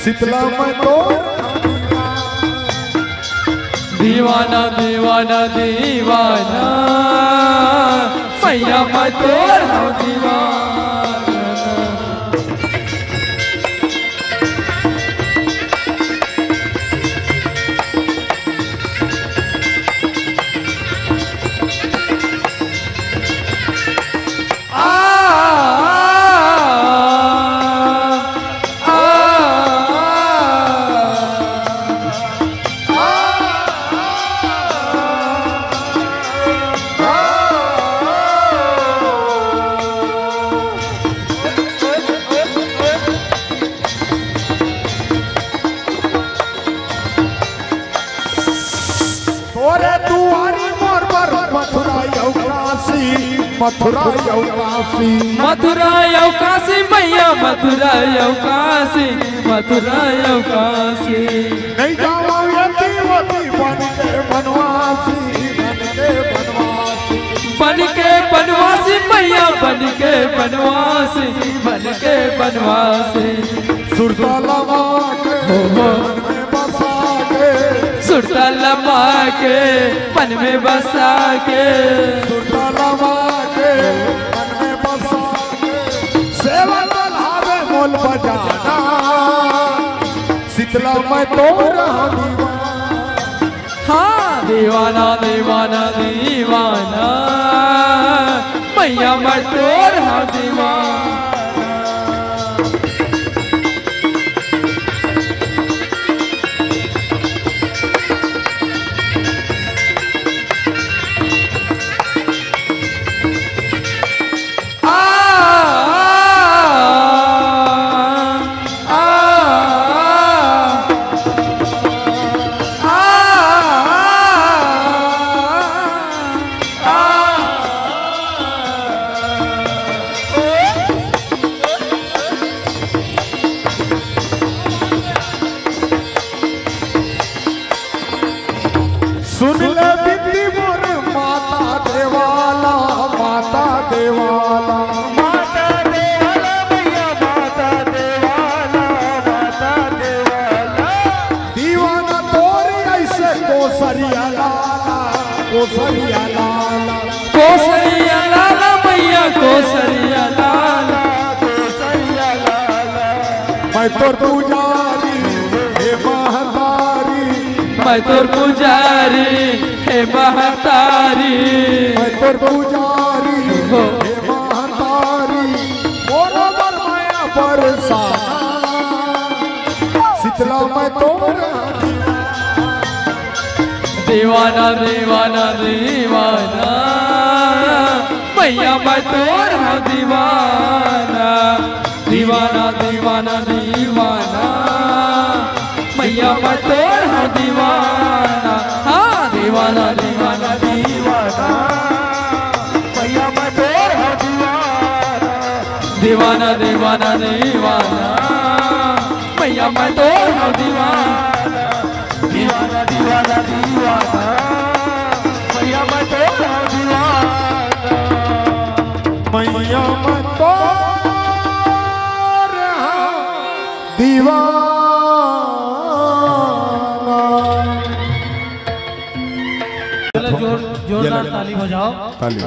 शीतला मैं तोर दीवाना, दीवाना, दीवाना, मैया मैं तोर हँव दीवाना। तोरे दुआरी मोर बर मथुरा अउ काशी, मथुरा अउ काशी। मथुरा अउ काशी मैया, मथुरा अउ काशी, मथुरा अउ काशी। नहीं जावँव एती ओती बन के बनवासी, बन के बनवासी। बन के बनवासी मैया, बन के बनवासी, बन के बनवासी। सुरता लमा के हो, हो। मन में बसा के। सुरता लमा के मन में बसा के। सुरता लमा के मन में बसा के। सेवा तलहावे मोल बजाना। शीतला मैं तोर दीवाना। हाँ, दीवाना, दीवाना, दीवाना, मैया मैं तोर हाँ दीवाना। सुन ले बिनती मोर माता देवाला, माता देवाला। माता देवाला भैया, माता देवाला, माता देवाला। दीवाना तोर ऐसे कोसरिया लाला, कोसरिया लाला। कोसरिया लाला भैया, कोसरिया लाला। कोसरिया लाला। मैं तोर पुजारी हे महतारी। मैं तोर पुजारी हे महतारी। मैं तोर पुजारी हो। हे महतारी। मोर बर मया बरसा। शीतला मैं तोर दीवाना, दीवाना, दीवाना। मैया मैं तोर दीवाना। दीवाना, दीवाना, दीवाना। मैया मैं तोर हूँ दीवाना। हाँ, दीवाना, दीवाना, दीवाना। मैया मैं तोर हूँ दीवाना। दीवाना, दीवाना, दीवाना। मैया मैं तोर हूँ दीवाना। दीवाना, दीवाना, दीवाना। मैया मैं तोर हूँ दीवाना। मैया मैं तोर हूँ दीवाना। चलो, जोर, जोरदार ताली बजाओ। ताली।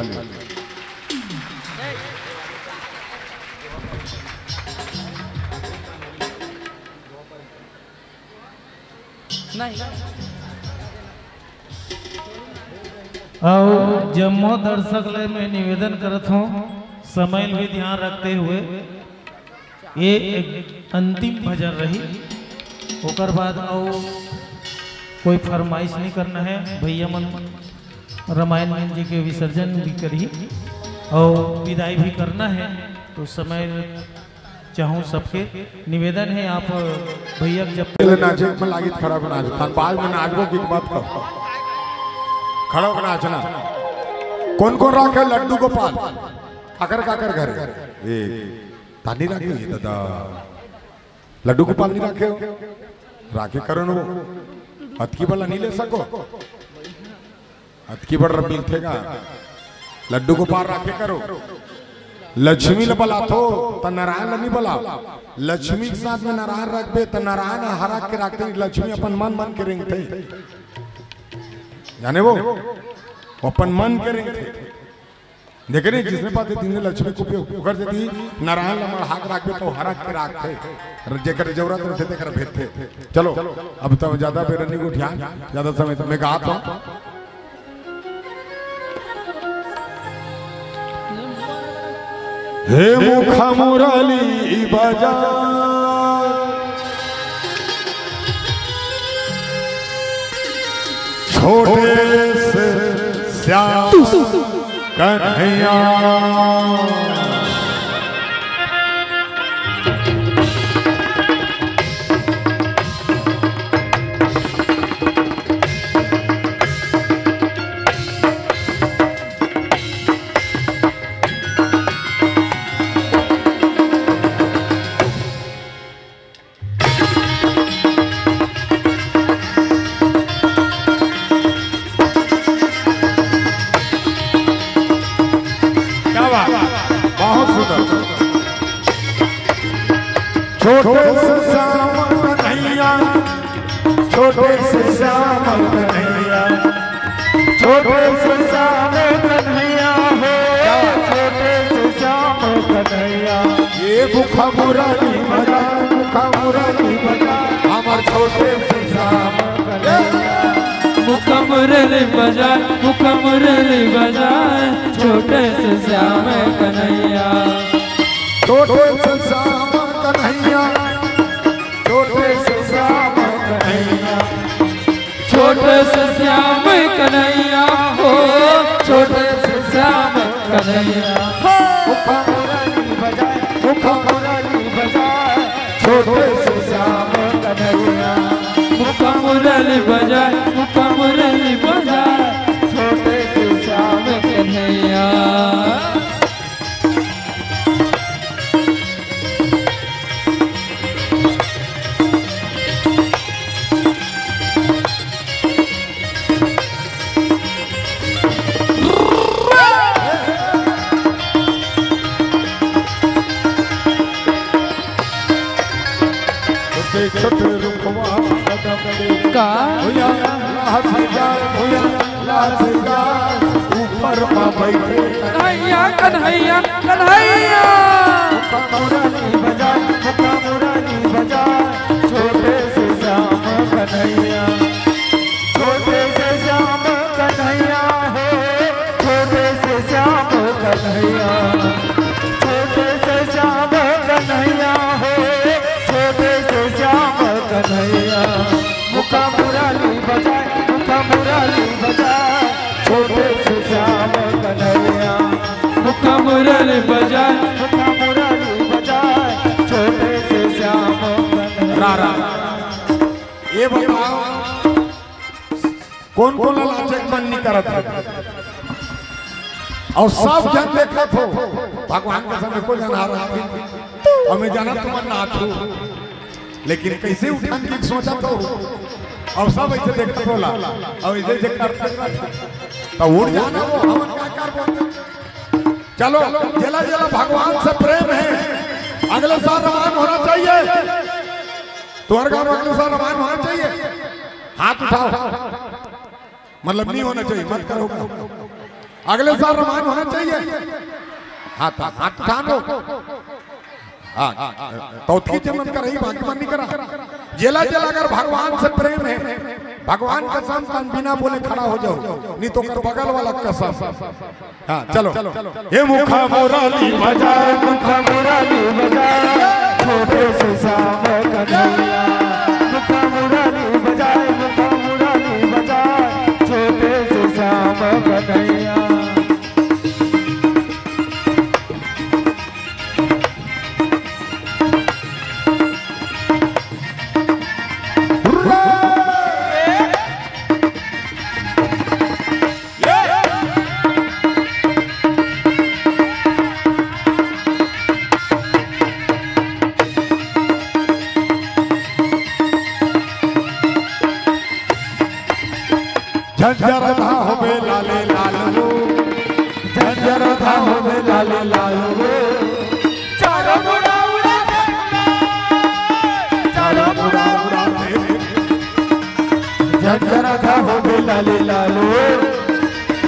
नहीं। अउ जम्मो दर्शक ले मैं निवेदन करत हूँ, समय भी ध्यान रखते हुए ये एक अंतिम भजन रही, ओकर बाद अउ कोई फरमाइश नहीं करना है। भैया मन रामायण जी के विसर्जन भी करही अउ विदाई भी करना है, तो समय चाहूँ सबके निवेदन है, आप भैया जब पहले नाचे में लागित खड़ा बना दे, थान बाद में नाचबो की बात कहो। खड़ा होकर नाचना। कौन कौन राखे लड्डू गोपाल? काकर काकर घर? ए, तानी राखे ये दादा। लड्डू गोपाल नहीं राखे हो? राखे करो न वो। अतकी बला नहीं ले सको? अतकी बड़ मिलथे गा। लड्डू गोपाल राखे करो। लक्ष्मी ल बलाथो, त नारायण ल नहीं बलाव। लक्ष्मी के साथ में नारायण रखबे, त नारायण हरख के राखथे, लक्ष्मी अपन मन मन के रेंगथे। जाने वो? वो अपन मन के रेंगथे। देखे नहीं, जिसने पाते दिन लक्ष्मी को उपयोग कर देती, नारायण ल मढ़ा के राखबे तो हरख के राखथे। जेकर जरूरत रहिथे, तेकर भेजथे। चलो, अब तो ज्यादा बेर नहीं गोठियान, ज्यादा समय तो मैं गात हूँ। हे मुखा मुरली बजा, छोटे से श्याम कन्हैया। क्या बात, छोटे से श्याम कन्हैया, छोटे से श्याम कन्हैया, छोटे से श्याम कन्हैया हो, छोटे से श्याम कन्हैया। ये मुखा मुरली बजाए, मुखा मुरली बजाए, हमर छोटे से श्याम कन्हैया। मुखा मुरली बजाए, मुखा मुरली बजाए, छोटे से श्याम कन्हैया। छोटे से श्याम कन्हैया, छोटे से श्याम कन्हैया। छोटे से श्याम कन्हैया हो, छोटे से श्याम कन्हैया। हो। मुखा मुरली बजाए, मुखा मुरली बजाए, छोटे से श्याम कन्हैया। मुखा मुरली बजाए, मुखा मुरली बजाए, छोटे से श्याम कन्हैया। छोटे छोटे रुखवा कदम के का? भैया, लाहर से जाए, भैया, लाहर से जाए, ऊपर मा बैठे कन्हैया, कन्हैया, कन्हैया। मुखा मुरली बजाए, मुखा मुरली बजाए, छोटे से श्याम कन्हैया। छोटे से श्याम कन्हैया हो, छोटे से श्याम कन्हैया। छोटे से श्याम कन्हैया हो, छोटे से श्याम कन्हैया। मुखा मुरली बजाए, मुखा मुरली बजाए, छोटे से श्याम कन्हैया। मुखा मुरली बजाए, मुखा मुरली बजाए, छोटे से श्याम कन्हैया। रा, रा। ये बताओ, कोन कोन ला लाचे के मन नहीं करत हे? अउ सब झन देखत हो, भगवान के सामने कोई झन हारत नहीं। अउ मैं जानत तुमन नाचहू, लेकिन कैसे उठान के सोचत हो? अउ सब ऐसे देखत होला, अउ ऐसे जे करत रहत हे, त उठ जाना वो, हमन का करबो? चलो, जेला जेला भगवान से प्रेम हे, अगले साल रमान होना चाहिए। तुम्हारे गांव में अगले साल रमान होना चाहिए, हाथ उठाओ। मतलब नहीं होना चाहिए, मत करो। अगले साल रमान होना चाहिए, हाथ, हाथ उठा लो। हाँ, तो की जन्म कर रही, बाकी मन नहीं करा। जेला जेला अगर भगवान से प्रेम हे, भगवान कसम, तन बिना बोले खड़ा हो जाओ, नहीं तो कर बगल वाला कसम। हाँ, चलो। हे मुखा मुरली बजाए, मुखा मुरली बजाए, छोटे से श्याम कन्हैया। मुखा मुरली बजाए, मुखा मुरली बजाए, छोटे से श्याम कन्हैया। झंझर धा होबे लाले लाल हो, झंझर धा होबे लाले लाल हो। चारों मुड़ा उड़ा दे गुलाल, चारों मुड़ा उड़ा दे। झंझर धा होबे लाले लाल हो,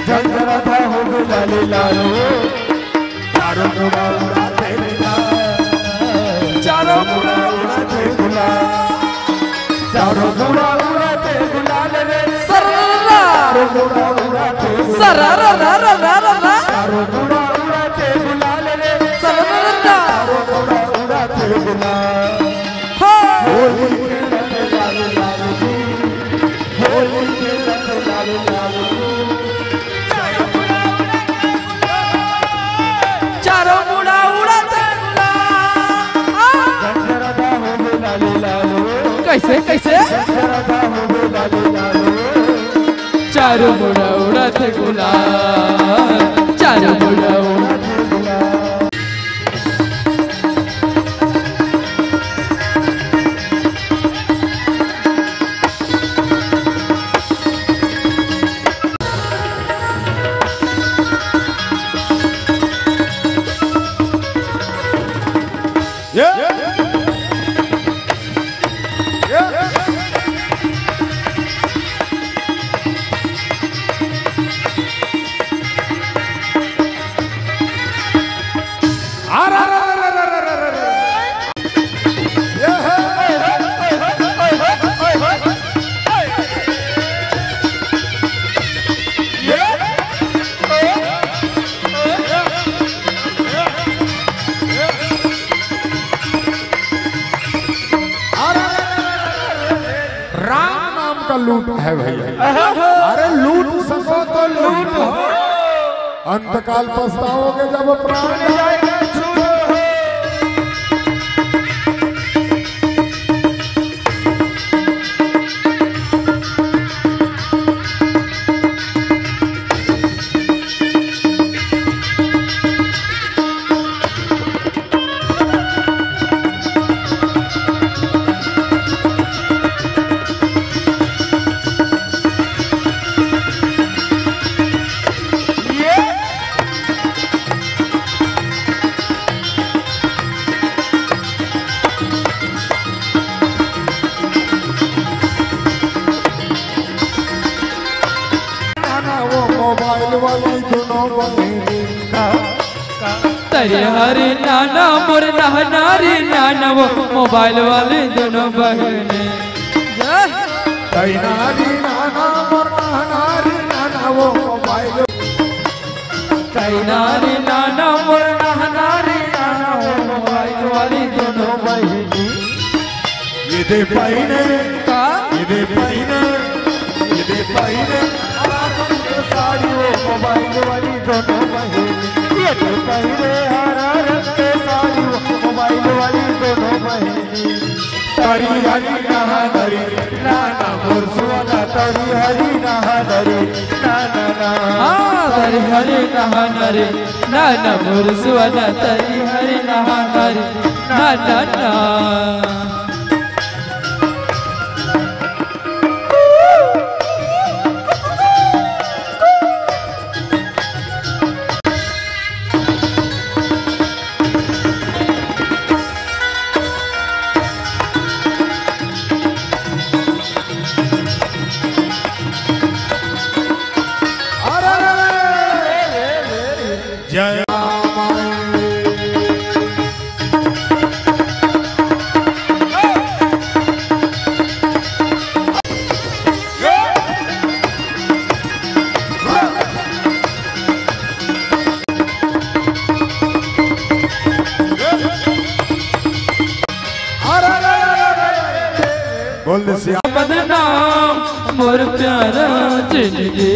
झंझर धा होबे लाले लाल हो। चारों मुड़ा उड़ा दे गुलाल। चारों मुड़ा उड़ा दे गुलाल। चारों मुड़ा उड़ा दे गुलाल रे। सररा। चारों मुड़ा उड़ा दे गुलाल। सररा रा रा रा रा रा। चारों मुड़ा उड़ा दे गुलाल रे। सररा। चारों मुड़ा उड़ा दे गुलाल। हाँ। होली के रंग लाल लाल जी। होली के रंग लाल लाल जी। चारों मुड़ा उड़त गुलाल। कैसे, कैसे? चारों मुड़ा उड़त गुलाल, चारों मुड़ा उड़त गुलाल। ये है भैया। अरे लूट सको तो लूट। अंतकाल पछताओगे जब प्राण जाएगा छूट। ना, ना, वो मोबाइल वाली दोनों बहिनी। का, का? तरी हरी नाना मोर नहना रे नाना, वो मोबाइल वाली दोनों बहिनी। जय। तरी नारी नाना मोर नहना रे नाना, वो मोबाइल। तरी नारी नाना मोर नहना रे नाना, वो मोबाइल वाली दोनों बहिनी। ये दे पहिने, का? ये दे पहिने, ये दे पहिने, हरा रंग के साड़ी वो मोबाइल वाली दोनों बहिनी। ये दे पहिने, हरा रंग के साड़ी वो मोबाइल वाली दोनों बहिनी। तरी हरी नहा नरी, नाना मोर सुअना, तरी हरी नहा नरी, ना, ना, ना। हाँ, तरी हरी नहा नरी, नाना मोर सुअना, तरी हरी नहा नरी, ना, ना, ना। अरे, अरे, अरे, अरे, अरे, अरे, अरे। जय राम। बोल दे सिया। बदनाम मोर प्यारा जिंदगी।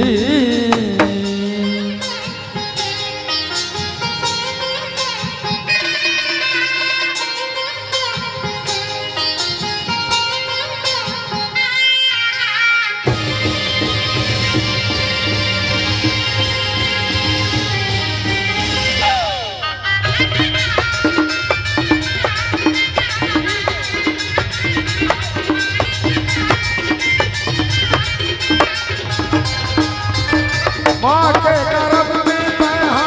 माँ के गर्भ में तैं हा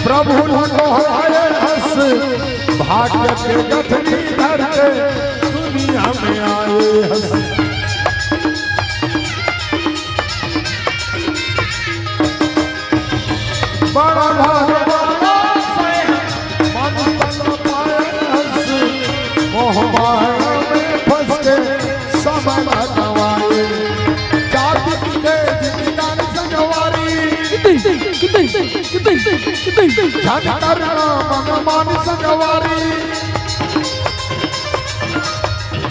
प्रभु ल गोहराए हस, भाग्य के गठरी धर के दुनिया में आए हस। बड़ा भाग वाला से मन तन पाए हस, मोह माया में फंस के समय न गवाए। चार दिन के जिंदगानी संगवारी, झन करना मन मानी संगवारी।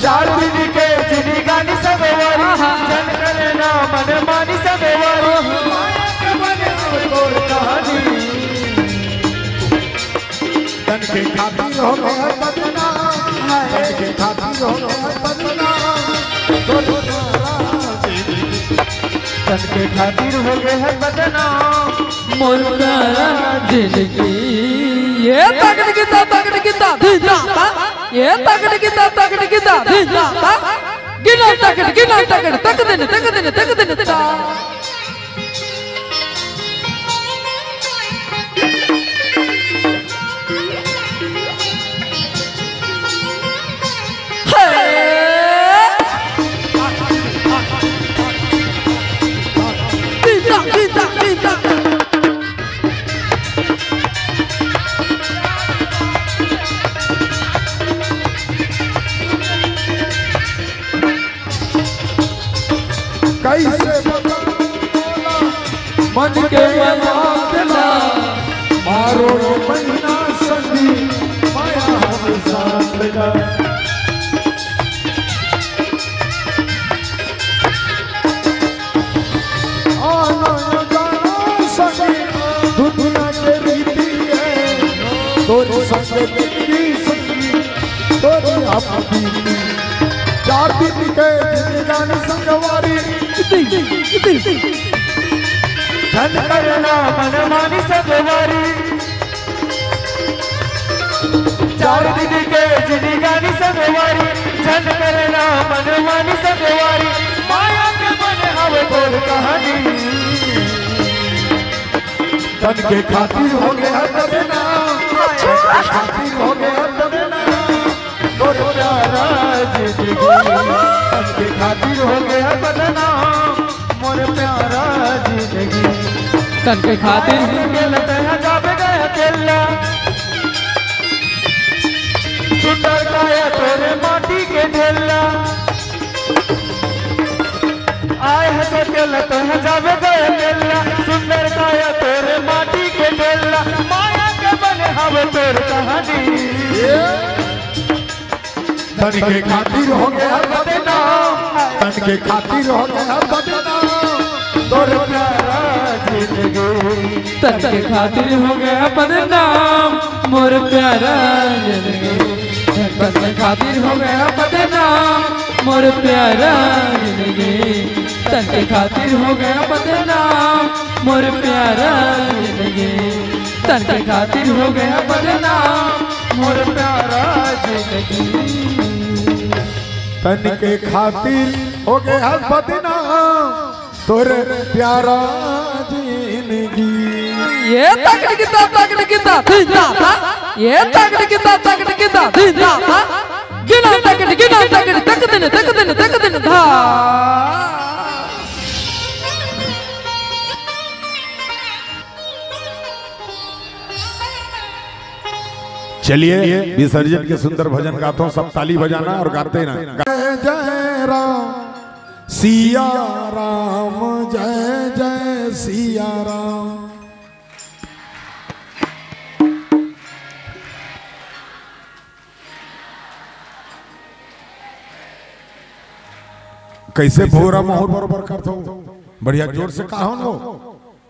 चार दिन के जिंदगानी संगवारी, झन करना मन मानी संगवारी। माया के बने अब तोर कहानी। तन के खातिर हो गए बदनाम, तन के खातिर हो गए बदनाम। तोर प्यारा जिंदगी। तन के खातिर हो गए है बदनाम। मोर प्यारा जिंदगी। ये तकन की ता, तकन की ता, धी ता, ता। ये तकन की ता, तकन की ता, धी ता, ता। गिना तकन, गिना तकन, तक दिन, तक दिन, तक दिन, ता। कैसे बताऊं तोला मन के बात ला, मारो रे महीना संगी, माया हम साथ का। चार दिन के जिंदगानी संगवारी, झन करना मनमानी संगवारी। चार दिन के जिंदगानी संगवारी, झन करना मनमानी संगवारी। माया के बने हवे तोर कहानी। तन के खातिर हो गया बदनाम, तन के खातिर हो गया बदनाम, मोर प्यारा जिंदगी। तन के खातिर हो गया बदनाम, मोर प्यारा जिंदगी। तन के खातिर। गेल तैं जाबे गए अकेला, सुंदर काया तोरे माटी के ढेला। आए हंस के लतोह जावे गए केला, सुंदर काया तोरे माटी के ढेला, माया के बने हवे तोर कहानी। तन के खातिर हो गया बदनाम, तन के खातिर हो गया बदनाम, तोर प्यारा जिंदगी। तन के खातिर हो गया बदनाम, मोर प्यारा जिंदगी। तन के खातिर हो गया बदनाम, मोर प्यारा जिंदगी। तन के खातिर हो गया बदनाम, मोर प्यारा जिंदगी। तन के खातिर हो गया बदनाम, मोर प्यारा जिंदगी। तन के खातिर हो गया बदनाम, तोर प्यारा जिंदगी। ये तकड़ किता, तकड़ किता, धिन ता ता। ये तकड़ किता, तकड़ किता, धिन ता ता। गिना तकड़, गिना तकड़, तक दिन, तक दिन, तक दिन, धा। चलिए, विसर्जन के सुंदर भजन गाता हूँ, सब ताली बजाना और गाते ना। जय जय राम, सिया राम, जय जय सिया राम। कैसे भोरा माहौल बरोबर करथो? बढ़िया जोर से कहो न वो।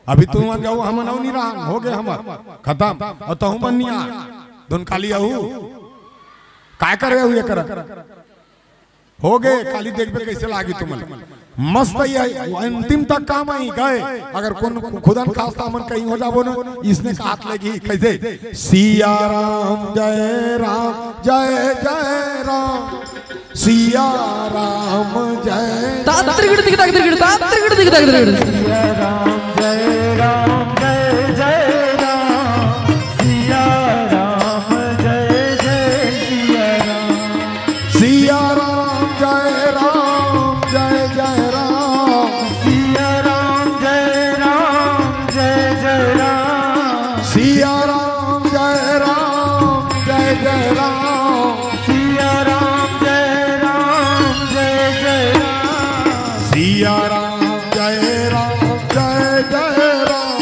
अभी तुम मन जाओ, हम नौ नहीं रहा, हो गए हमर खत्म। और तहु मन नहीं आ, दोन काली आहू। काय कर रहे हो ये कर? हो गए, काली देखबे कैसे लागी तुमन। मस्त ही है, वो अंतिम तक काम आई गए। अगर कौन खुदन खास तामन कहीं हो जाबो ना, इसने का हाथ लेगी कैसे? सिया राम जय राम, जय जय राम, सिया राम जय। ता त्रिगुण दिख, ता त्रिगुण, ता त्रिगुण दिख, ता त्रिगुण। सिया राम जय राम, जय जय राम, सिया राम जय जय सिया राम। सिया राम जय राम, जय जय राम। सिया राम जय राम, जय जय राम। सिया राम जय राम, जय जय राम। सिया राम जय राम, जय जय राम। सिया राम जय राम, जय जय राम।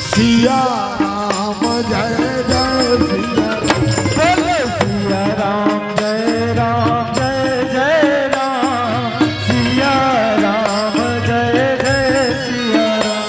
सिया राम जय जय सिया राम। बोलो सिया राम जय राम, जय जय राम। सिया राम जय जय सिया राम।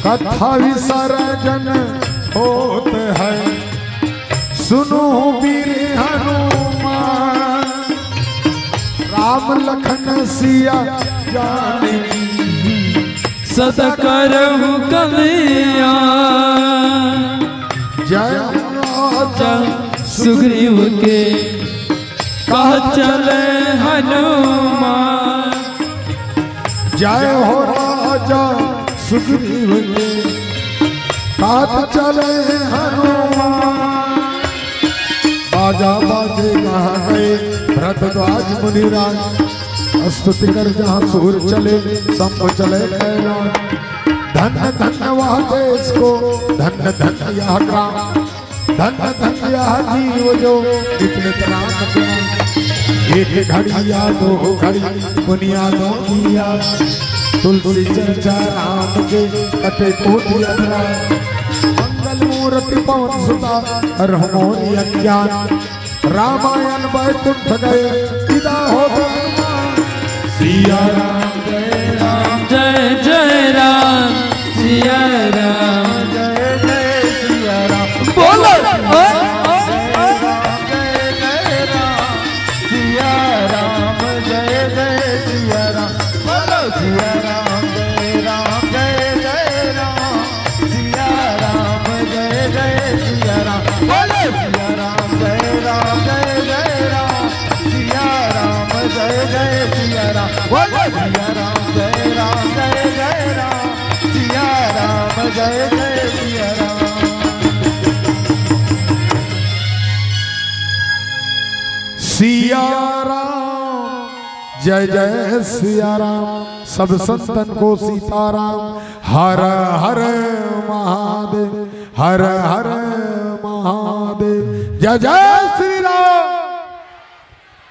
कथा विसर्जन होत है, सुनो वीर हनुमान। राम लखन सिया जानकी सदा करहु कल्याण। जय राजा सुग्रीव के कह चले हनुमान। जय हो राजा सुग्रीव के साथ चले हनुमान। बाजा बाजे कहाँ गए भरद्वाज मुनिराज। स्तुति कर जहाँ सूर चले, शंभ चले कैलाश। धन्य धन्य वह देश को, धन्य धन्य यह ग्राम। धन्य धन्य यह जीव जो नित नित राम के नाम। एक घड़ी या दो घड़ी पुनिया दो किया, तुलसी चर्चा राम के कटे कोटि अंतराल। मंगल मूर्ति पवन सुता रहमोर अज्ञान। रामायण बैकुंठ गए विदा हो गए। सिया राम जय राम जय जय राम सिया राम जय जय सिया राम। बोलो। जय राम जय जय राम सिया राम जय जय सिया राम। बोलो सिया राम जय राम जय जय राम सिया राम जय जय सिया राम। बोलो सिया राम जय राम जय जय राम सिया राम जय जय सिया राम। बोलो सिया राम जय राम जय जय राम सिया राम जय जय सिया राम। सिया राम जय जय सिया राम। सब संतन को सीताराम। हर हर महादेव, हर हर महादेव। जय जय श्री राम,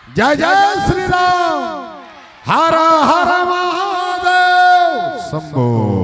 जय जय श्री राम। हर हर महादेव शंभो।